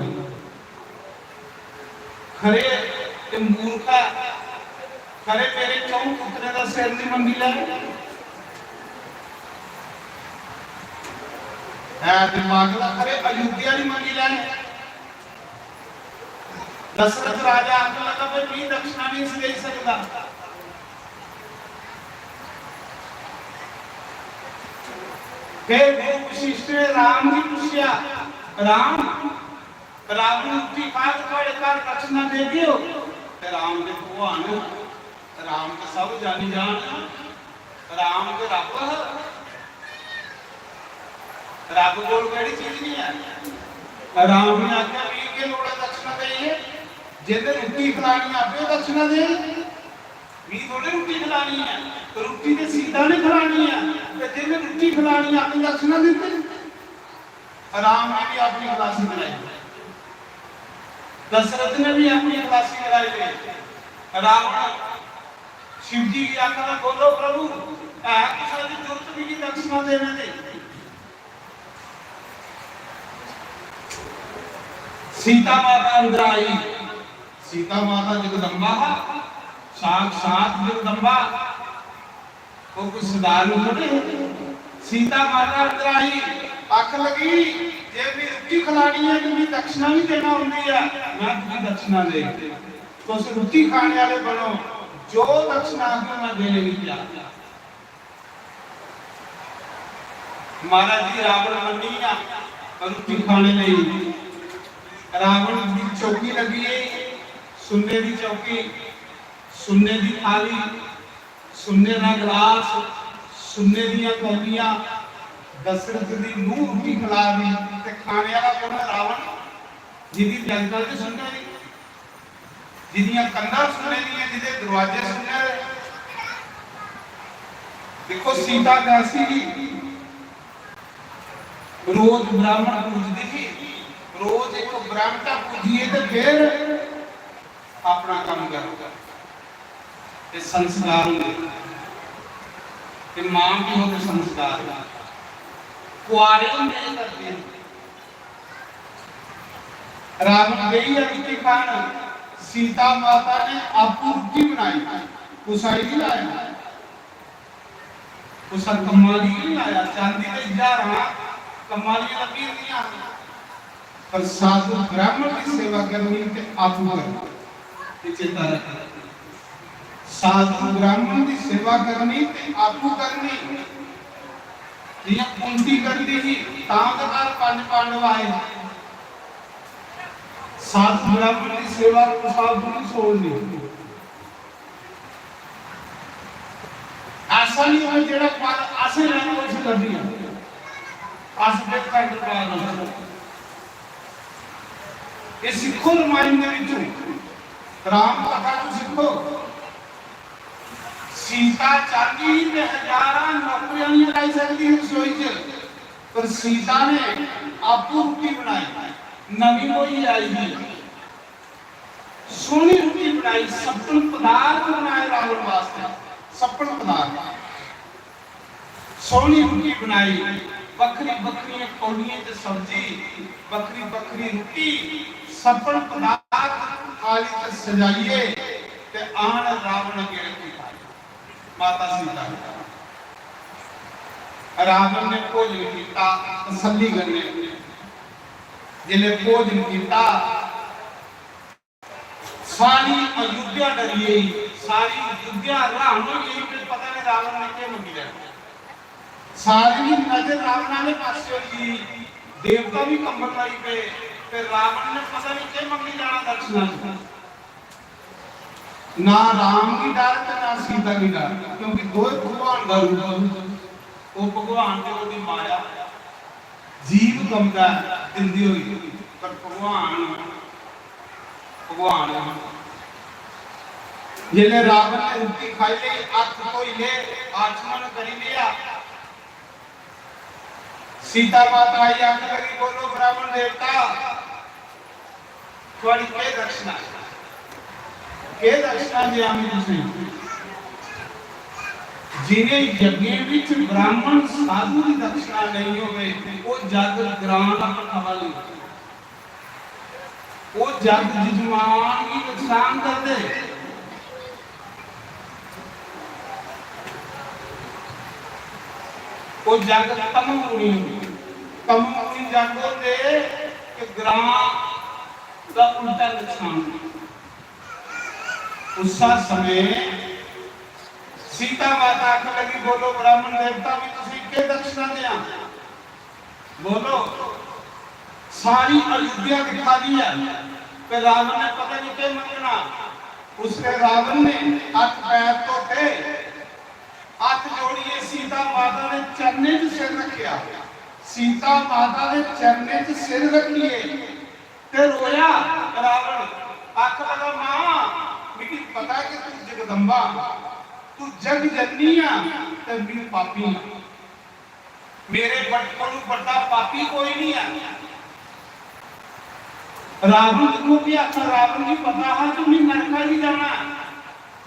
खरे ते मूर्ख ऐ, खरे मेरे चौं पुत्तरें दा सिर नहीं मंगी लै। है ते पागल, खरे अयोध्या नहीं मंगी लै। दशरथ राजा आखन लगा, "भाई, मी दक्षिणा नहीं देई सकदा।" फिर गुरु वशिष्ठ ने राम गी पूछेआ, "राम, रावण रुट्टी खाग, थुआढ़े घर दक्षिणा देगे ओ?" ते राम दे भगवान, राम ते सब जानी जान, राम ते रब ह। रब कोल केह्ड़ी चीज नहीं है। राम ने आखेआ, "मिगी केह् लोड़ ऐ दक्षिणा देइयै? जिन्ने रुट्टी खलानी आपे दक्षिणा दे, मिगी थोड़े रुट्टी खलानी है। रुट्टी ते सीता ने खलानी है, ते जिन्ने रुट्टी खलानी आपे दक्षिणा दिंदे।" राम ने भी अपनी खलासी कराई, दशरथ ने भी अपनी खलासी कराई। रावण शिव जी गी आखदा, "बोलो प्रभु, है कुसै दी जुर्त मिगी दक्षिणा देने दी?" सीता माता अंदर आई। सीता माता जगदम्बा हा, साक्षात जगदम्बा। ओह् कोई सधारण थोड़े हे। सीता माता अंदर आई, आखन लगी, "जे मी रुट्टी खलानी ऐ ते मी दक्षिणा भी देना औंदी ऐ, मैं तुगी दक्षिणा दे। तुस रुट्टी खाने आह्ले बनो, जो दक्षिणा आखगे मैं देने गी त्यार।" महाराज जी, रावण मन्नी गेआ रुट्टी खाने लेई। रावण दी चौकी लगी गेई, सुन्ने दी चौकी, सुन्ने दी थाली, सुन्ने दा गलास, सुन्ने दियां कौलियां। दशरथ दी नूंह रुट्टी खला दी ते खाने आह्ला कौन ऐ? रावण, जिंदी जंगल च सुन्ने दी, जिंदियां कंधां सुन्ने दियां, जिंदे दरवाजे सुन्ने दे। दिक्खो सीता कैसी ही, रोज ब्राह्मण पूजदी ही, रोज इक ब्राह्मणा पूजिए ते फिर अपना कम्म करदा। ते संस्कार होंदे, ते मां प्यो दे संस्कार। कुआरे होंदे एह् करदे न। रावण बेही गेआ रुट्टी खान, सीता माता ने आपूं रुट्टी बनाई, कुसै गी लाया। कुसै कम्मा गी नहीं लाया, चांदी दे ज्हारां कम्मा गी लब्भी जंदियां। पर साधु ब्राह्मण दी सेवा करनी ते आपूं करनी। एह् चेता रखना। साधु ब्राह्मण दी सेवा करनी ते आपूं करनी। जि'यां कुंती करदी ही, तां ते घर पंज पांडव आए। साधु ब्राह्मण दी सेवा कुसै उप्पर नहीं छोड़नी। ऐसा नहीं होना जेह्ड़ा फल असें लैना उसी लब्भी जाए। अस फिर कंड पा लैना। ये सिक्खो रामायण दे विचों, राम कथा चों सिक्खो। सीता चाहंदी ही ते हजारां नौकरानियां लाई सकदी ही रसोई च, पर सीता ने आपूं रुट्टी बनाई, नमीं ब्होइयै आई ही। सोहनी रुट्टी बनाई, सप्पन पदार्थ बनाए रावण वास्तै। सप्पन पदार्थ, सोहनी रुट्टी बनाई, बक्खरी बक्खरियें कौलियें च सब्जी, बक्खरी बक्खरी रुट्टी, सप्पन पदार्थ थाली च सजाइयै ते आन रावण अग्गें रक्खी दित्ता। माता सीता ने, रावण ने भोजन कीता तसल्ली कन्नै। जिसलै भोजन कीता, सारी अयोध्या डरी गेई, सारी अयोध्या हैरान होई गेई कि पता नहीं रावण ने केह् मंगी लैना। सारें दी नजर रावण आह्ले पासै होई गेई, देवता बी कंबन लगी पे ते रावण ने पता नहीं केह् मंगी लैना दक्षिणा च। ना राम गी डर ते ना सीता गी डर, क्योंकि दोए भगवान दा रूप। ओह् भगवान ते ओह्दी माया, जीव गमदा ऐ दिंदे होई, पर भगवान, भगवान। जिसलै रावण ने रुट्टी खाई लेई, हत्थ धोई ले, आचमन करी लिया, सीता माता आई, आखन लगी, "बोलो ब्राह्मण देवता, थुआड़ी केह् दक्षिणा ऐ? केह् दक्षिणा देआं में तुसेंगी?" जिनें यज्ञें विच ब्राह्मण साधु दी दक्षिणा नहीं होवे, वो जग ग्रां दा भखावा नहीं। वो जग जजमान गी नुकसान करदे। वो जग तमोगुणी, तमोगुणी जग होंदे कि ग्रां दा उल्टा नुकसान। उस समय सीता माता आखन लगी, "बोलो ब्राह्मण देवता, भी तुसी के दक्षिणा देआं? बोलो।" सारी अयोध्या दिखा दी है कि रावण ने पता नहीं क्या मंगना। उसने, रावण ने हत्थ पैर धोते, हत्थ जोड़िए सीता माता ने चरणें च सिर रखिया। सीता माता ने चरणें च सिर रखिए ते रोया रावण। आख लगा, "मां, मिगी पता कि तू जगदम्बा, तू जग जननी आ ते मैं पापी हां। मेरे बड़-, कोलू बड्डा पापी कोई नहीं है।" रावण को भी आखा, रावण गी पता हा कि मैं नरका नहीं जाना,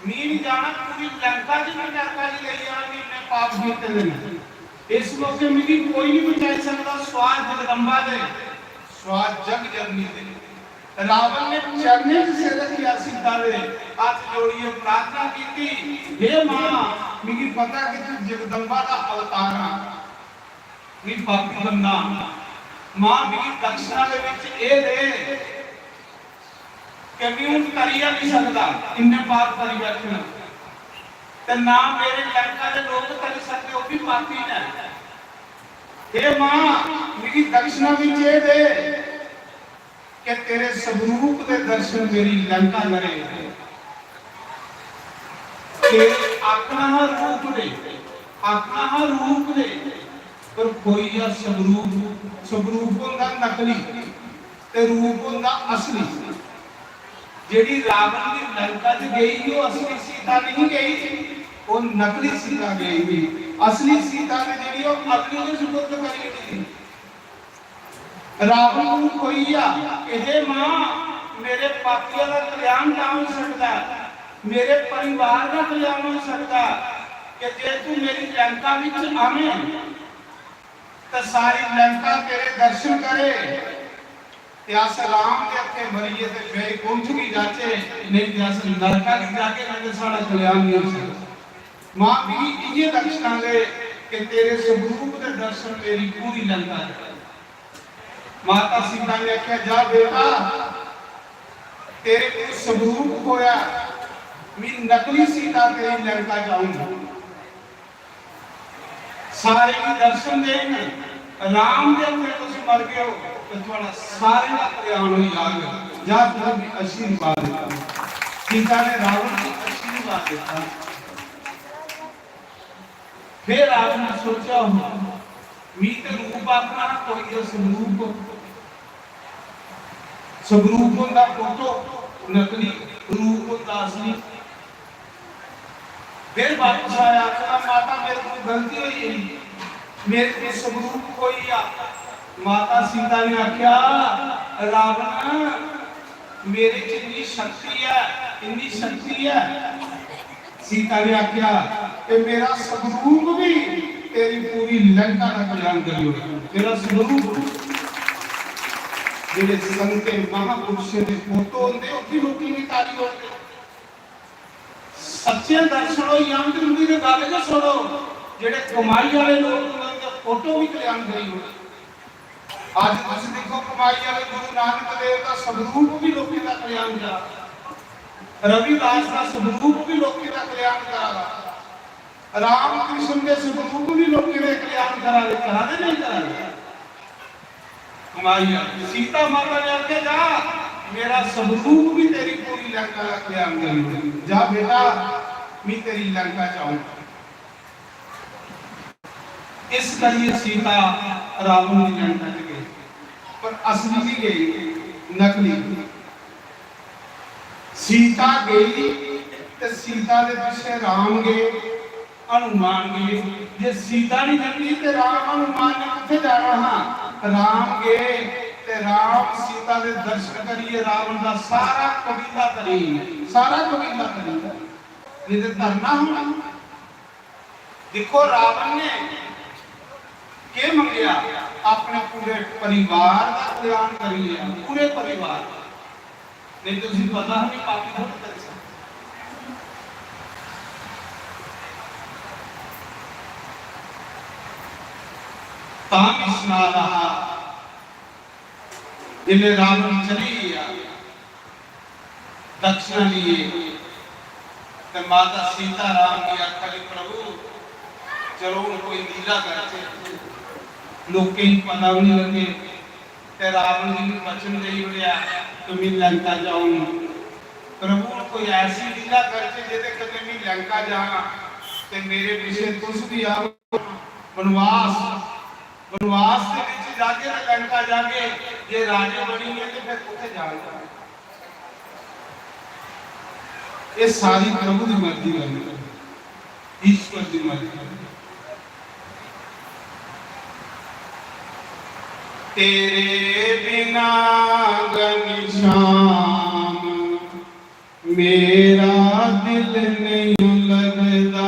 मैं नहीं जाना, पूरी लंका च मैं नरका च लेई जाना, मैं इन्ने पाप कीते दे न। इस मौके मिगी कोई नहीं बचाई सकता, स्वाद जगदम्बा दे, स्वाद जग जननी दे। रावण ने चरणें च सिर रखिया सीता दे, हत्थ जोड़िए प्रार्थना कीती, "हे मां, मिगी पता कि तू जगदम्बा दा अवतार आ, मैं पापी बंदा हां। मां, मिगी दक्षिणा दे विच एह दे कि मैं हुण करी गै नहीं सकदा, इन्ने पाप करी बैठे हां। ते ना मेरे लंका दे लोक करी सकदे, ओह भी पापी न। हे मां, मिगी दक्षिणा विच एह दे कि तेरे स्वरूप दे दर्शन मेरी लंका करे।" तेरे आखना हा रूप दे, आखना हा रूप दे, पर खोई गेआ स्वरूप। स्वरूप होंदा नकली ते रूप होंदा असली। जेड़ी रावण दी लंका च गई, ओह असली सीता नहीं गई, ओह नकली सीता गई थी। असली सीता ने जेड़ी ओह अग्नि दे सुपुर्द करी दित्ती। रावण को खोई गेआ कि हे मां, मेरे पापिया दा कल्याण तां होई सकदा ऐ, मेरे परिवार दा कल्याण होई सकदा ऐ कि जे तू मेरी लंका विच आवें ते सारी लंका तेरे दर्शन करे ते अस राम दे हत्थे मरिये ते बैकुंठ गी जाचे, नहीं ते अस नरका गी जाके, नहीं ते साढ़ा कल्याण नहीं होई सकदा। मां, मिगी इये दक्षिणा दे कि तेरे स्वरूप दे दर्शन मेरी पूरी लंका करे। माता सीता ने आख्या, "जा बेटा, तेरे को स्वरूप खोया, मैं नकली सीता तेरी लंका जाऊंगा।" सारे गी दर्शन देन, राम दे हत्थे तुस मर गए हो, तो थुआड़ा सारे दा कल्याण हो जाग। जा तुसें भी आशीर्वाद दिता। सीता ने रावण को आशीर्वाद दिता। फिर रावण ने सोचा, हो, मी ते रूप आखना, कोई ते स्वरूप। स्वरूप होंदा फोटो, नकली, रूप होंदा असली। फिर वापस आया, आखदा, "माता, मेरे को गलती हुई गेई, मेरे को स्वरूप खोई गेआ।" माता सीता ने आख्या, "रावण, मेरे च इन्नी शक्ति है, इन्नी शक्ति है, सीता ने आख्या कि मेरा स्वरूप भी तेरी पूरी लंका का कल्याण करी ओड़े। मेरा स्वरूप, जेह्ड़े संतें महापुरुषें दे फोटो होंदे, ओह् भी लोकें गी तारी ओड़दे। सच्चे दर्शन होई जान ते उं'दी ते गल्ल गै छोड़ो, जेह्ड़े कमाई आह्ले लोक होंदे, उं'दे फोटो भी कल्याण करी ओड़दे। अज्ज तुस दिक्खो, कमाई आह्ले गुरु नानक देव दा स्वरूप भी लोकें दा कल्याण करा दा, रविदास दा स्वरूप भी लोकें दा कल्याण करा दा, राम कृष्ण दे स्वरूप भी लोकें दे कल्याण करा दे, करा दे, नहीं करा दे? कमाई आह्ले। सीता माता ने आखेआ, जा, मेरा स्वरूप भी तेरी पूरी लंका का कल्याण करी दे। जा बेटा, मैं तेरी लंका च आऊं। इस करियै सीता रावण दी लंका च गई, पर असली नहीं गई, नकली। सीता गई ते सीता दे पिछे राम गए, हनुमान गए। जे सीता नहीं जंदी ते राम हनुमान ने कित्थे जाना हा? राम गए ते राम सीता दे दर्शन करिए रावण दा सारा कबीला तरी, सारा कबीला तरी, नहीं ते धरना होना। देखो, रावण ने केह मंगेआ? अपने पूरे परिवार का कल्याण करी लिया, पूरे परिवार। नहीं तो उसी पता नहीं पापी थोड़ी कर सकता। तां भी सना रहा, जिसले रावण चली गया, दक्षिणा लिए ते माता सीता राम गी आखा लगी, "प्रभु, चलो हुन कोई लीला करचै, लोकें गी पता भी निं लग्गे।" ते रावण गी भी वचन देई ओड़ेआ कि मैं लंका जाऊं। प्रभु, हुन कोई ऐसी लीला करचै जेह्दे कन्नै मैं लंका जां ते मेरे पिछे तुस भी आओ। वनवास, वनवास दे विच जागे ते लंका जागे, जे राजे बनी गए ते फिर कुत्थे जाना? ये सारी प्रभु दी मर्जी बनी, ईश्वर दी मर्जी। तेरे बिना घनश्याम मेरा दिल नहीं लगदा,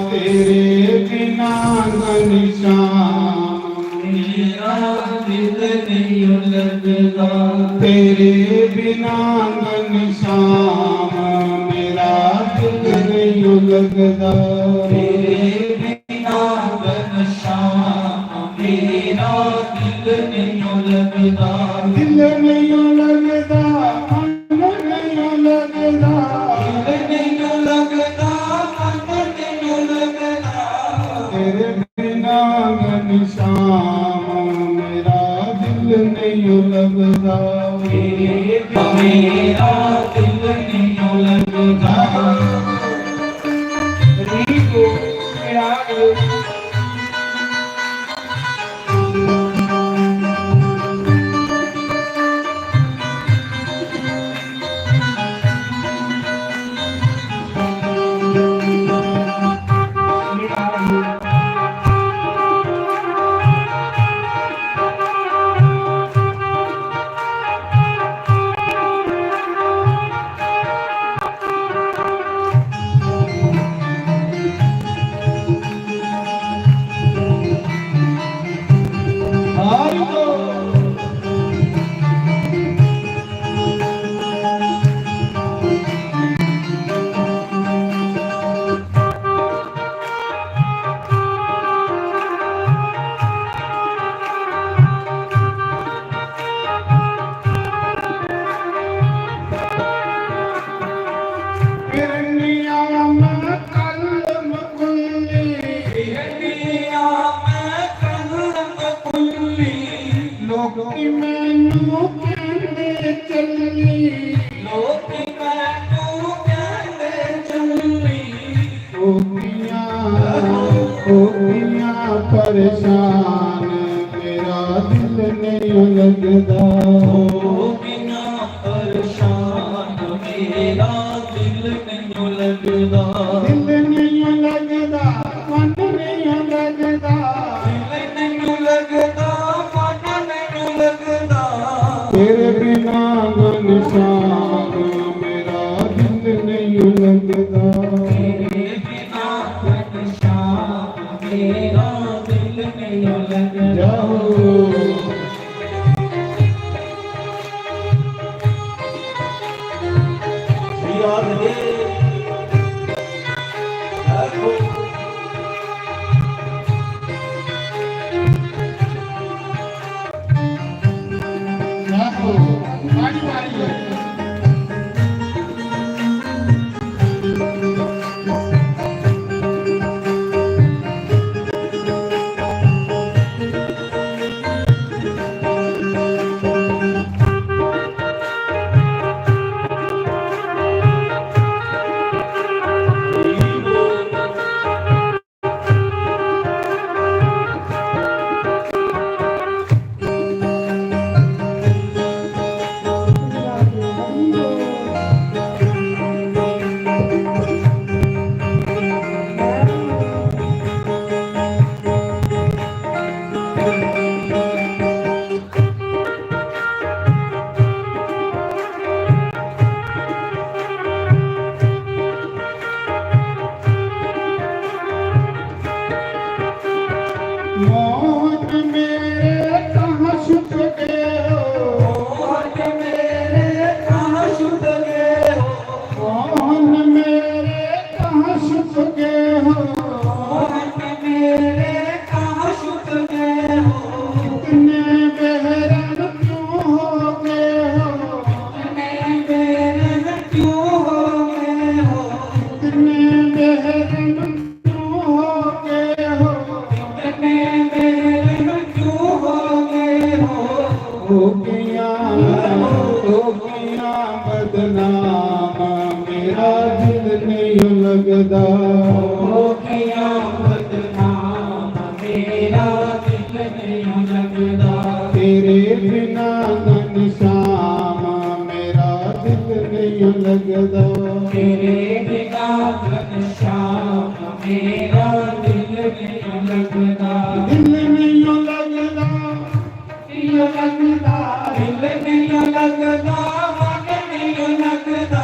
तेरे बिना घनश्याम मेरा दिल नहीं लगदा, तेरे बिना घनश्याम मेरा दिल नहीं लगदा, तेरे बिना घनश्याम मेरा दिल नहीं लगदा, दिल नहीं लगदा, मन नहीं लगदा, दिल नहीं लगदा, मन नहीं लगदा। तेरे बिना घनश्याम मेरा दिल नहीं लगदा, तेरे बिना मेरा दिल नहीं लगदा। रीत मेरा लोकी मैनू कहंदे चली, लोकी मैनू कहंदे चली, ओ पिया, ओ पिया परेशान, मेरा दिल नहीं लगदा। ओ पिया परेशान, मेरा दिल नहीं लगदा। दिल नहीं लगदा, मन नहीं लगदा। दिल नहीं लगदा, मन नहीं लगदा। तेरे बिना घनश्याम मेरा दिल नहीं लगदा। तेरे मेरा दिल नहीं लगदा। जाओ। मोहन मेरे कहाँ छुप गए हो? मोहन मेरे कहाँ छुप गए हो? मोहन मेरे कहाँ छुप गए हो? मोहन मेरे कहाँ छुप गए हो? इतने बेरहम क्यों हो गए हो? इतने बेरहम क्यों हो गए हो? इतने बेरहम क्यों हो गए हो? इतने बेरहम क्यों हो गए हो? हो गया, हो गया बदनाम, मेरा दिल नहीं लगदा। हो गया बदनाम, मेरा दिल नहीं लगदा। तेरे बिना घनश्याम, मेरा दिल नहीं लगदा। तेरे बिना घनश्याम, मेरा दिल नहीं लगदा। दिल नहीं लगदा। नहीं लगदा। दिल नहीं लगदा, मन नहीं लगदा।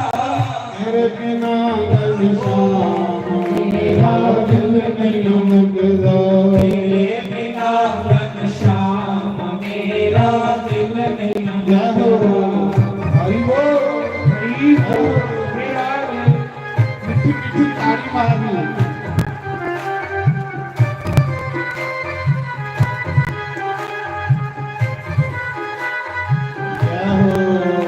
तेरे बिना घनश्याम, मेरा दिल नहीं लगदा। तेरे बिना घनश्याम, मेरा दिल नहीं लगदा। जय हो। हरि बोल। हरि बोल। मिट्ठी मिट्ठी ताड़ी मारनी। जय हो।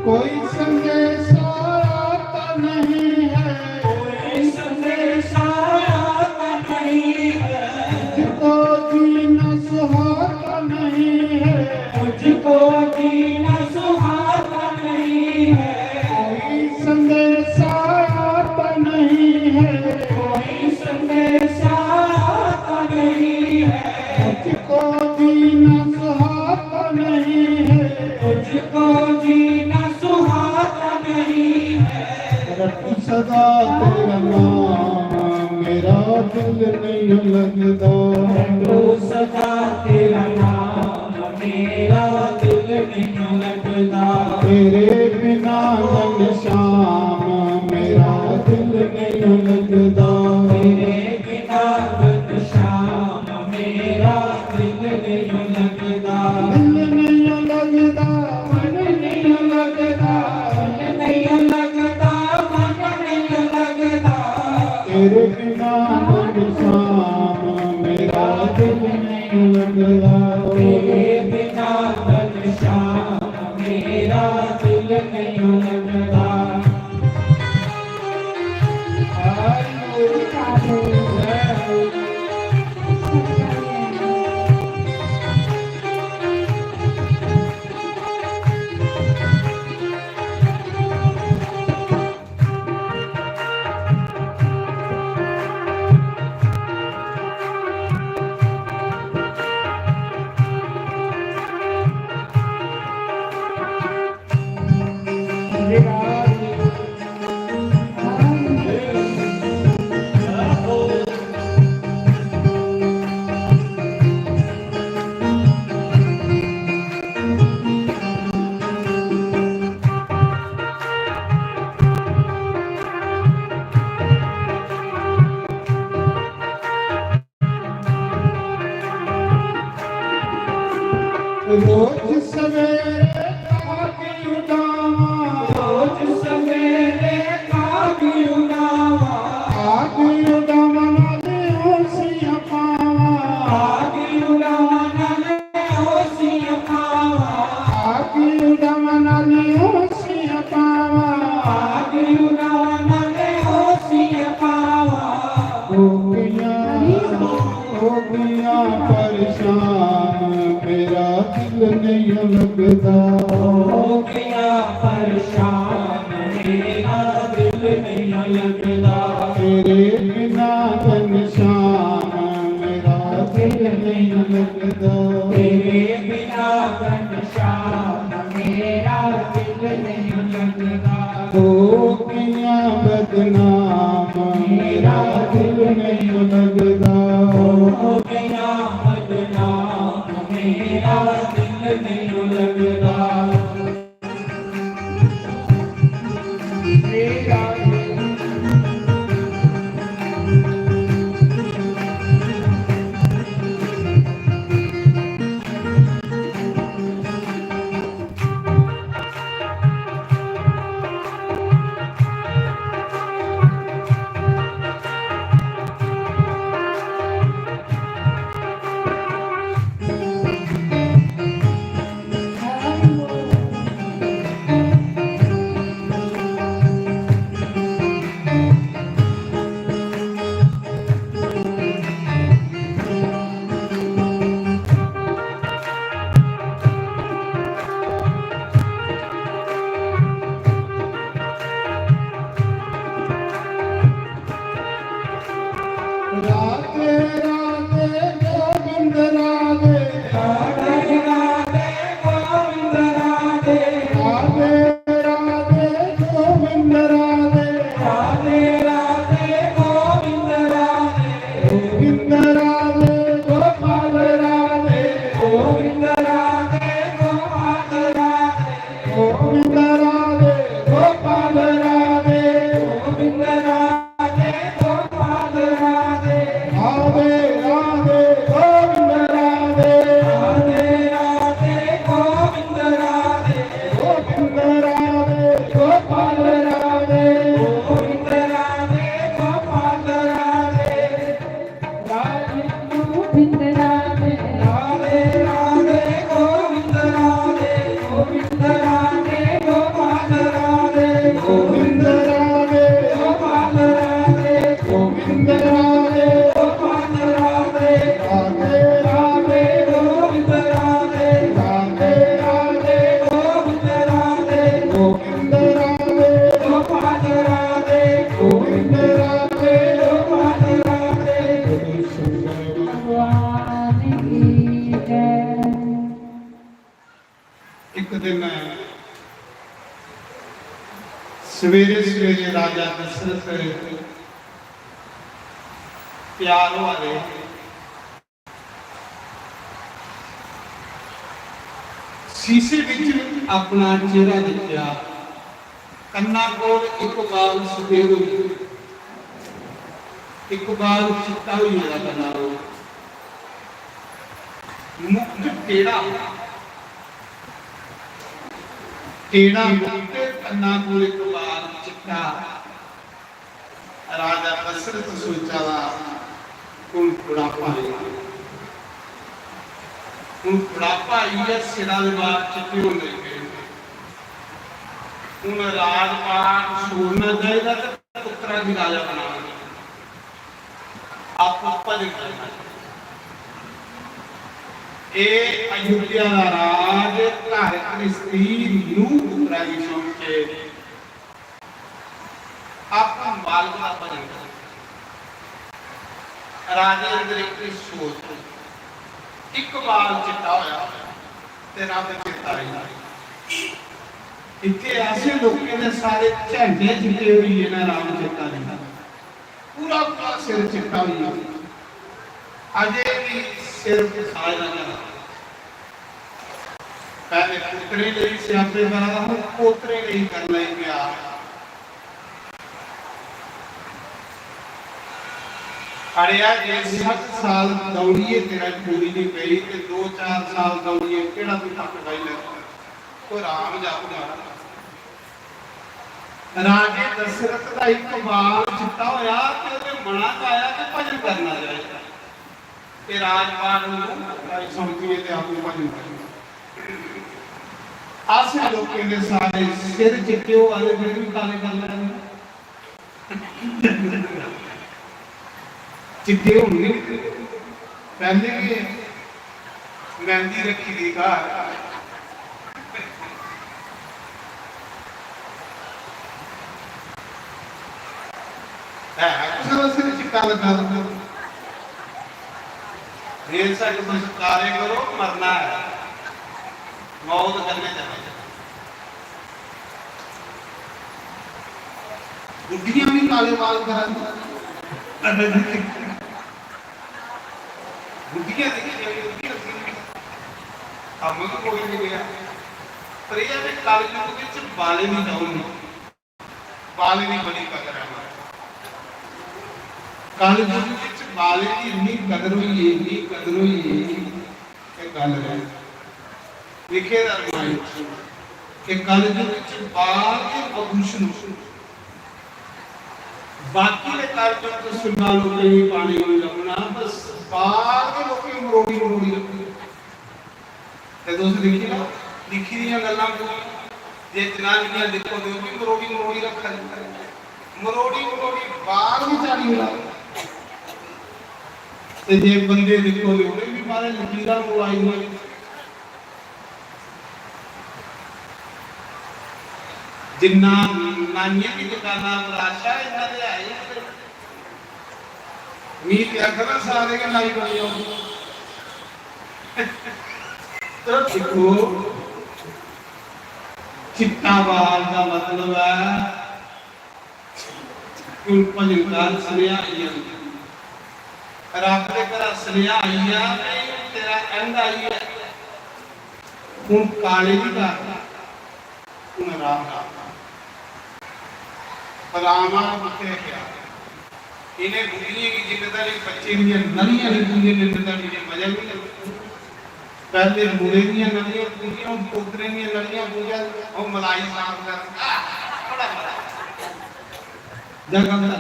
कोई संदेशा आता नहीं है। कोई संदेशा आता नहीं है। मुझको जीना सुहाता नहीं है। मुझको जीना सुहाता नहीं है। कोई संदेशा आता नहीं है। कोई संदेशा आता नहीं है। मुझको जीना सुहाता नहीं है। मुझको जीना सुहाता नहीं है। रटूं सदा तेरा नाम, मेरा दिल नहीं लगदा। रटूं सदा तेरा नाम, मेरा दिल नहीं लगदा। तेरे बिना घनश्याम, मेरा दिल नहीं लगदा। तेरे बिना घनश्याम, मेरा दिल नहीं लगदा। दिल नहीं लगदा, मन नहीं लगदा। दिल नहीं लगदा, मन नहीं लगदा। तेरे बिना घनश्याम, मेरा दिल नहीं लगदा। तेरे बिना घनश्याम, मेरा दिल नहीं लगदा। सवेरे खाक उडावां, रोज सवेरे खाक उडावां, खाक उडावां नाल होसियां पावां, खाक उडावां नाल होसियां पावां, खाक उडावां नाल होसियां पावां, खाक उडावां नाल होसियां पावां। हो गया, हो गया परेशान, मेरा दिल नहीं लगदा। हो गया परेशान, मेरा दिल नहीं लगदा। तेरे बिना घनश्याम, मेरा दिल नहीं लगदा। तेरे बिना घनश्याम, मेरा दिल नहीं लगदा। हो गया बदनाम, मेरा दिल नहीं लगदा। हो गया बदनाम, मेरा दिल नहीं लगदा। राधे राधे गोविंद राधे। राधे राधे गोविंद राधे। राधे राधे गोविंद राधे। राधे राधे गोविंद राधे। गोविंद राधे गोपाल राधे। गोविंद राधे गोपाल राधे। गोविंद राधे गोपाल राधे। गोविंद राधे गोपाल राधे। राधे राधे गोविंद राधे। राधे राधे गोविंद राधे। गोविंद राधे गोपाल राधे। गोविंद राधे गोपाल राधे। राधे गोविंद राधे। राधे राधे गोविंद राधे। गोविंद राधे गोपाल राधे। गोविंद राधे गोपाल राधे। गोविंद राधे गोपाल राधे। राधे राधे गोविंद राधे। राधे राधे गोविंद राधे। गोविंद राधे गोपाल राधे। गोविंद राधे गोपाल राधे। भगवान की जय। एक दिन सवेरे सवेरे राजा दशरथ तैयार होआ दे हे। शीशे विच अपना चेहरा दिक्खेआ। कन्ना कोल इक बाल सफेद होई, इक बाल चिट्टा होई गेदा कन्ना कोल। मुकुट टेढ़ा, टेढ़ा मुकुट, कन्ना कोल इक बाल चिट्टा। राजा दशरथ सोचा दा, "हुन बुढ़ापा आई, हुन बुढ़ापा आई ऐ, सिरा दे बाल चिट्टे होन लगी पे। हुन राजपाट छोड़ना चाहिदा ते पुत्तरा गी राजा बनाना, आपूं भजन करना।" एह् अयोध्या दा राज, घर घ्रिस्ती, नूंह पुत्तरा गी सौंपे। आपूं मालक दा भजन करो। राजे अंदर इक सोच, इक बाल चिट्टा होया ते रंग चिट्टा आई गेआ। इत्थे ऐसे लोकें दे सारे झंडे चिट्टे होई गे न, रंग चिट्टा नहीं। पूरा पूरा सिर चिट्टा होई गेआ। अजे भी सिर फसाए दा नहीं। पहले पुत्तरें लेई स्यापे करा दा हा, पोतरें लेई करन लगी पेआ। अड़ेआ, जे सत्त साल दौड़ियै तेरा पूरी नहीं पई ते दो चार साल दौड़ियै केड़ा तू पक्क पाई लैता? कोई राम जाप मारा। राजे दशरथ दा इक बाल चिट्टा होया ते ओहदे मना च आया कि भजन करना चाहिदा। ते राजपाट नूं राज समझियै ते आपूं भजन करना। अस लोकें दे सारे सिर चिट्टे होआ दे, फिर भी काले कर लैने। चिट्टे होंदे, पैह्ले गै मेहंदी रक्खी दी घर। है कुसै दा सिर चिट्टा लग्गा दा? बेशक तुस काले करो, मरना है, मौत कन्नै चले जाना। बुड्ढियां भी काले बाल करा दी। बुड्ढियां दिक्खियां भी, बुड्ढियां दिक्खियां। कम्म गै कोई नहीं रेहा। पर यह है कि कलयुग विच बाले नहीं दौड़ने, बाले दी बड़ी कदर है। कलयुग विच बाले दी इन्नी कदर होई है, इन्नी कदर होई है, ये गल है। लिखे दा रामायण च कि कलयुग च बाल के आभूषण, बाकी दे कलयुग च सुन्ना लोकें गी पाने गी लभना, बस बाल के लोकें गी मरोड़ी मरोड़ी रखना। ते तुस दिक्खी लैओ, लिखी दियां गल्लां पूरियां, जे जनानियां दिक्खो ते ओह् बी मरोड़ी मरोड़ी रक्खा दियां, मरोड़ी मरोड़ी बाल बी चाढ़ी ओड़ा। ते जे बंदे दिक्खो ते उ'नें बी मारे लकीरां मरोआई दियां। जिन्ना नाइयें दी दुकाना पर आशा, इन्ना ते है ही नहीं। मी ते आखना सारे गै लाई बनी जाओ। तो दिक्खो, चिट्टा बाल दा मतलब है, हुन भजन कर, सनेहा आई गेआ। रब दे घरा सनेहा आई गेआ, भाई, तेरा एंड आई गेआ। हुन काले दी कर, हुन राम राम। राम राम कुत्थै रक्खेआ? इ'नें बुड्ढियें गी जिन्ने धोड़ी बच्चे दियां नलियां निं पुजदियां, इन्ने धोड़ी इ'नें मजा निं लगदा। पैह्ले मुड़े दियां नलियां पुजदियां, हुन पोतरे दियां नलियां पुजा, ओह् मलाई साफ कर, आह, बड़ा मजा। जगह में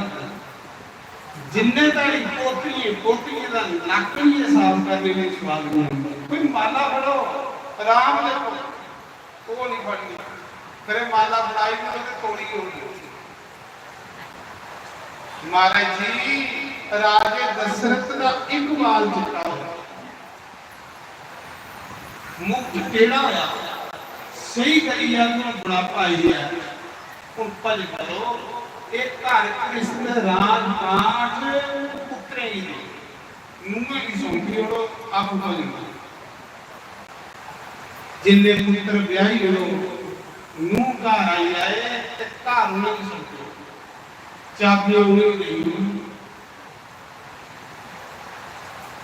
जिन्ने धोड़ी पोतरियें, पोतरियें दा नक्क निं साफ करने दे स्वाद निं औंदा। कोई माला फड़ो, राम दे ओह् नहीं फड़नी। फिर माला बनाई दी होऐ ते तोड़ी ओड़नी। महाराज जी, राजे दशरथ दा इक बाल चिट्टा होया, मुख टेढ़ा होया, सही करी गेआ कि हुन बुढ़ापा आई गेआ, हुन भजन करो। एह् घर घ्रिस्त राजपाठ पुत्तरें गी दे। नूहें गी सौंपी ओड़ो, आपूं भजन करो। जिन्ने पुत्तर ब्याही ओड़ो, नूह घर आई जाए ते घर उ'नेंगी सौंपो, चाबियां उ'नेंगी देई ओड़ो।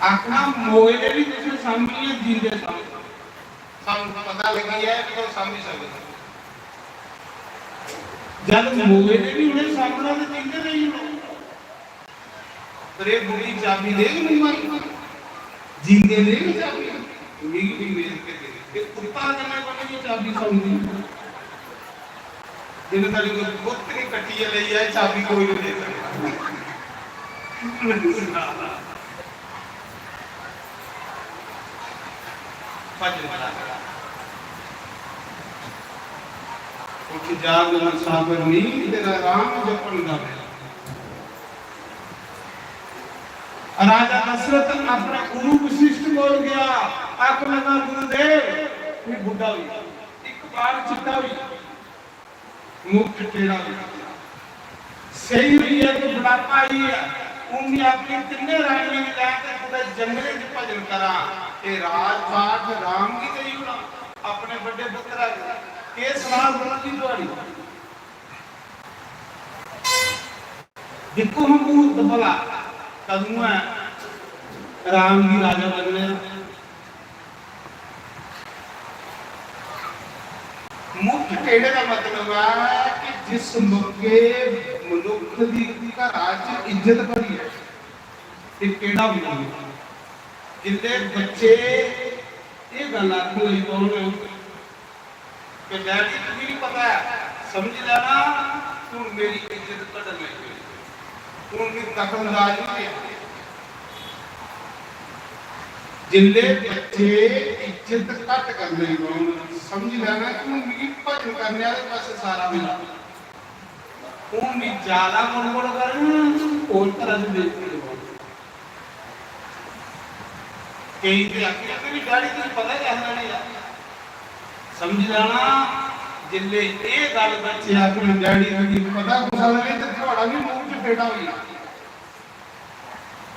आखना, मोए दे भी तुसें सांभनियां, जींदे सांभ। सानू पता लगी जाए कि तुस सांभी सकदे। जद मोए दे भी उ'नें सांभना ते जींदे देई ओड़ो। पर एह् बुढ़ी चाबी देग, नहीं मारी? जींदे देग चाबी? मिगी भी वेद के दे। ते कुत्ता कन्नै बनी दी चाबी सौंदी। जिन्ने तक कोई पुत्त नहीं कट्टियै लेई आए, चाबी कोई नहीं दे सकदा। भजन करा। उठ जाग मुसाफिर नींद, तेरा राम जपन दा वेला। राजा दशरथ अपने गुरु वशिष्ठ कोल गया, आखन लगा, "गुरुदेव, मैं बुढ़ा होई गया, एक बार चिट्टा होई गया, मुख टेढ़ा होई गया, सही होई गया कि बुढ़ापा आई है, हूं मैं अपनी तिन्ने रानियां गी लैं ते कुतै जंगले च भजन करां, ते राजपाठ राम गी देई ओड़ां, अपने बड्डे पुत्तरा गी। केह् सलाह गुरु जी थुआड़ी?" दिक्खो हां मुहूर्त भला कदूं ऐ राम गी राजा बनने दा। मुख टेढ़े दा मतलब ऐ कि जिस मौके मनुख दी घरा च इज्जत बधी ऐ, ते केह्ड़ा मूल? जिंदे बच्चे एह् गल्ल आखन लगी पौन कि "डैडी, तुगी निं पता ऐ, समझी लैना, हून मेरी इज्जत घटन लगी पेई, हून मिगी दखलअंदाज निं रेहा।" जिंदे बच्चे इज्जत घट्ट करन लगी पौन, समझी लैना कि हून मिगी भजन करने आह्ले पासै सारा मिला। हून मी ज्यादा मुड़मुड़ करन, होर घरा च बेइज्जती होग। केईं ते आखी लैंदे, "डैडी, तुगी पता गै है नहीं यार।" समझी लैना, जिसले एह् गल्ल बच्चे आखन, "डैडी, तुगी पता कुसै दा नहीं," ते थुआड़ा बी मूंह चपेड़ा होई जाना।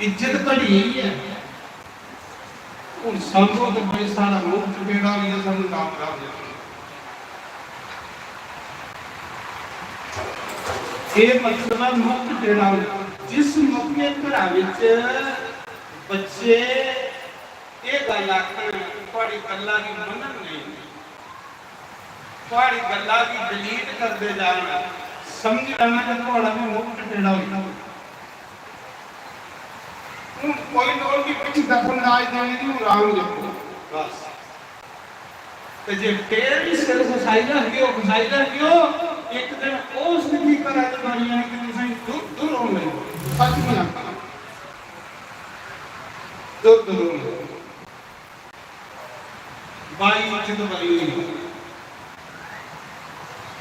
इज्जत घटी गेई ऐ। हून समझो ते भाई, साढ़ा मूंह चपेड़ा होई गेआ, सानूं नाम खराब होई जाना। एह् मतलब ऐ मुक्त जेह्ड़ा, जिस मौके घरा बिच बच्चे एह् गल्ल आखन, थुआड़ी गल्ला गी मन्नन नेईं, थुआड़ी गल्ला गी delete करदे जान, समझी लैना कि थुआड़ा बी मुंह टेढ़ा होई गेआ। हून कोई लोड़ नहीं, कुछ दखलअंदाज देने दी, हून राम जपो बस। ते जे फिर भी सिर घुसाई रखगे ओ, घुसाई रखगे ओ, इक दिन ओह् स्थिति घरा च बनी जानी कि तुसें दूर, दूर होन लगी पौना। सच नहीं आखना, दूर, दूर होन लगी पौना। बाई इज्जत बड़ी होई।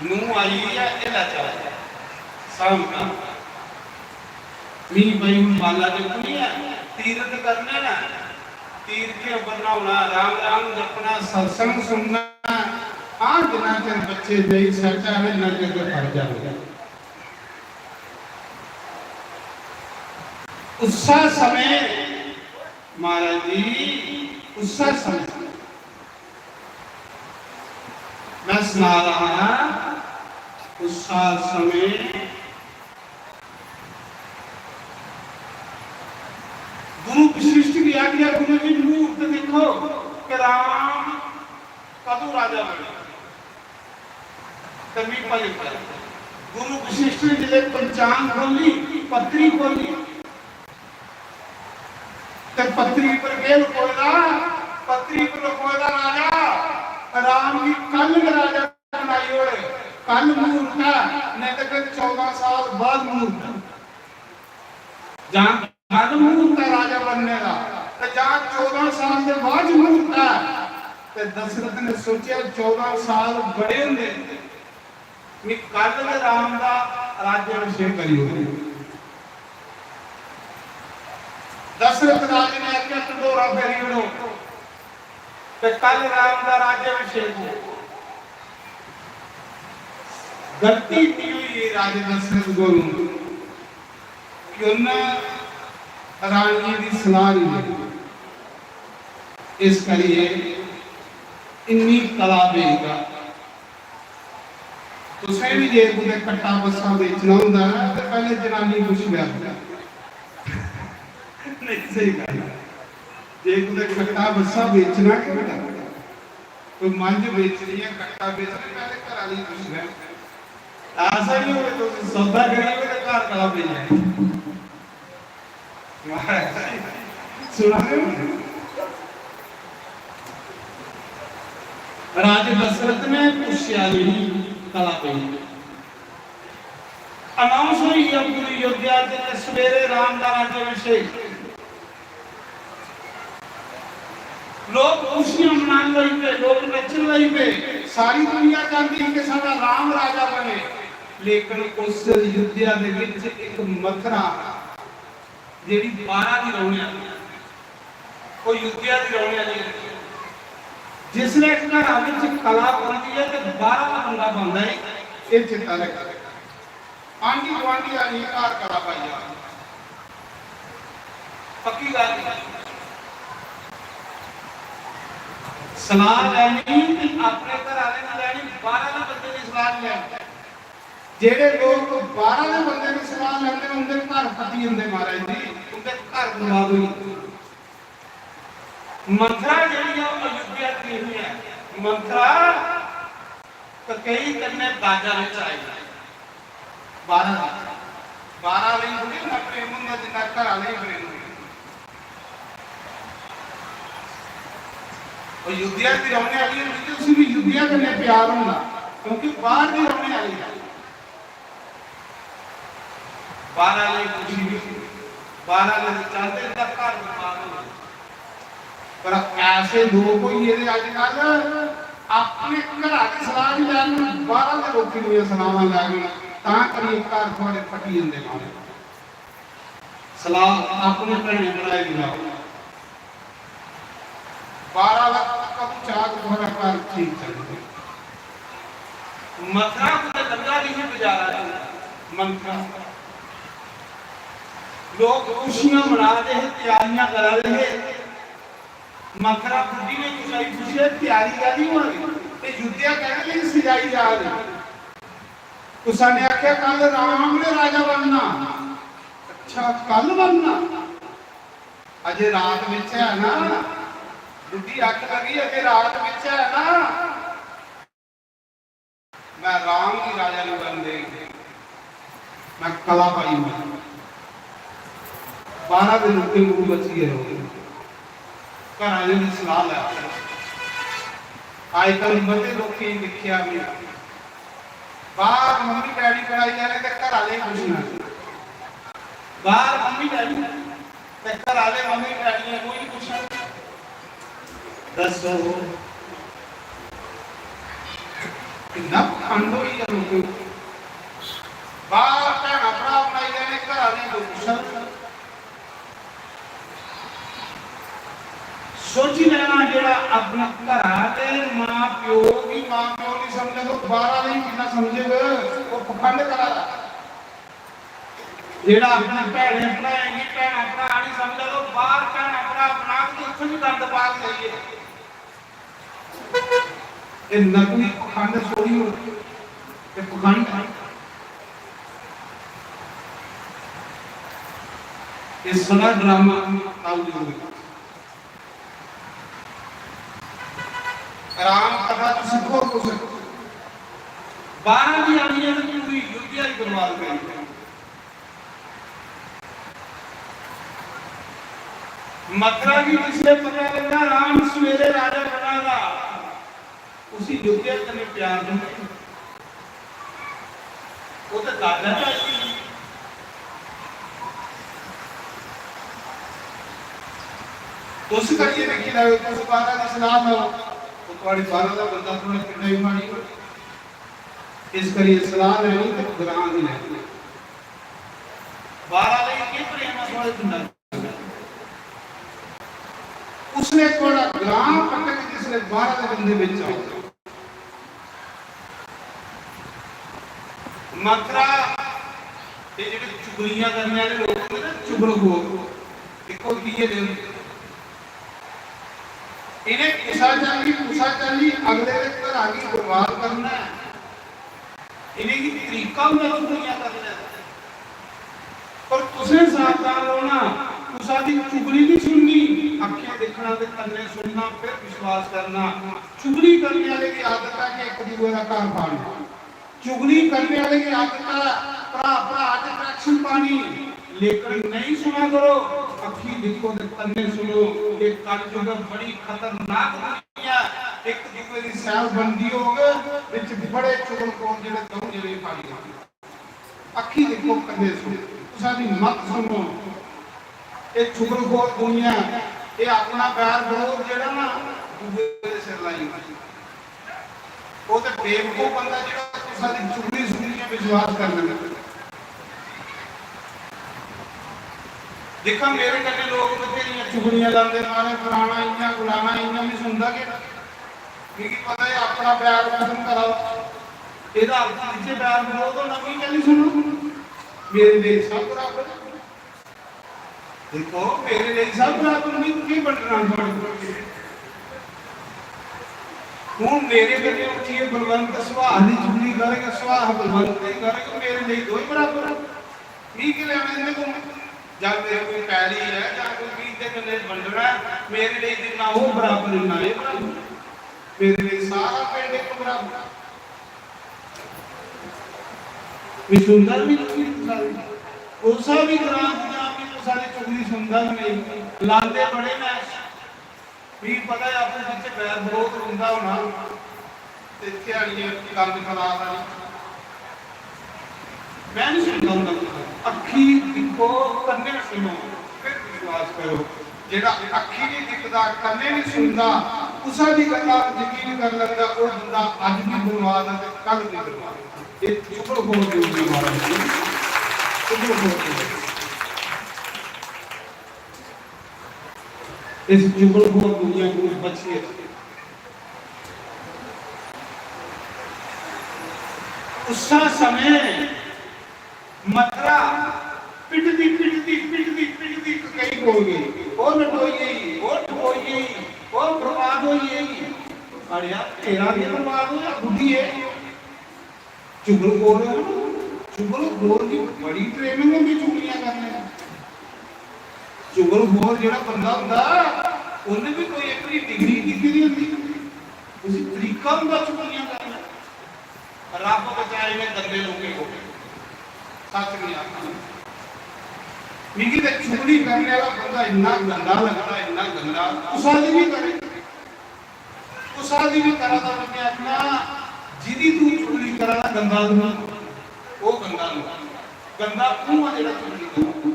नूंह आई ऐ, एह् लै चल, सामना। मी भाई हून माला जपनी ऐ, तीरथ करने न, तीरथें उप्पर न्हौना, राम राम जपना, सत्संग सुनना। हां, जिन्ना चिर बच्चे नेईं सैट आवे, इन्ना चिर ते फर्ज आवे। उस्सै समें महाराज जी, उस्सै समें मैं सना रहा हां, उस्सै समें गुरु वशिष्ठ गी आखेआ, "गुरु जी, मुहूर्त दिक्खो कि राम कदूं राजा बने।" ते मी भजन कर। गुरु वशिष्ठ ने जिसलै पंचांग खोली, पत्री खोली, ते पत्री पर केह् लखोए दा? पत्री पर लखोए दा, "राजा, राम गी कल गै राजा बनाई ओड़, कल मुहूर्त ऐ, नेईं ते फिर चौदां साल बाद मुहूर्त ऐ।" जां कल मुहूर्त ऐ राजा बनने दा, ते जां चौदां साल दे बाद मुहूर्त ऐ। ते दशरथ ने सोचेआ, "चौदां साल बड़े होंदे, मी कल गै राम दा राज्याभिषेक करी ओड़ो।" दशरथ राज ने आखेआ, "ढंडोरा फेरी ओड़ो ते कल राम दा राज्याभिषेक हो।" गलती की हुई राजे दशरथ कोलू कि उन्हें रानिये दी सलाह नहीं ली। इस करिए इन्नी कला बेचदा। तुसें भी जे कुतै कट्टा बस्सा बेचना होंदा ना, ते पैह्ले जनानी पुच्छी लैओ। नहीं, स्हेई गल्ल ऐ। जे कुतै कट्टा बस्सा बेचना गै होंदा, कोई मंझ बेचनी ऐ, कट्टा बेचना, पैह्ले घर आह्ली पुच्छी लैओ। ऐसा नहीं होवे, तुस सौदा करियै ते घर कला पेई जाए। महाराज, सुना रहे हो? राजे दशरथ ने पुच्छेआ नहीं, कला पेई। अनाउंस होई गेआ पूरी अयोध्या च कि सवेरे राम दा राज्याभिषेक। लोक खुशियां मनान लगी पे, लोक नच्चन लगी पे। सारी दुनिया चाहती है कि साडा राम राजा बने, लेकिन उस अयोध्या दे विच एक मथरा, जेड़ी बारा दी रौहने वाली, वो अयोध्या दी रौहने वाली है। जिसले घरा विच कला बनदी है ते बारा दा बंदा बनदा है, ये चेता रखना। आंढी गुआंढी आह्ली घर कला पाई जा। पक्की गल्ल। सलाह लैनी ते अपने घर आह्ले दी लैनी, बाहर आह्ले बंदे दी सलाह नहीं लैनी। जेह्ड़े लोक बाहर आह्ले बंदे दी सलाह लैंदे न, उंदे घर फटी जंदे महाराज जी, उंदे घर बर्बाद होई जंदे। मंथरा जेह्ड़ी ऐ, ओह् अयोध्या दी नेईं ऐ। मंथरा ककेई कन्नै दाजा बिच आई। बारां, बारां लेई थोड़ी इन्ना प्रेम होंदा जिन्ना घर आह्लें गी प्रेम होंदा। अयोध्या दी रौहने आह्ली होंदी ते उसी बी अयोध्या कन्नै प्यार होंदा, क्योंकि बाहर दी रौहने आह्ली ऐ। बाहर आह्ले खुशी बी, बाहर आह्ले ते चांहदे इंदा घर बर्बाद होवे। पर ऐसे लोक होई गेदे अजकल, अपने घरा दी सलाह निं लैन, बाहर दे लोकें दियां सलाहां लैन, तां करियै घर थुआड़े फटी जंदे मारे। सलाह अपने भैनें भ्राएं दी लैओ। बारां लक्ख कदूं चाक थुआड़ा घर ठीक चलग। मथरा कुतै लंघा दी ही बजारा च, मंथरा। लोक खुशियां मना दे हे, त्यारियां करा दे हे। मथरा बुड्ढी ने कुसै गी पुच्छेआ, "त्यारी काहदी होआ दी? ते अयोध्या कैह्दे लेई सजाई जा दी?" कुसै ने आखेआ, "कल राम ने राजा बनना।" "अच्छा, कल बनना? अजे रात बिच है ना?" बुड्ढी आखन लगी, "अजे रात बिच है ना, मैं राम गी राजा नहीं बनन देंग, मैं कला पाई मां।" बाहर दे लोकें कोल बची गए लोग, घर आह्लें दी सलाह लै। अजकल मते लोकें गी दिक्खेआ में, बाहर मम्मी डैडी बनाई जाने ते घर आह्लें गी पुच्छना, बाहर मम्मी डैडी ते घर आह्ले मम्मी डैडियें कोई निं पुच्छना। दस्सो, किन्ना पखंड होई गेआ लोकें च। बाहर भैनां भ्राऽ बनाई लैने, घर आह्लें गी पुच्छना। सोची लैना, जेह्ड़ा अपने घरा दे मां प्यो गी मां प्यो निं समझदा, ते बाहर आह्ले गी किन्ना समझग? ओह् पखंड करा दा। जेह्ड़ा अपने भैनें भ्राएं गी भैनां भ्राऽ निं समझदा, ते ओह् बाहर भैनां भ्राऽ बनाग ते उत्थें बी गंद पाग जाइयै। एह् नकली पखंड छोड़ियो, एह् पखंड ऐ। एह् सदा ड्रामा ताऊ जी होंदे। राम कथा तो सिक्खो कुछ। बारां दी आनी है तो पूरी अयोध्या ही बर्बाद करी। मथुरा की जिसने पता लगा राम सवेरे राजा बना था, उसी अयोध्या कन्नै प्यार नहीं। वो तो दादा चाची। तुस करियै दिक्खी लैओ, तुस बाहरा दी सलाह लैओ, वो थुआड़े बाहरा दा बंदा थुआड़े पिंडा ही माड़ी होए। इस करियै सलाह लैनी ते ग्रां दी लैनी। बाहर आह्ले गी केह् प्रेम ऐ थुआड़े पिंडा च? उसने थुआड़ा ग्रां पटग जिसले बाहर आह्ले बंदे बिच आओ। मथुरा ते जेह्ड़े चुगलियां करने आह्ले लोक होंदे ना, चुगलखोर, दिक्खो कि'यै दे होंदे। इ'नें कुसा चाल्ली, कुसा चाल्ली अगले दे घरा गी बर्बाद करना ऐ। इ'नेंगी तरीका होंदा चुगलियां करने दा। पर तुसें सावधान रौह्ना, कुसा दी चुगली नहीं सुननी। अक्खें दिक्खना ते कन्नै सुनना, फिर विश्वास करना। चुगली करने आह्ले दी आदत ऐ कि इक दूए दा घर फाड़ना। चुगली करने आह्ले दी आदत ऐ भ्रा भ्रा च करैक्शन पानी। लेकिन नहीं सुना करो, अक्खीं दिक्खो ते कन्नै सुनो। ये कलयुग बड़ी खतरनाक दुनिया ऐ। इक दूए दी सैल बनदी होग, बिच बड़े चुगलखोर जेह्ड़े द'ऊं जने फाड़ी जान। अक्खीं दिक्खो, कन्नै सुनो, कुसै दी मत सुनो। एह् चुगलखोर दुनिया ऐ, एह् अपना बैर बरोध जेह्ड़ा ना दूए दे सिर लाई ओड़दी। ओह् ते बेवकूफ बंदा जेह्ड़ा कुसै दी चुगली सुनियै विश्वास करी लैंदा। दिक्खा, मेरे कन्नै लोक बथेरियां चुगलियां लांदे, "मारे फलाना इ'यां, फलाना इ'यां", में सुनदा गै ना। मिगी पता ऐ अपना बैर खत्म करा दा। एह्दा अर्थ इ'यै बैर बरोध होना, में कैह्ली सुनां? मेरे लेई सब बराबर ऐ। दिक्खो, मेरे लेई सब बराबर, में केह् बंडना थुआढ़े कोल? हून मेरे कन्नै उट्ठियै बलवंत सुभाष दी चुगली करग, सुभाष बलवंत दी करग, मेरे लेई दोए बराबर न। मी केह् लैना इंदे कोला? जां मेरी कोई पैली ऐ, जां कोई मी इंदे कन्नै बंडना ऐ, मेरे लेई जिन्ना ओह् बराबर, इन्ना एह् बराबर। मेरे लेई सारा पिंड इक बराबर। मी सुनदा बी नेईं कुसै दी। कुसै बी ग्रां च जां मी कुसै दी चुगली सुनदा बी नेईं। लांदे बड़े न। मिगी पता ऐ, आपूं बिच्च बैर बरोध रौंह्दा होना, ते इत्थै आनियै गंद फैला दा। में निं सुनदा होंदा कुसै दा। अक्खी दिक्खो, कन्नै सुनो, फिर विश्वास करो। जेह्ड़ा अक्खी निं दिखदा, कन्नै निं सुनदा, कुसै दी गल्ला पर यकीन करी लैंदा, ओह् बंदा अज्ज बी बरबाद ऐ ते कल बी बरबाद ऐ। एह् चुगलखोर दुनिया, महाराज जी, चुगलखोर दुनिया। इस चुगलखोर दुनिया कोला बचियै र'वो। उस्सै समें मथरा पिटदी, पिटदी, पिटदी, पिटदी ककेई कोल गेई। "ओ लटोई गेई, ओ ठपोई गेई, ओ बर्बाद होई गेई।" "अड़ेआ, तेरा केह् बर्बाद होआ, बुड्ढिये?" चुगलखोर है ना, चुगलखोर दी बड़ी training होंदी चुगलियां करने दी। चुगलखोर जेह्ड़ा बंदा होंदा, उन्नै बी कोई अपनी degree कीती दी होंदी, उसी तरीका होंदा चुगलियां करने दा। रब बचाए ने गंदे लोकें को, सच नहीं आखना। मिगी ते चुगली करने वाला बंदा इन्ना गंदा लगदा, इन्ना गंदा, कुसा दी भी करे। कुसा दी भी करा दा, में आखना, जिदी तू चुगली करा दा गंदा तू, वो गंदा तू, गंदा तू आ जेह्ड़ा चुगली करा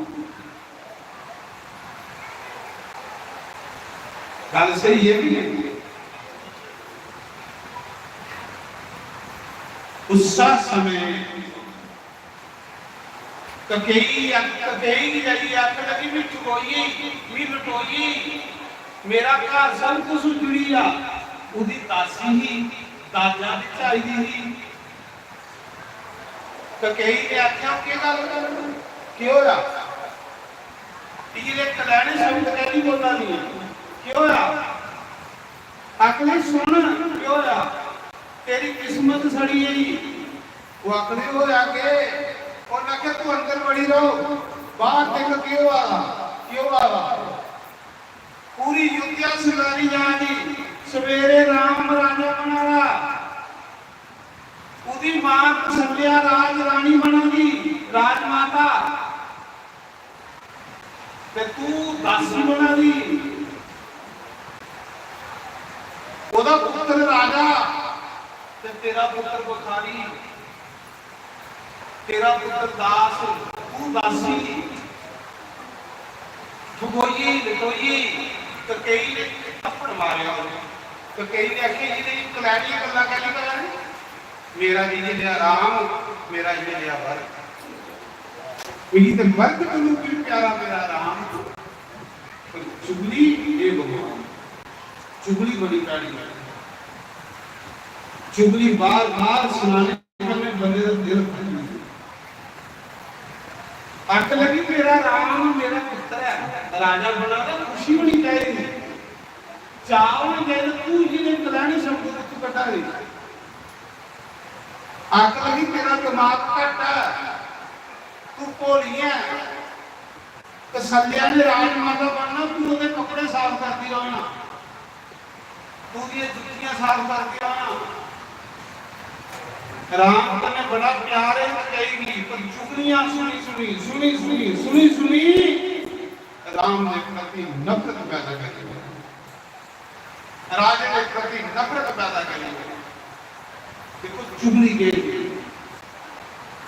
दा। गल्ल सही है कि नहीं? उस्सा समें ककेई अक-, ककेई गी जाइयै आखन लगी, "मी चुगोई, मी लटोई, मेरा घर सब कुछ उजड़ी गेआ।" ओह्दी दासी ही, दाजा बिच आई दी ही। ककेई ने आखेआ, "केह् गल्ल? केह् होआ?" इ'यै कलैने शब्द कैह्ली बोल्ला दी ऐ? केह् होआ? आखदे, "सुन, केह् होआ? तेरी किस्मत सड़ी गेई।" ओह् आखदे, "होआ केह्?" उ'न्न आखेआ, "तूं अंदर बड़ी रौह्, बाह्र दिक्ख केह् होआ दा, केह् होआ दा।" पूरी अयोध्या सजाई जा दी, सवेरे राम राजा बना दा, ओह्दी मां कौशल्या राज रानी बना दी, राजमाता। ते तू दासी बना दी। ओह्दा पुत्र राजा ते तेरा पुत्र बखारी, तेरा पुत्र दास, तू दासी। ठगोइयै, लटोइयै, ककेई ने थप्पड़ मारेआ उ'नें। ककेई ने आखेआ, "एह् कलैनियां गल्लां कैह्ली करा दे? मेरा इ'यै नेहा राम, मेरा इ'यै नेहा वर।" मिगी ते मर्द कोलू बी प्यारा मेरा राम। पर चुगली, ए भगवान, चुगली बड़ी भैड़ी है। चुगली बार-बार सुनाने कन्नै बंदे दा दिल फटी जंदा। अक्क लगी, मेरा राम मेरा पुत्र है, राजा बना दा, खुशी होनी चाहिदी, चाऽ होने चाहिदे। तू इ'यै जेह् कलैने शब्द कुत्थूं कड्ढा दे? अक्क लगी, तेरा दिमाग घट्ट है, तू भोली है। कौशल्या ने राजमाता बनना, तू ओह्दे कपड़े साफ करदी रौह्ना, तू ओह्दियां जुत्तियां साफ करदी रौह्ना। राम कन्नै बड़ा प्यार है ककेई गी, पर चुगलियां सुनी सुनी, सुनी सुनी, सुनी सुनी राम दे प्रति नफरत पैदा करी। राजे दे प्रति नफरत पैदा करी। देखो, चुगली गई,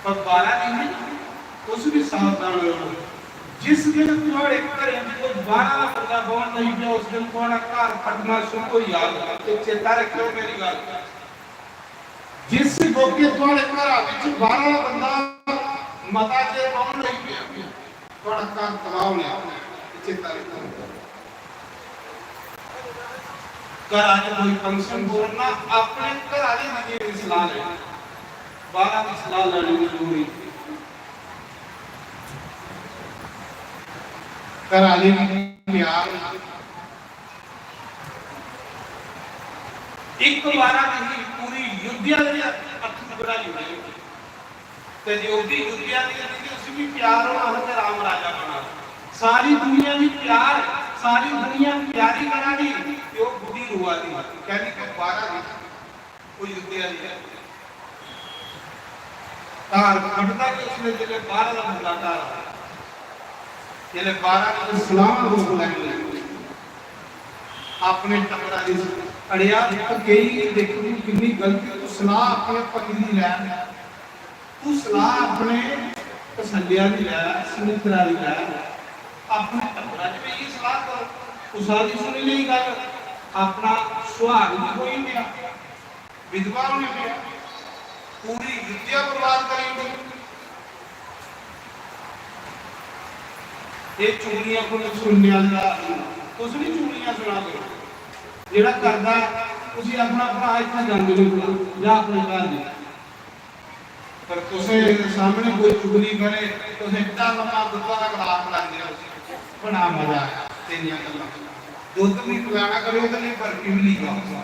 पर बारा नहीं, तुस भी सावधान रहो। जिस दिन थुआड़े घरें च कोई बाहरा दा बंदा बौहन लगी पेआ, उस दिन थुआड़ा घर फटना शुरू होई जाग। ते चेता रखियो मेरी गल्ल, जिस मौके थुआड़े घरा बिच बाहरा दा बंदा मता चिर बौहन लगी पेआ, थुआड़ा घर तबाह होने आह्ला ऐ, चेता रक्खो। घरा च कोई function होन ना, अपने घर आह्ले दी जेह्ड़ी सलाह लैनी, बाह्रा दी सलाह लैनी जरूरी। घर आह्ले दी प्यार, इक बारा नहीं, पूरी अयोध्या दे अत्थरू कढाई ओड़े। ते जे ओह्दी अयोध्या दी होंदी ते उसी बी प्यार होना हा ते राम राजा बना। सारी दुनिया गी प्यार, सारी दुनिया प्यारी करा दी, ते ओह् बुड्ढी रोआ दी, कैह्ली कि बारा दी, ओह् अयोध्या दी ऐ। घर फटदा कि उसने जेल्लै बाहर दा बंदा घर आया, जेल्लै बाहर दा सलाम लोक लैने लगे, अपने टब्बरा दी। अड़ेआ, ककेई गी दिक्ख, तू किन्नी गलती, तू सलाह अपने पति दी लै, तू सलाह अपने कसल्या दी लै, सुमित्रा दी लै, अपने टब्बरा च बेहियै सलाह कर। कुसा दी सुनी लेई गल्ल, अपना सुहाग बी खोई ओड़ेआ, विधवा होने पेआ, पूरी विद्या बर्बाद करी ओड़ी। ये चुगलियां कोई सुनने वाले दा हाल नहीं। तुस भी चुगलियां सुना करो। जेड़ा करदा, उसी अपना भरा इत्थै गंद नहीं पा, जा अपने घर जा। पर तुसें सामने कोई चुगली करे, तुसें इट्टा लम्मा दुद्धा दा गलास लाई दिया, बड़ा मजा आया तेरियां गल्लां। दुद्ध भी पिलाना करो ते नहीं बर्फी भी लेई आओ।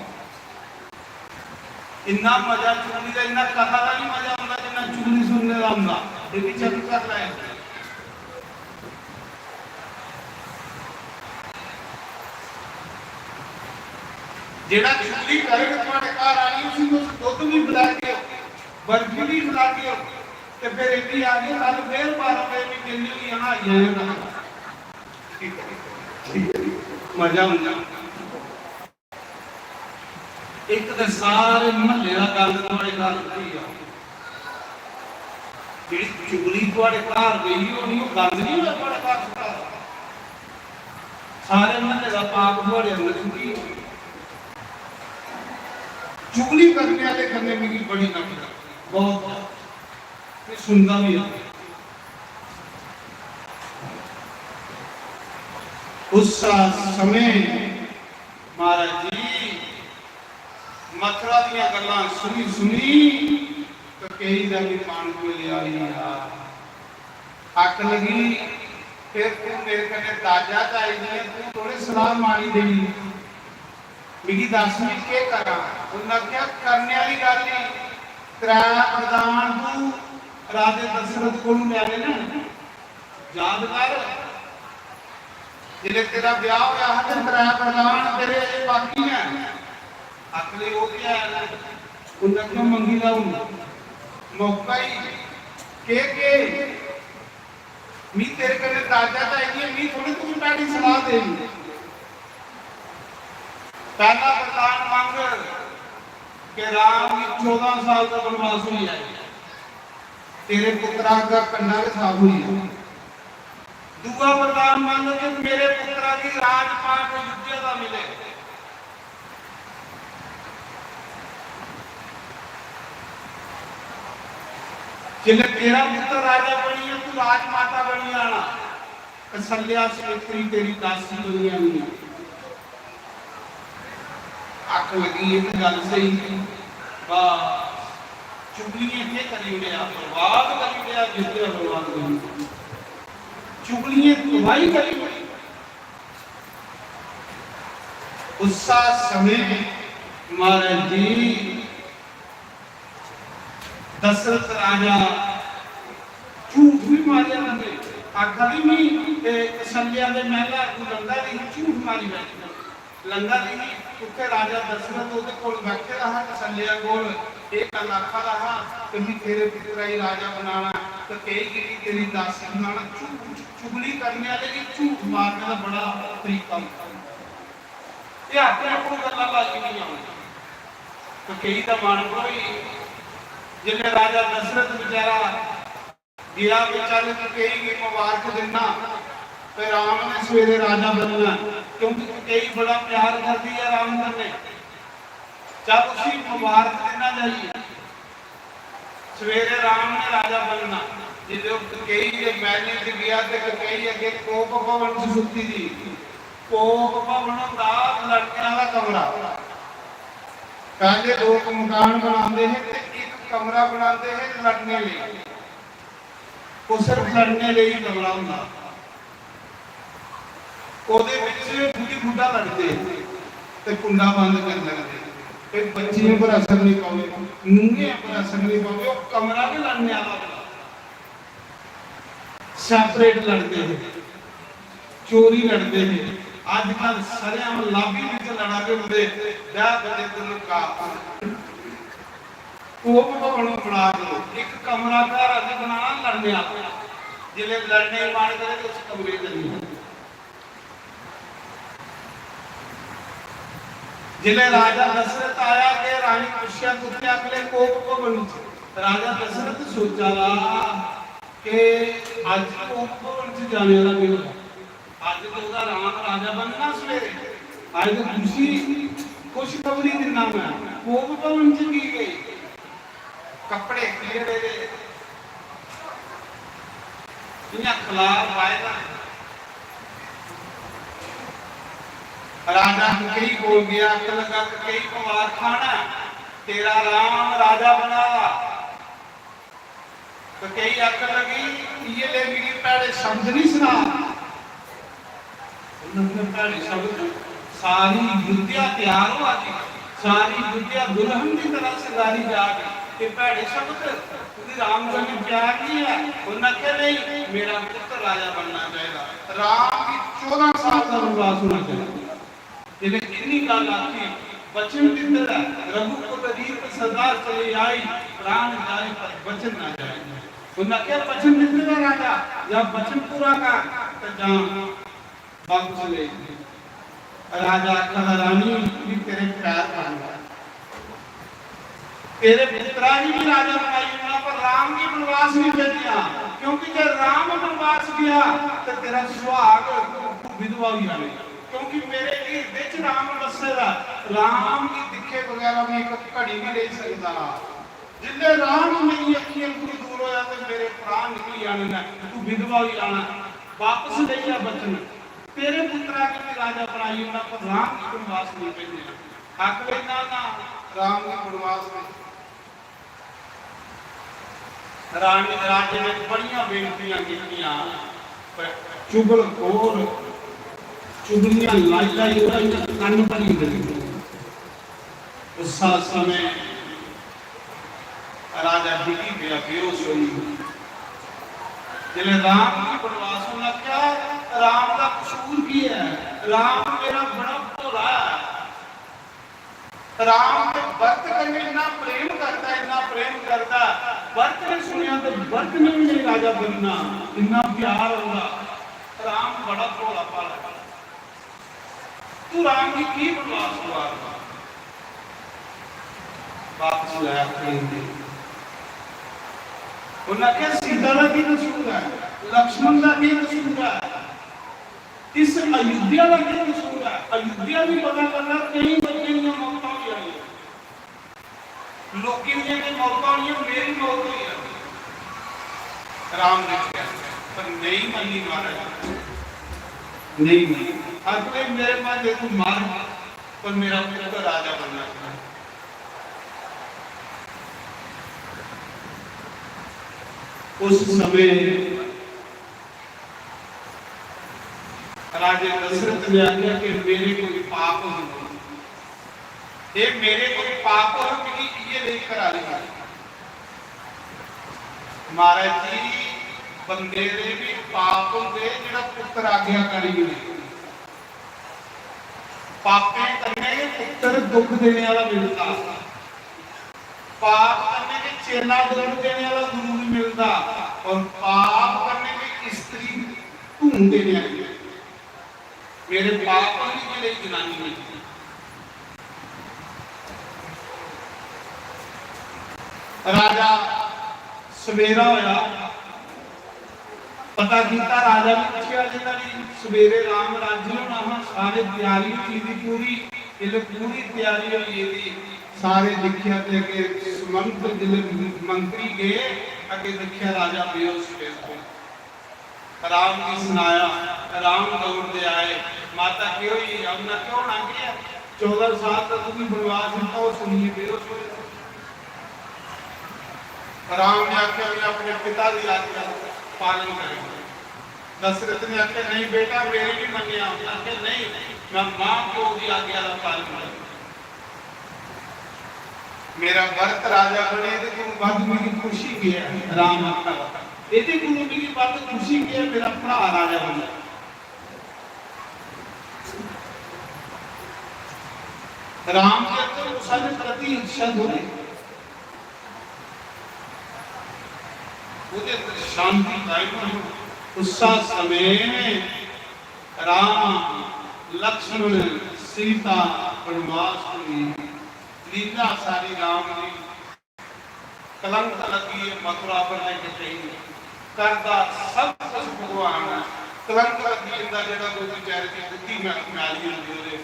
इन्ना मजा चुगली दा, इन्ना कथा दा नहीं मजा आंदा जिन्ना चुगली सुनने दा आंदा। ये भी चेक कर लै। जेड़ा चुगली करे ते तुम्हारे घर आनी, उसी तुस दुद्ध भी पिलागे, बर्फी भी खिलागे, ते फिर इन्नी आगे, कल फिर बारां बजे भी मिलने होई जाना, आई जाएगा। ठीक है, ठीक है, मजा आंदा। एक ते सारे महल्ले दा गंद थुआड़े घर उठी आ। जेड़ी चुगली थुआड़े घर गई होनी, ओह गंद नहीं होना थुआड़े घर सुट्टा दा। सारे महल्ले दा पाप थुआड़े अंदर छुपी। चुगली करने वाले कन्नै मिगी बड़ी नफरत, बहुत। मैं सुनदा भी है। उस समय महाराज जी, मथुरा दियां गल्लां सुनी सुनी ककेई दा भी मन डोलेआ होई गेआ। आखन लगी, "फिर तू मेरे कन्नै दाजा च आई दी ऐ, तू थोड़े सलाह माड़ी देनी। मिगी दस, में केह् करां?" उन्नै आखेआ, "करने आह्ली गल्ल ही, त्रै वरदान तू राजे दशरथ कोलू लैने न।" याद कर, जिसलै तेरा ब्याह होया हा ते त्रै वरदान तेरे अजें बाकी न। आखन लगे, "ओह् ते है न।" उन्नै आखेआ, "मंगी लै हून, मौका ही।" "केह्, केह्?" "मी तेरे कन्नै दाजा च आई दी ऐ, मी थोड़ी तू भैड़ी सलाह देनी।" "पैह्ला वरदान मंग कि राम गी चौदां साल दा वनवास होई जाए।" तेरे पुत्तरा दा कन्ना गै साफ होई गेआ। दूआ वरदान मंग कि मेरे पुत्तरा गी राजपाट अयोध्या दा मिले। जिसलै तेरा पुत्तर राजा बनी गेआ, तू राजमाता बनी जाना। कौशल्या सुमित्री तेरी दासी बनी जानी। आखन लगी, "एह् ते गल्ल स्हेई।" बस, चुगलियें केह् करी ओड़ेआ? बर्बाद करी ओड़ेआ, जिसलै बर्बाद करी ओड़ेआ। चुगलियें तबाही करी ओड़ी। उस्सा समें महाराज जी दशरथ राजा झूठ भी मारेआ उन्नै। आखा दी मी, ए, कौशल्या दे मैह्ला तू लंघा दी ही, झूठ मारी बैठी। लंघा दी ही, उत्थे राजा दशरथ ओह्दे कोल बैठे दा हा, कौशल्या कोल। एह् गल्ल आखा दा हा कि मी तेरे पुत्तरा गी राजा बनाना, ककेई गी तेरी दासी बनाना। झूठ, चुगली करने आह्ले गी झूठ मारने दा बड़ा तरीका होंदा। एह् अपने आप कोल गल्लां लाई दियां होन। ककेई दा मन भरोई, जिसलै राजा दशरथ बेचारा गेआ कि चल ककेई गी मुबारक दिन्ना, ते राम ने सवेरे राजा बनना, क्योंकि ककेई बड़ा प्यार करदी ऐ राम कन्नै। चल उसी मुबारक दिन्ना जाइए। सवेरे राम ने राजा बनना। जिसलै ओह् ककेई दे मैह्लें च गेआ ते ककेई अग्गें कोप भवन च सुत्ती दी। कोप भवन होंदा लड़ने आह्ला कमरा। पैह्ले लोक मकान बनांदे हे ते इक कमरा बनांदे हे लड़ने लेई। ओह् सिर्फ लड़ने लेई कमरा होंदा। ओह्दे बिच बुड्ढी बुड्ढा लड़दे ते कुंडा बंद करी लैंदे। ते बच्चियें पर असर नहीं पवे, नूहें पर असर नहीं पवे, ओह् कमरा गै लड़ने आह्ला होंदा। Separate लड़दे हे, चोरी लड़दे हे। अजकल सरेआम lobby बिच लड़ा दे होंदे, दस बजे तक का। कोप भवन बना दो, एक कमरा घर अस बनाना लड़ने आह्ला। जिसलै लड़ने दी मन करे ते उस कमरे च चली जाओ। जिसलै राजा दशरथ आया कि रानी पुच्छेआ, "कुत्थै?" आखले, "कोप भवन च।" राजा दशरथ सोचा दा कि अज्ज कोप भवन च जाने आह्ला केह् होआ? अज्ज तो ओह्दा राम राजा बनना सवेरे। अज्ज तो खुशी, खुशखबरी दिन्ना मैं। कोप भवन च की गई? कपड़े खुल्ले पेदे, इ'यां खलार पाए दा। राजा ककेई कोल गेआ, आखन लगा, "ककेई, पवार खाना, तेरा राम राजा बना दा।" ककेई आखन लगी, "इ'यै ले मिगी भैड़े शब्द नहीं सना।" उन्होंने भैड़े शब्द, सारी अयोध्या तैयार होआ दी, सारी अयोध्या दुल्हन की तरह सजाई जा रही, ते भैड़े शब्द, तुझे राम कन्नै प्यार नहीं है। उन्होंने आख्या, "नहीं, मेरा पुत्र राजा बनना चाहिए, राम की चौदह साल का वनवास होना चाहिए।" जिसलै इन्नी गल्ल आखी, वचन दित्ते दा, "रघुकुल रीत सदा चली आई, प्राण जाए पर वचन ना जाए।" उन्हें आख्या, "वचन दित्ते दा राजा, जा वचन पूरा कर ते जा वापस ले।" राजा आखा दा, "रानी, भी तेरे पैर पड़ना, तेरे पुत्रा गी भी राजा बनाई ओड़ना, पर राम गी बनवास नहीं भेजना, क्योंकि जे राम बनवास गया तो तेरा सुहाग, तू विधवा हो जाएगी।" क्योंकि मेरे हिरदे च राम बस्से दा, राम गी दिक्खे बगैरा मैं इक घड़ी नहीं रेही सकदा। जिसले राम मेरी अखियें कोला दूर होया ते मेरे प्राण निकली जाने न, तू विधवा होई जाना, वापस लेई जा वचन, तेरे पुत्रा गी भी राजा बनाई ओड़ना, पर राम गी बनवास नहीं भेजना। आखले, "ना, ना, राम गी बनवास नहीं।" रानी, राजे ने बड़ियां बेनतियां कीतियां, पर चुगलखोर चुगलियां लाई लाई ओह्दा इ'यां कन्न भरी दिंदे। उस समय राजा डिग्गी पेआ, बेहोश होई। जिसलै राम गी बनवास होन लग्गेआ, राम दा कसूर की ऐ? राम मेरा बड़ा भोला ऐ। राम ते बर्त कन्नै इन्ना प्रेम करदा, इन्ना प्रेम करदा, बर्त ने सुनेआ ते बर्त ने भी मेरे राजा बनना, इन्ना प्यार होंदा। राम बड़ा भोला भाला। तू राम गी की बनवास दुआ रहा? वापस लाया प्रेम दे। उन्हें आख्या, "सीता दा की कसूर है? लक्ष्मण दा की कसूर है?" इस अयोध्या दा केह् कसूर ऐ? अयोध्या गी पता लगा, केईं बच्चें दियां मौतां होई जानियां, लोकें दियां ते मौतां होनियां, मेरी मौत होई जानी। राम ने आखेआ, पर नेईं मन्नी महाराज, नेईं मन्नी। आखदे, "मेरे भांजे तू मर, पर मेरा पुत्र राजा बनना चाहिए।" उस समय राजे दशरथ ने आख्या कि मेरे कोई पाप होंदे, ये मेरे कोई पाप हो, मिगी इयै लेई करा दी। महाराज जी, बंदे दे भी पाप होंदे, जेड़ा पुत्र आज्ञाकारी होए। पापें कन्नै गै पुत्र दुख देने वाला मिलदा, पाप कन्नै गै चेला दुख देने वाला गुरु भी मिलदा, और पाप कन्नै गै स्त्री धूम देने वाली। मेरे पाप होई गे, जनानी ने। राजा सवेरा होया, पता कीता, राजा ने पुच्छेआ, "जिन्ना भी सवेरे राम राज्य होना हा, सारे त्यारी होई दी पूरी, जिसलै पूरी त्यारी होई गेदी, सारे दिक्खेआ ते अग्गे सुमंत जिसलै मंत्री गए, अग्गे दिक्खेआ राजा बेहोश पेदा।" राम गी सनाया, राम दौड़दे आए, "माता, केह् होई? अपना क्यों ना केह् है? चौदां साल तक तुगी बनवास दित्ता, ओह् सुनियै बेहोश होए।" राम ने आखेआ, "मैं अपने पिता दी आज्ञा पालन करूंगा।" दशरथ ने आखेआ, "नहीं बेटा, मेरी नहीं मन्नेआ।" उन्हें आखेआ, "नहीं, मैं मां प्यो दी आज्ञा दा पालन करूंगा। मेरा भरत राजा बने, एह्दे कोलू बद्ध मिगी खुशी केह् ऐ?" राम आखा दा, "एह्दे कोलू मिगी बद्ध खुशी केह् ऐ, मेरा भ्रा राजा बने?" राम के अंदर कुसै दे प्रति ईर्ष्या थोड़ी, ओह्दे अंदर शांति कायम होई। उस्सा समय राम, लक्ष्मण, सीता बनवास तो दी लीला सारी राम दी। कलंक लगी है मथुरा पर लेके कहीं करदा सब कुछ भगवान है। कलंक लगी जंदा जेड़ा कोई बेचारे दी बुद्धि मै-, मैली होंदी ओदे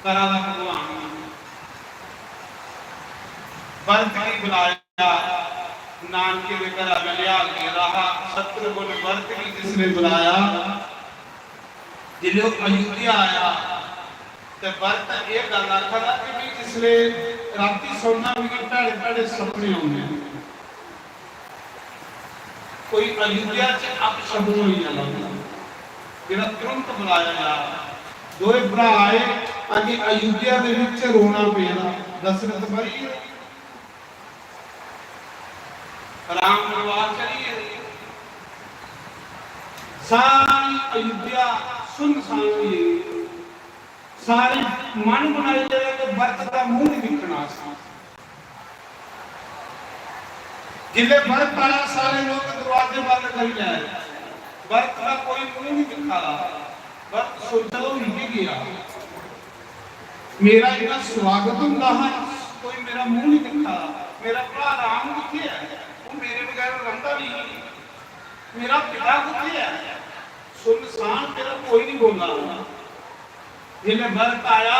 करा दा भगवान। भरत गी बुलाया, नानके दे घरा मैं लिया गेदा हा। शत्रुघ्न भरत गी जिसने बुलाया, जिसले ओह अयोध्या आया, ते भरत एह गल्ल आखा दा कि "मैं जिसले राती सौना, मिगी भैड़े भैड़े सपने औंदे न।" कोई अयोध्या च अपशगुन होई जाना, जेह्ड़ा तुरंत बुलाया जा। दोए भ्रा आए, अज्ज अयोध्या दे विच रोना पेदा। दशरथ मरी गे, राम बनवास चली गे, सारी अयोध्या सुनसान होई गेई। सारे मन बनाई लेआ कि भरत दा मूंह नहीं दिखना असें। जिसले भरत आया, सारे लोग दरवाजे बंद करी लै। भरत दा कोई मूंह नहीं दिखा रहा। भरत सोचा तो नहीं गया, मेरा इतना स्वागत होंदा हा, कोई मेरा मूंह नहीं दिखा रहा। मेरा भरा राम कित्थे है? वो मेरे बगैर रंदा नहीं। मेरा पिता कित्थे है? सुनसान, तेरा कोई नहीं बोला। जिसले भरत आया,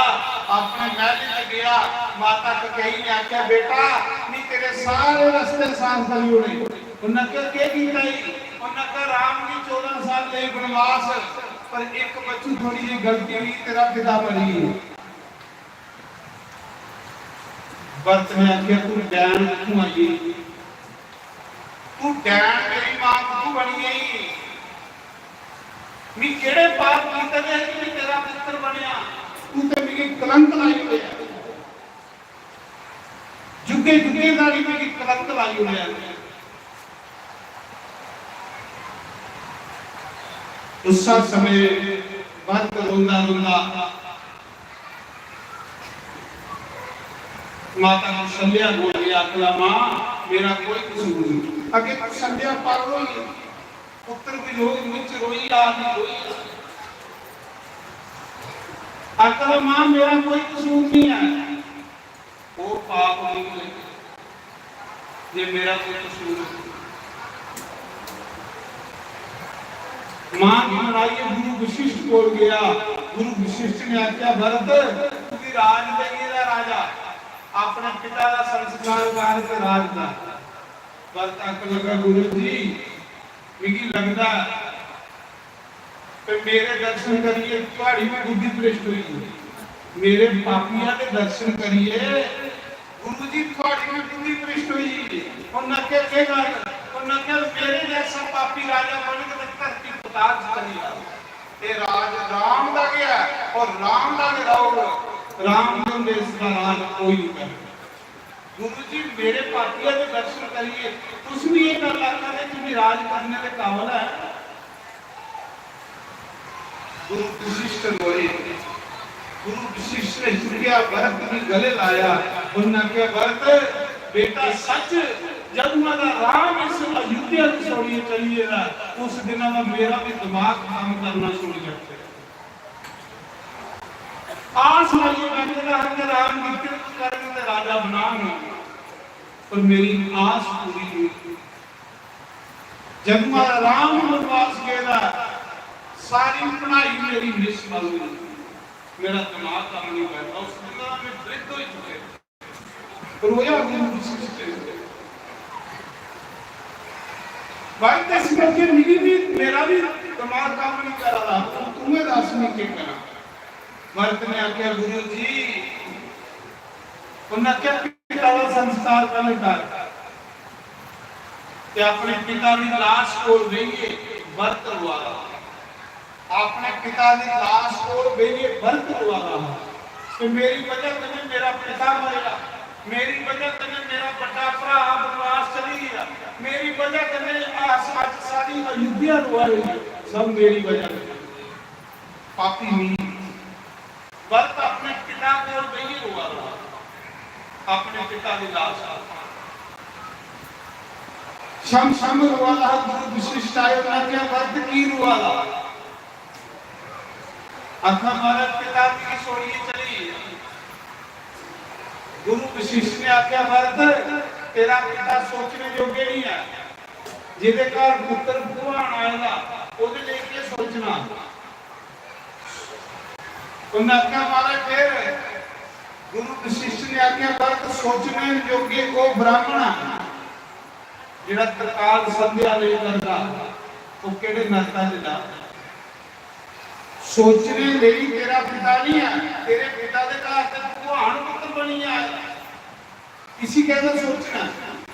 अपने महल च गया, माता कैकेयी ने आख्या, "बेटा, मैं तेरे सारे रस्ते साफ करी ओड़े।" उन्हें आख्या, "केह कीता ई?" उन्हें आख्या, "राम जी चौदह साल ले बनवास, पर एक बच्चू थोड़ी जी गलती हुई, तेरा पिता मरी।" भरत ने आख्या, "तू डैन कित्थों आई? तू डैन मेरी मां कित्थों बनी गई? मैं केड़े पाप कीते दे कि मैं तेरा पुत्र बनया? तू ते मिगी कलंक लाई ओड़ेआ। जुगे जुगे दा ही मिगी कलंक लाई ओड़ेआ।" उस समय भरत रोंदा रोंदा माता कौशल्या बोल गया, आखदा, "मां, मेरा कोई कसूर नहीं।" अगे कौशल्या पागल होई गई, पुत्र वियोग विच रोई, आ भी रोई। आखदा, "मां, मेरा कोई कसूर नहीं है।" वो पाप निकले जे मेरा कोई कसूर हो। मां की लड़ाई गुरु वशिष्ठ कोल गया। गुरु वशिष्ठ ने आख्या, "भरत, तू भी राज दे दा राजा, अपने पिता का संस्कार कर ते राज कर।" भरत आखन लगा, "गुरु जी, मिगी लगदा ते मेरे दर्शन करिए थुआड़ी भी बुद्धि भ्रष्ट होई गई। मेरे पापिया दे दर्शन करिए गुरु जी थुआड़ी भी बुद्धि भ्रष्ट होई गई।" उन्हें आखेआ, "केह गल्ल?" उन्हें आखेआ, "मेरे जैसा पापी राजा बनग ते धरती पताल च चली जाग। ते राज राम दा गै है और राम दा गै रौहग। राम दे होंदे इसदा राज कोई नहीं करग।" गुरु जी, मेरे पापिया दे दर्शन करिए, तुस भी ये गल्ल आखा दे कि मैं राज करने दे काबल है? गुरु वशिष्ठ रोए। गुरु वशिष्ठ ने चुक्किया, भरत भी गले लाया। उन्हें आख्या, "भरत, बेटा सच, जदुआ दा राम इस अयोध्या की छोड़िए चली गेदा, उस दिना दा मेरा भी दिमाग काम करना छोड़ जाता है।" आस लाइए बैठे दा हा कि राम दी किरत करन ते राजा बनान, पर मेरी आस पूरी नहीं। जदुआ राम बनवास गेदा, सारी पढ़ाई मेरी निष्फल हुई, मेरा दिमाग काम नहीं करता। उस दिन मैं वृद्ध हो चुके। रोया गुरु वशिष्ठ। भाई, इस करके मिगी भी, मेरा भी दिमाग काम नहीं करा रहा। तू, तू मैं दस, मैं के करा? भरत ने आख्या, "गुरु जी," उन्हें आख्या, "पिता का संस्कार पहले कर।" ते अपने पिता की लाश कोल बेहिए भरत रोआ रहा। अपने पिता की लाश कोल बेहिए भरत रोआ रहा। कि मेरी वजह कन्नै मेरा पिता मरेआ, मेरी वजह कन्नै मेरा बड्डा भरा बनवास चली गया, मेरी वजह कन्नै अस अज्ज सारी अयोध्या रोआ रही है, सब मेरी वजह कन्नै। पापी नहीं, भरत अपने पिता कोल बेहिए रोआ रहा, अपने पिता की लाश। शम शम रोआ रहा, गुरु वशिष्ठ आए, उन्हें आख्या, "भरत की रोआ रहा?" आखा, "महाराज, पिता मिगी छोड़िए चली गेआ।" गुरु वशिष्ठ ने आख्या, भरत, तेरा पिता सोचने योग्य नहीं है। जेदे घर पुत्र भगवान आए दा, ओदे लेई केह सोचना? उन्हें आख्या, महाराज, फिर गुरु वशिष्ठ ने आख्या, भरत, सोचने योग्य ओह ब्राह्मण है, जेड़ा त्रिकाल संध्या नहीं करता, वो केड़े नरका च जा? सोचने लेई तेरा पिता नहीं है, तेरे पिता दे घर ते भगवान पुत्र बनी आया। इसी कहना सोचना।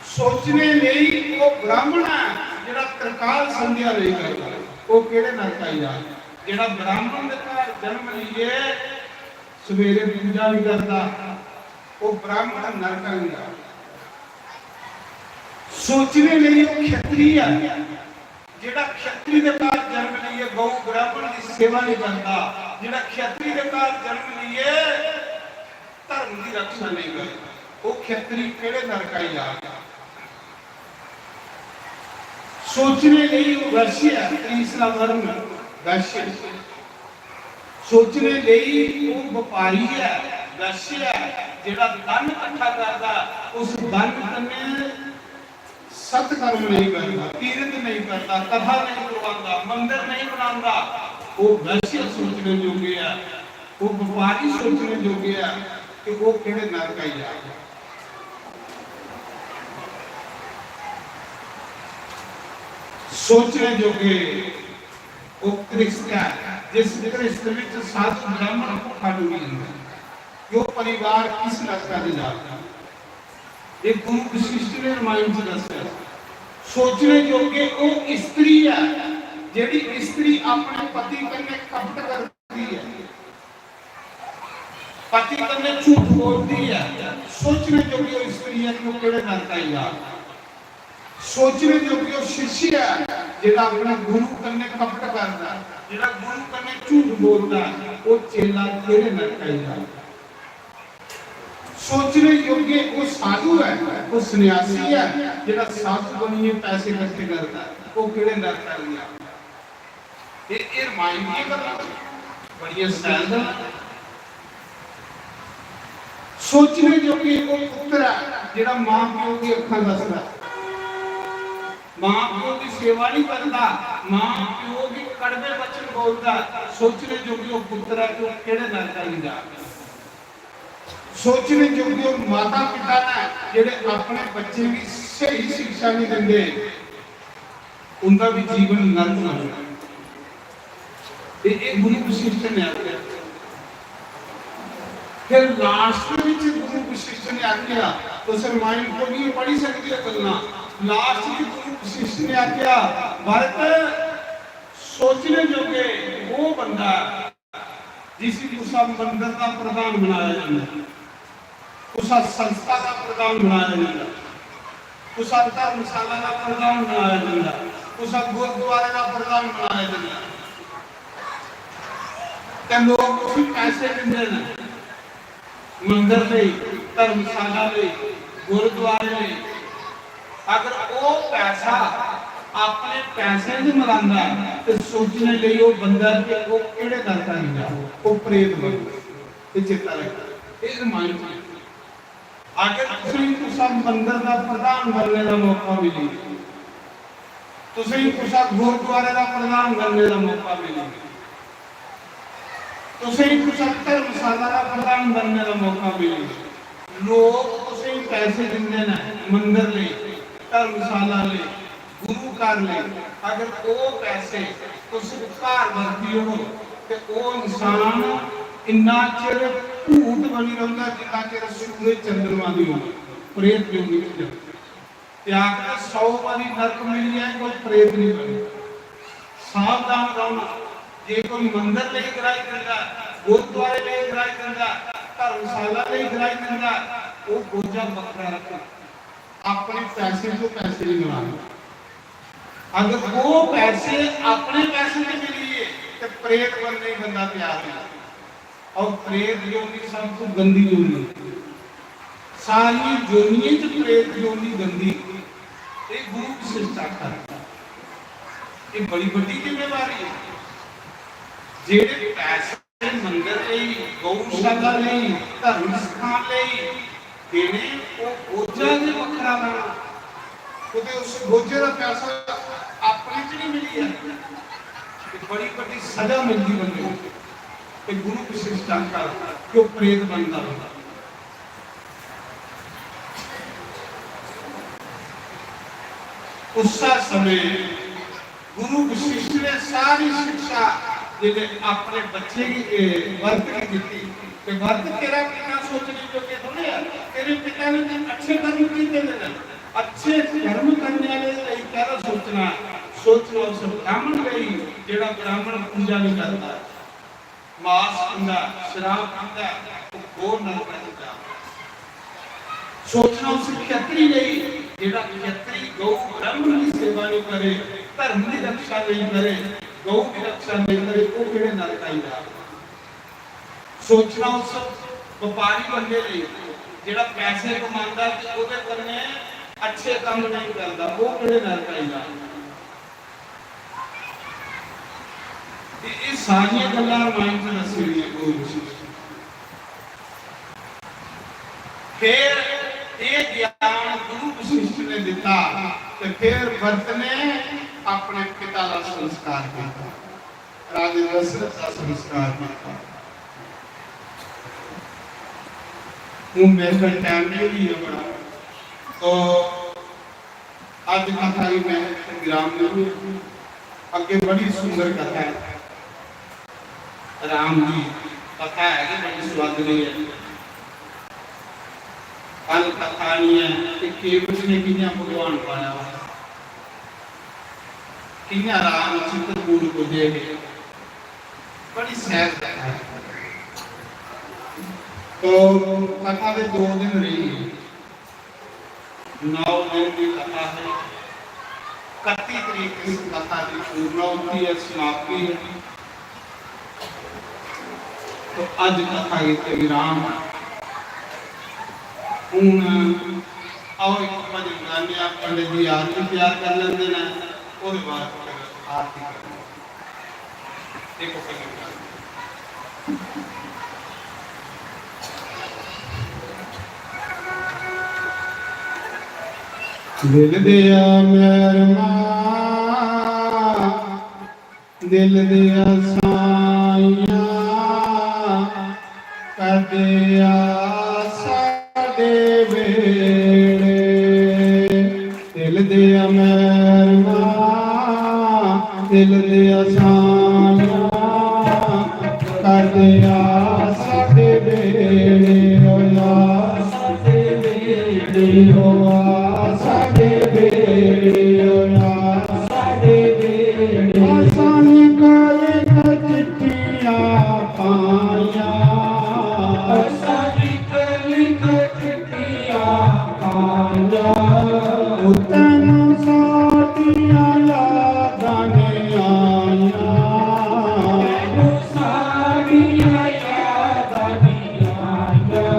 सोचने लेई वो ब्राह्मण है, जेड़ा त्रिकाल संध्या नहीं करता, वो केड़े नरका जा? जेड़ा ब्राह्मण दे घर जन्म लिए सवेरे पूजा नहीं करता, वो ब्राह्मण नरका जा। सोचने लेई वो क्षत्रिय है, जेड़ा क्षत्रिय दे घर जन्म लिए गौ ब्राह्मण की सेवा नहीं करता, जेड़ा क्षत्रिय दे घर जन्म लिए धर्म की रक्षा नहीं करता, वो क्षत्रिय केड़े नरका जा? सोचने लेई वो वैश्य है, तीसरा वर्ण वैश्य। सोचने लेई वो व्यापारी है, वैश्य है, जेड़ा धन इकट्ठा करता, उस धन कन्नै सत्कर्म नहीं करता, तीर्थ नहीं करता, कथा नहीं करवाता, मंदिर नहीं बनाता, वो वैश्य सोचने योग्य है। वो व्यापारी सोचने योग्य है कि वो केड़े नरक आई जाए। सोचने योग्य वो गृहस्थ है, जिस गृहस्थ विच साधु ब्राह्मण भुखा डुबी जाता है, वो परिवार किस नरका च जाता है? ये गुरु वशिष्ठ ने रामायण च दस्सेआ। सोचने योग्य वो स्त्री है, जेड़ी स्त्री अपने पति कन्नै कपट करती है, पति कन्नै झूठ बोलती है। सोचने योग्य वो स्त्री है कि वो केड़े नरक आई जा। सोचने योग्य वो शिष्य है, जेड़ा अपने गुरु कन्नै कपट करता है, जेड़ा गुरु कन्नै झूठ बोलता है, वो चेला केड़े नरक आई जा। सोचने योग्य वो साधु है, वो सन्यासी है, जेड़ा साधु बनिए पैसे इकट्ठे करता है, वो केड़े नरक आई जा। ये, ये रामायण दियां गल्लां, बड़ियां सैल गल्लां। सोचने योग्य वो पुत्र है, जेड़ा मां प्यो की अखां दसदा, मां प्यो की सेवा नहीं करता, मां प्यो की कड़वे वचन बोलता। सोचने योग्य वो पुत्र है कि वो केड़े नरक आई जा। सोचने योग्य वो माता पिता ने जेड़े अपने बच्चे की सही शिक्षा नहीं देंदे, उनका भी जीवन नरक बन जाए। ये, ये गुरु वशिष्ठ ने आख्या। फिर लास्ट में गुरु वशिष्ठ ने आख्या, तुस रामायण को भी पढ़ी सकते हो गल्लां। लास्ट में गुरु वशिष्ठ ने आख्या, भरत, सोचने जोगे वो बंदा जिसी कुसा मंदिर का प्रधान बनाया जाता है, कुसा संस्था का प्रधान बनाया जाता है, कुसा धर्मशाला का प्रधान बनाया जाता है, कुसा गुरुद्वारे का प्रधान बनाया जाता है। ते लोग उसी पैसे दिंदे ने मंदिर ले, धर्मशाला ले, गुरुद्वारे ले। अगर वो पैसा अपने पैसे च मलांदा है, तो सोचने लिए वो बंदा कि वो केड़े दर का नहीं जा, वो प्रेत बन। ये चेता रखना, ये रामायण च। अगर तुसें कुसा मंदिर का प्रधान बनने का मौका मिले, तुसें कुसा गुरुद्वारे का प्रधान बनने का मौका मिले, तुसें कुसा धर्मशाला का प्रधान बनने का मौका मिले, लोग तुसें पैसे दिंदे ने मंदिर ले, धर्मशाला ले, गुरु घर ले। अगर वो पैसे तुस घर बरती ओड़ो, ते वो इंसान इन्ना चिर भूत बनी रौंह्दा, जिन्ना चिर सूरज चंद्रमा दी उम्र, प्रेत योनि च जंदा। ते आखदे, सौ बारी नरक मिली जाए, कोई प्रेत नहीं बने। सावधान रौह्ना। जे कोई मंदिर लेई कराई दिंदा, गुरुद्वारे लेई कराई दिंदा, धर्मशाला लेई कराई दिंदा, वो बोझा बक्खरा रखना। अपने पैसे तो पैसे नहीं मिलाने। अगर वो पैसे अपने पैसे में मिलिए, तो प्रेत बनने बंदा तैयार नहीं। और प्रेत योनि सब तो गंदी योनि। सारी योनियें च प्रेत योनि गंदी। ये गुरु की शिष्टाचार है। ये बड़ी बड़ी जिम्मेवारी है। जेड़े पैसे मंदिर लेई, गौशाला लेई, धर्म स्थान लेई, देने, ओह् बोझा गै बक्खरा लैना। कुतै उस बोझे दा पैसा अपने च निं मिली जाए, ते बड़ी बड्डी सजा मिलदी बंदे गी। ते गुरु वशिष्ठ आखा कि ओह् प्रेत बनदा रौंह्दा। उस्सै समें गुरु वशिष्ठ ने सारी शिक्षा जेल्लै अपने बच्चे गी, ए, भरत गी दित्ती, ते भरत, तेरा किन्ना सोचने जोगे थोड़े ऐ, तेरे पिता ने ते अच्छे कर्म कीते दे न। अच्छे कर्म करने वाले लेई कैह्दा सोचना? सोचना उस ब्राह्मण लेई जेह्ड़ा ब्राह्मण पूजा नहीं करता, मास खंदा, शराब पींदा, ओह् घोर नरक च जा। सोचना उस क्षत्री लेई जेह्ड़ा क्षत्री गौ ब्राह्मण की सेवा नहीं करे, धर्म की रक्षा नहीं करे, गौ की रक्षा नहीं करे, वो केह्ड़े नरक आई जा। सोचना उस व्यापारी बंदे लेई जेह्ड़ा पैसे कमांदा ते ओह्दे कन्नै अच्छे कम्म नहीं करदा, वो केह्ड़े नरक आई जा। ते एह् सारियां गल्लां रामायण च दस्सी दियां गुरु वशिष्ठ ने। फिर एह् ज्ञान गुरु वशिष्ठ ने दित्ता ते फिर भरत ने अपने पिता दा संस्कार किया, राजे दशरथ का संस्कार किया। हूँ मेरे को टाइम नहीं है बड़ा, तो अज कथा ही मैं विराम देंगे। अगे बड़ी सुंदर कथा है, राम दी कथा है कि बड़ी सुहागरी है। कल कथा नहीं है कि केवट ने कियां भगवान पाया, कियां राम चित्रकूट पुजे हे, बड़ी सैल कथा है। तो कथा दे दो दिन रही है। नौ दिन की कथा है। इकतीस तरीक इस कथा की पूर्णाहुति है, समाप्ति है। तो अज कथा की विराम। हूँ आओ एक भजन गाने, आप पंडित जी आरती तैयार कर लेंगे ना, और बाद फिर आरती कर लेंगे। देखो भजन गाने। दिल दिया मेहरमा, दिल दिया साइया, कर दिया साडे बेड़े। दिल दिया मेहरमा, दिल दिया साइया, कर दिया साडे बेड़े। होया साडे बेड़े, होया साडे बेड़े, होया साडे बेड़े। असां लिख लिख चिट्ठियां पाइयां, असां लिख लिख चिट्ठियां पाइयां, तैनूं साडियां यादां नहीं आइयां, तैनूं साडियां यादां नहीं आइयां।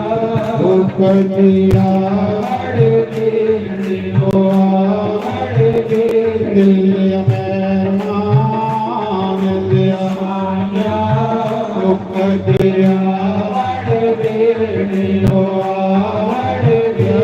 ओ कदिया अड़ के, ओ अड़ के, दिल मेहमान दिया, ओ कदिया अड़ के, ओ अड़ के।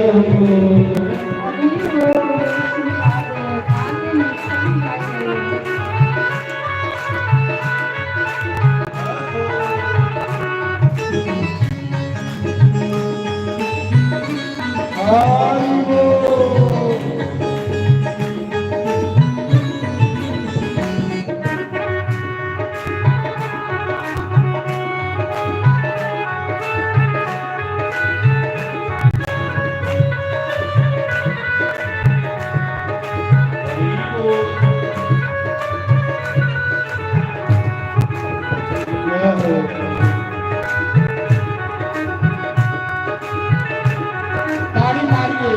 ताड़ी मारिए।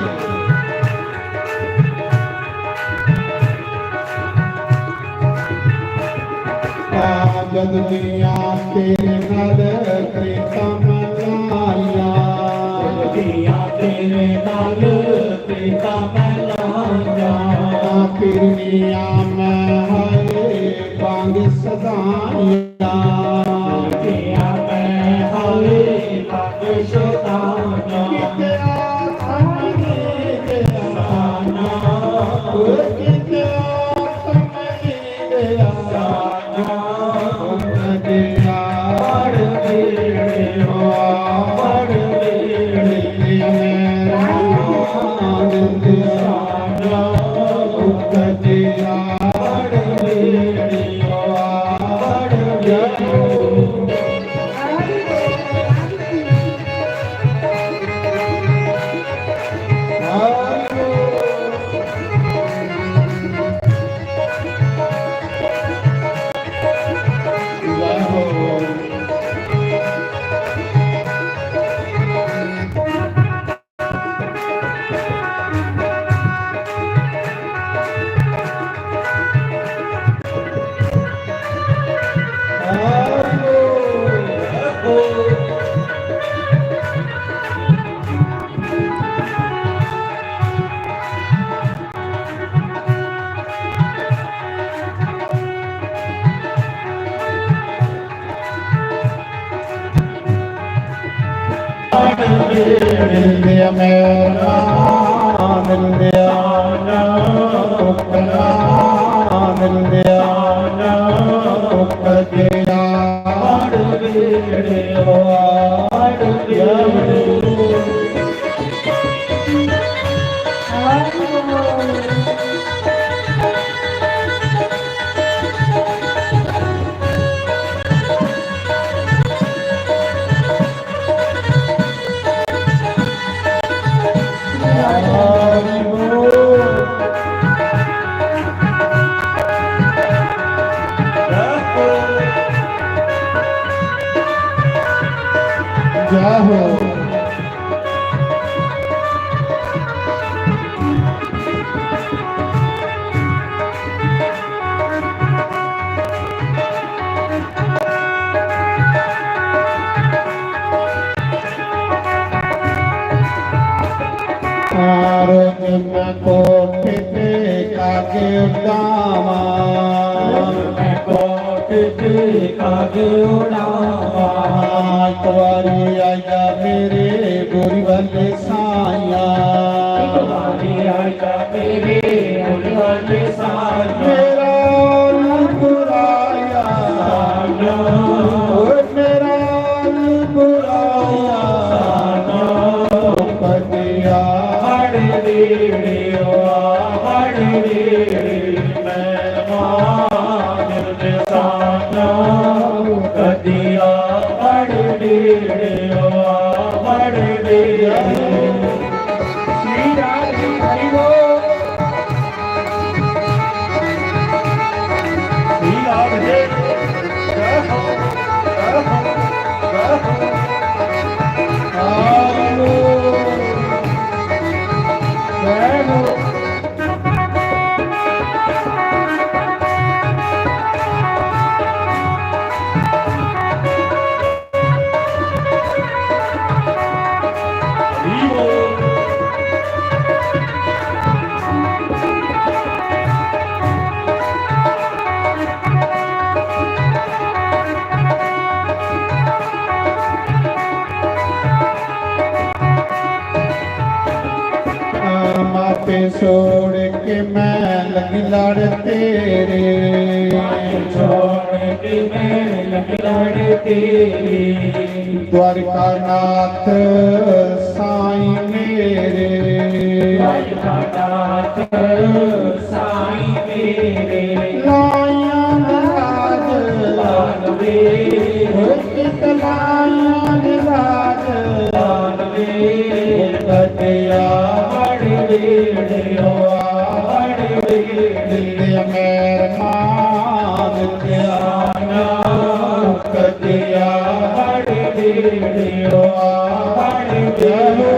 जद मियां तेरे नाल प्रीतां मैं लाइयां, जद मियां तेरे नाल प्रीतां मैं लाइयां, फिर मियां मैं हाय बांग सदाइयां, फिर मियां मैं हाय बांग सदाइयां। किते जय हो। रोज मैं कोठे ते कागे उड़ावां, मैं कोठे ते कागे उड़ावां। एक बारी आया मेरे बोरी वाले साया, एक बारी आया मेरे बोरी वाले साया। मेरा बुराया साया, ओ मेरा बुराया साया। कदिया बड़ वीड़ियो, बड़ वीड़ी मेहमान साया। कदिया बड़ वीड़ियो, बड़ वीड़ी। श्री राम जी हरि बोल। श्री राम जी। जय हो, जय हो, जय हो। जय हो। मापे छोड़ के मैं लगी लड़ तेरे, छोड़ के मैं लगी लड़ तेरे। द्वारका नाथ साईं मेरे, द्वारका नाथ साईं मेरे। लाया राज लाल वे, एक लाया राज लाल वे। कटिया बड़ वीड़ियो, बड़ वीड़ी मेहरबान ध्याना। कटिया बड़ वीड़ियो, बड़ वीड़ी।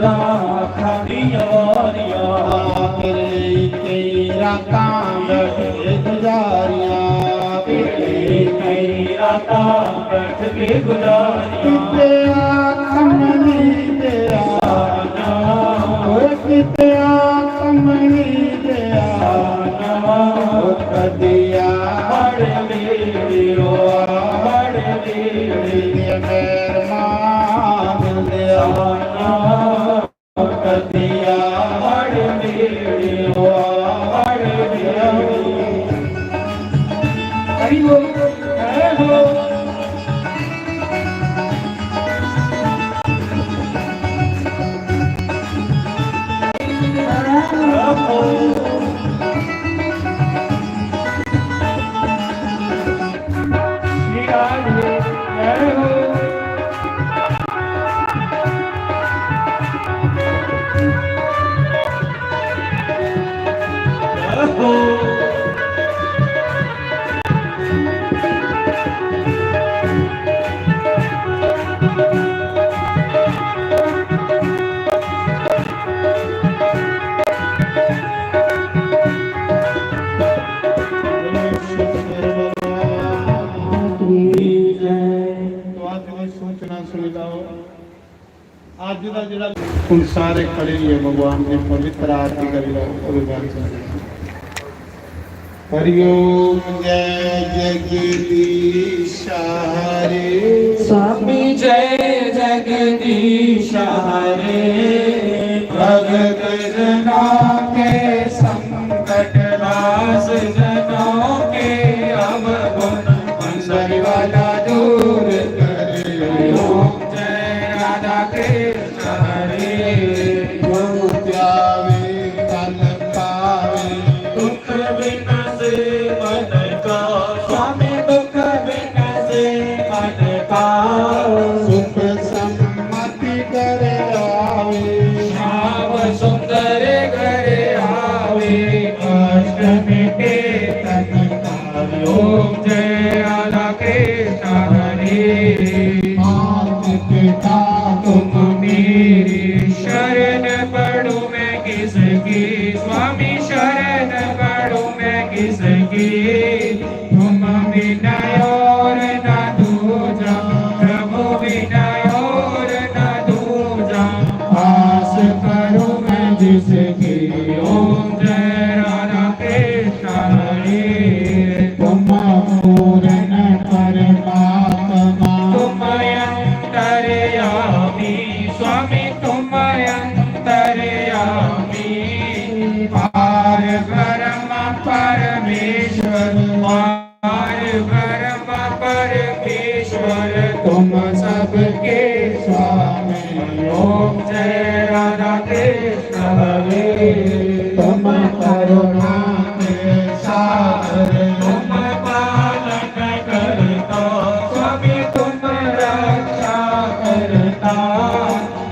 राखां दी वारियां। तेरे कई रातां बैठे गुजारियां। तेरे कई रातां बैठ के गुजारियां। किते आत्म नहीं तेरा, ओए किते आत्म नहीं तेरा। ओ कदिया हर मेरे, ओ हर मेरे, मेहरबान दिया। कदिया हर मेरे, ओ हर मेरे। हरि बोल, जय हो। तो आज की सूचना सुनी लो। आज का जरा हम सारे खड़े हुए भगवान की पवित्र आरती कर लो, ओहदे बाद चलते हैं। हरिओम। जय जगदीश हरे। स्वामी जय जगदीश हरे। भगत जनों के संकट, दास जनों के अवगुण, मंदिर वाला दूर करे। ओम जय राधा कृष्ण हरे। जो ध्यावे फल पावे, दुख विनाशे मन का। स्वामी दुख विनाशे मन का। सुख समृद्धि घर आवे। श्याम सुंदर घर आवे। कष्ट मिटे तन का। ओम जय राधा कृष्ण हरे। मात पिता तुम मेरी। शरण पड़ूं मैं किसकी, स्वामी शरण पड़ूं मैं किसकी। तुम बिना और ना दूजा, प्रभु बिना और ना दूजा। आस करूं मैं जिसकी, ओम जय राधा कृष्ण हरे। तुम पूर्ण परमात्मा, तुम अंतर्यामी, स्वामी तुम अंतर्यामी। पार ब्रह्म परमेश्वर, पार ब्रह्म परमेश्वर, तुम सबके स्वामी। ओम जय राधा कृष्ण हरे। तुम करुणा के सागर, तुम पालन करता, स्वामी तुम रक्षा करता।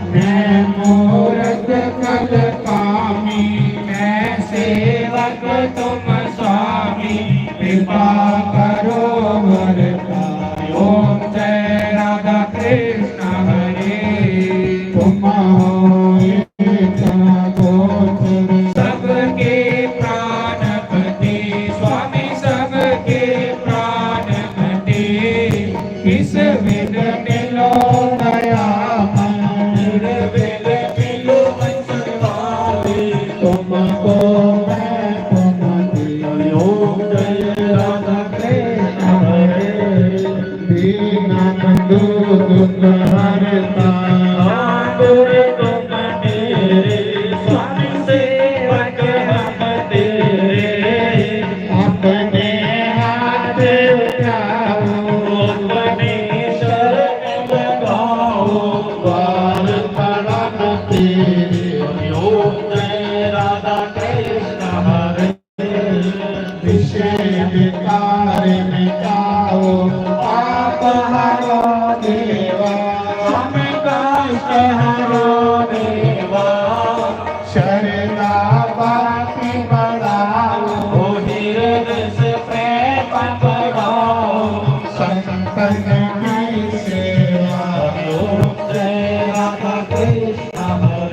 मैं मूरत कल कामी, मैं सेवक तुम स्वामी, कृपा करो वरदाता। ओम जय राधा कृष्ण हरे। तुम हो एक गोचर, सबके प्राणपति, स्वामी सबके प्राणपति। किस विध मिलो दयामय, विध मिलो वंशधारी। तुमको मैं तुम दी। ओम जय राधा कृष्ण हरे। दीन बंधु दुख हरता, ठाकुर तुम मेरे, स्वामी सेवक हम तेरे। अपने हाथ उठाओ, अपने शरण लगाओ, द्वार प्रणाम तेरे। ओम जय राधा कृष्ण हरे। विषय विकार मिटाओ, पाप हरो देवा, हम कष्ट हरो देवा। शरदा भक्ति बढ़ाओ, ओ हृदय से प्रेम बढ़ाओ। संतन की सेवा। ओम जय राधा कृष्ण हरे।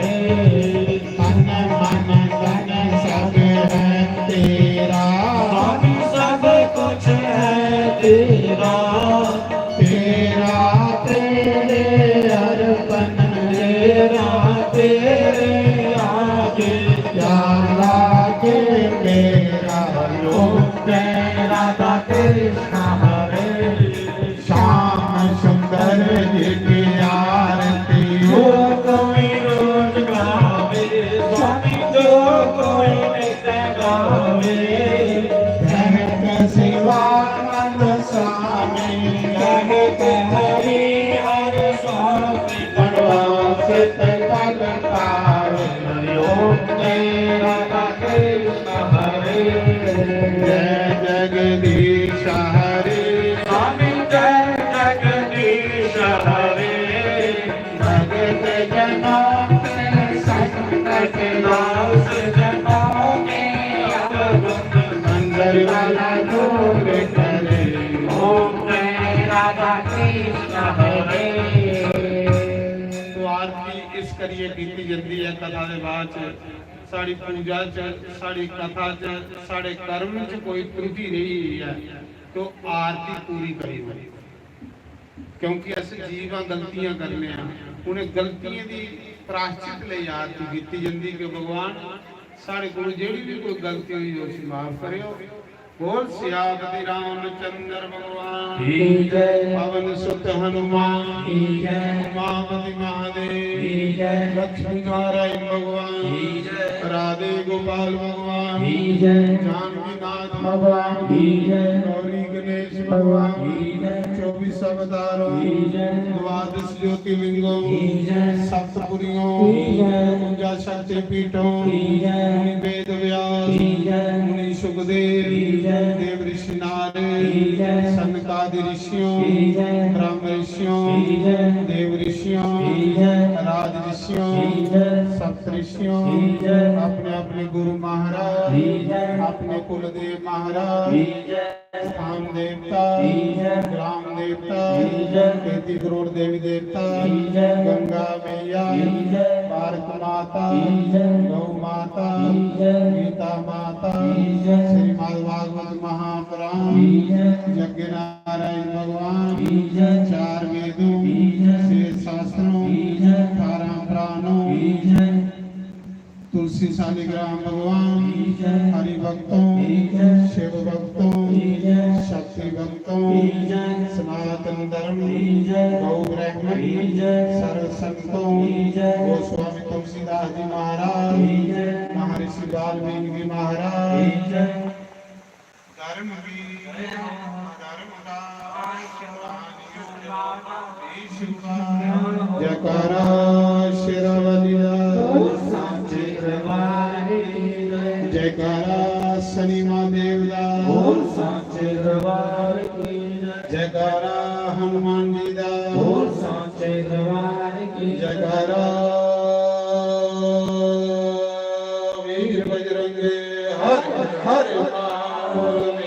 हर जी की आरती। जो कोई रोज गावे, स्वामी जो कोई नित गावे, कहत शिवानंद स्वामी, कहत हरि हर स्वामी, बनवासित फल पावे। ओम जय राधा कृष्ण हरे, जय जगदीश हरे, स्वामी जय जगदीश हरे। भगत जनों के संकट नाश, जनों के अवगुण मंगल वाला दूर करे। ओम जय राधा कृष्ण हरे। तो आरती इस करिए कीती जंदी है कथा दे बाद च, साड़ी पूजा च, साड़ी कथा च, साड़े कर्म च कोई त्रुटि रही हुई है तो आरती पूरी करी दो, क्योंकि अस जीव हां, गलतियां करने हां। उन्हें गलतियों दी प्रायश्चित लेई आरती कीती जंदी कि भगवान, साढ़े कोल जेह्ड़ी भी कोई गलती होई, उसी माफ करेओ। बोल सियापति रामचंद्र भगवान की जय। पवन सुत हनुमान की जय। उमापति महादेव की जय। लक्ष्मी नारायण भगवान की जय। राधे गोपाल भगवान की जय। जानकी नाथ भगवान की जय। गौरी गणेश भगवान की जय। चौबीस अवतारों की जय। द्वादश ज्योतिर्लिंगों की जय। सप्तपुरियों की जय। उनचास शक्ति पीठों की जय। मुनि वेद व्यास की जय। मुनि सुखदेव की जय। देव ऋषि नारद की जय। सनकादि ऋषियों की जय। ब्रह्म ऋषियों की जय। देव ऋषियों की जय। राज ऋषियों की जय। सप्त ऋषियों की जय। अपने अपने गुरु महाराज की जय। अपने कुलदेव महाराज की जय। स्थान देवता की जय। ग्राम देवता की जय। तैंतीस करोड़ देवी देवता की जय। गंगा मैया की जय। भारत माता की जय। गौ माता की जय। गीता माता की जय। श्रीमद् भागवत महापुराण की जय। यज्ञ नारायण भगवान की जय। चार वेदों की जय। शेष शास्त्रों की जय। अठारह पुराणों की जय। तुलसी शालिग्राम भगवान की जय। हरि भक्तों की जय। शिव भक्तों की जय। शक्ति भक्तों की जय। सनातन धर्म की जय। गौ ब्राह्मण की जय। सर्व संतों की जय। गोस्वामी तुलसीदास जी महाराज की जय। महर्षि वाल्मीकि जी महाराज की जय। धर्म की धर्म का जयकारा शेरावाली दा। जयकारा शनि महादेव दा। जयकारा हनुमान जी दा। जयकारा वीर बजरंगे हर हर महादेव।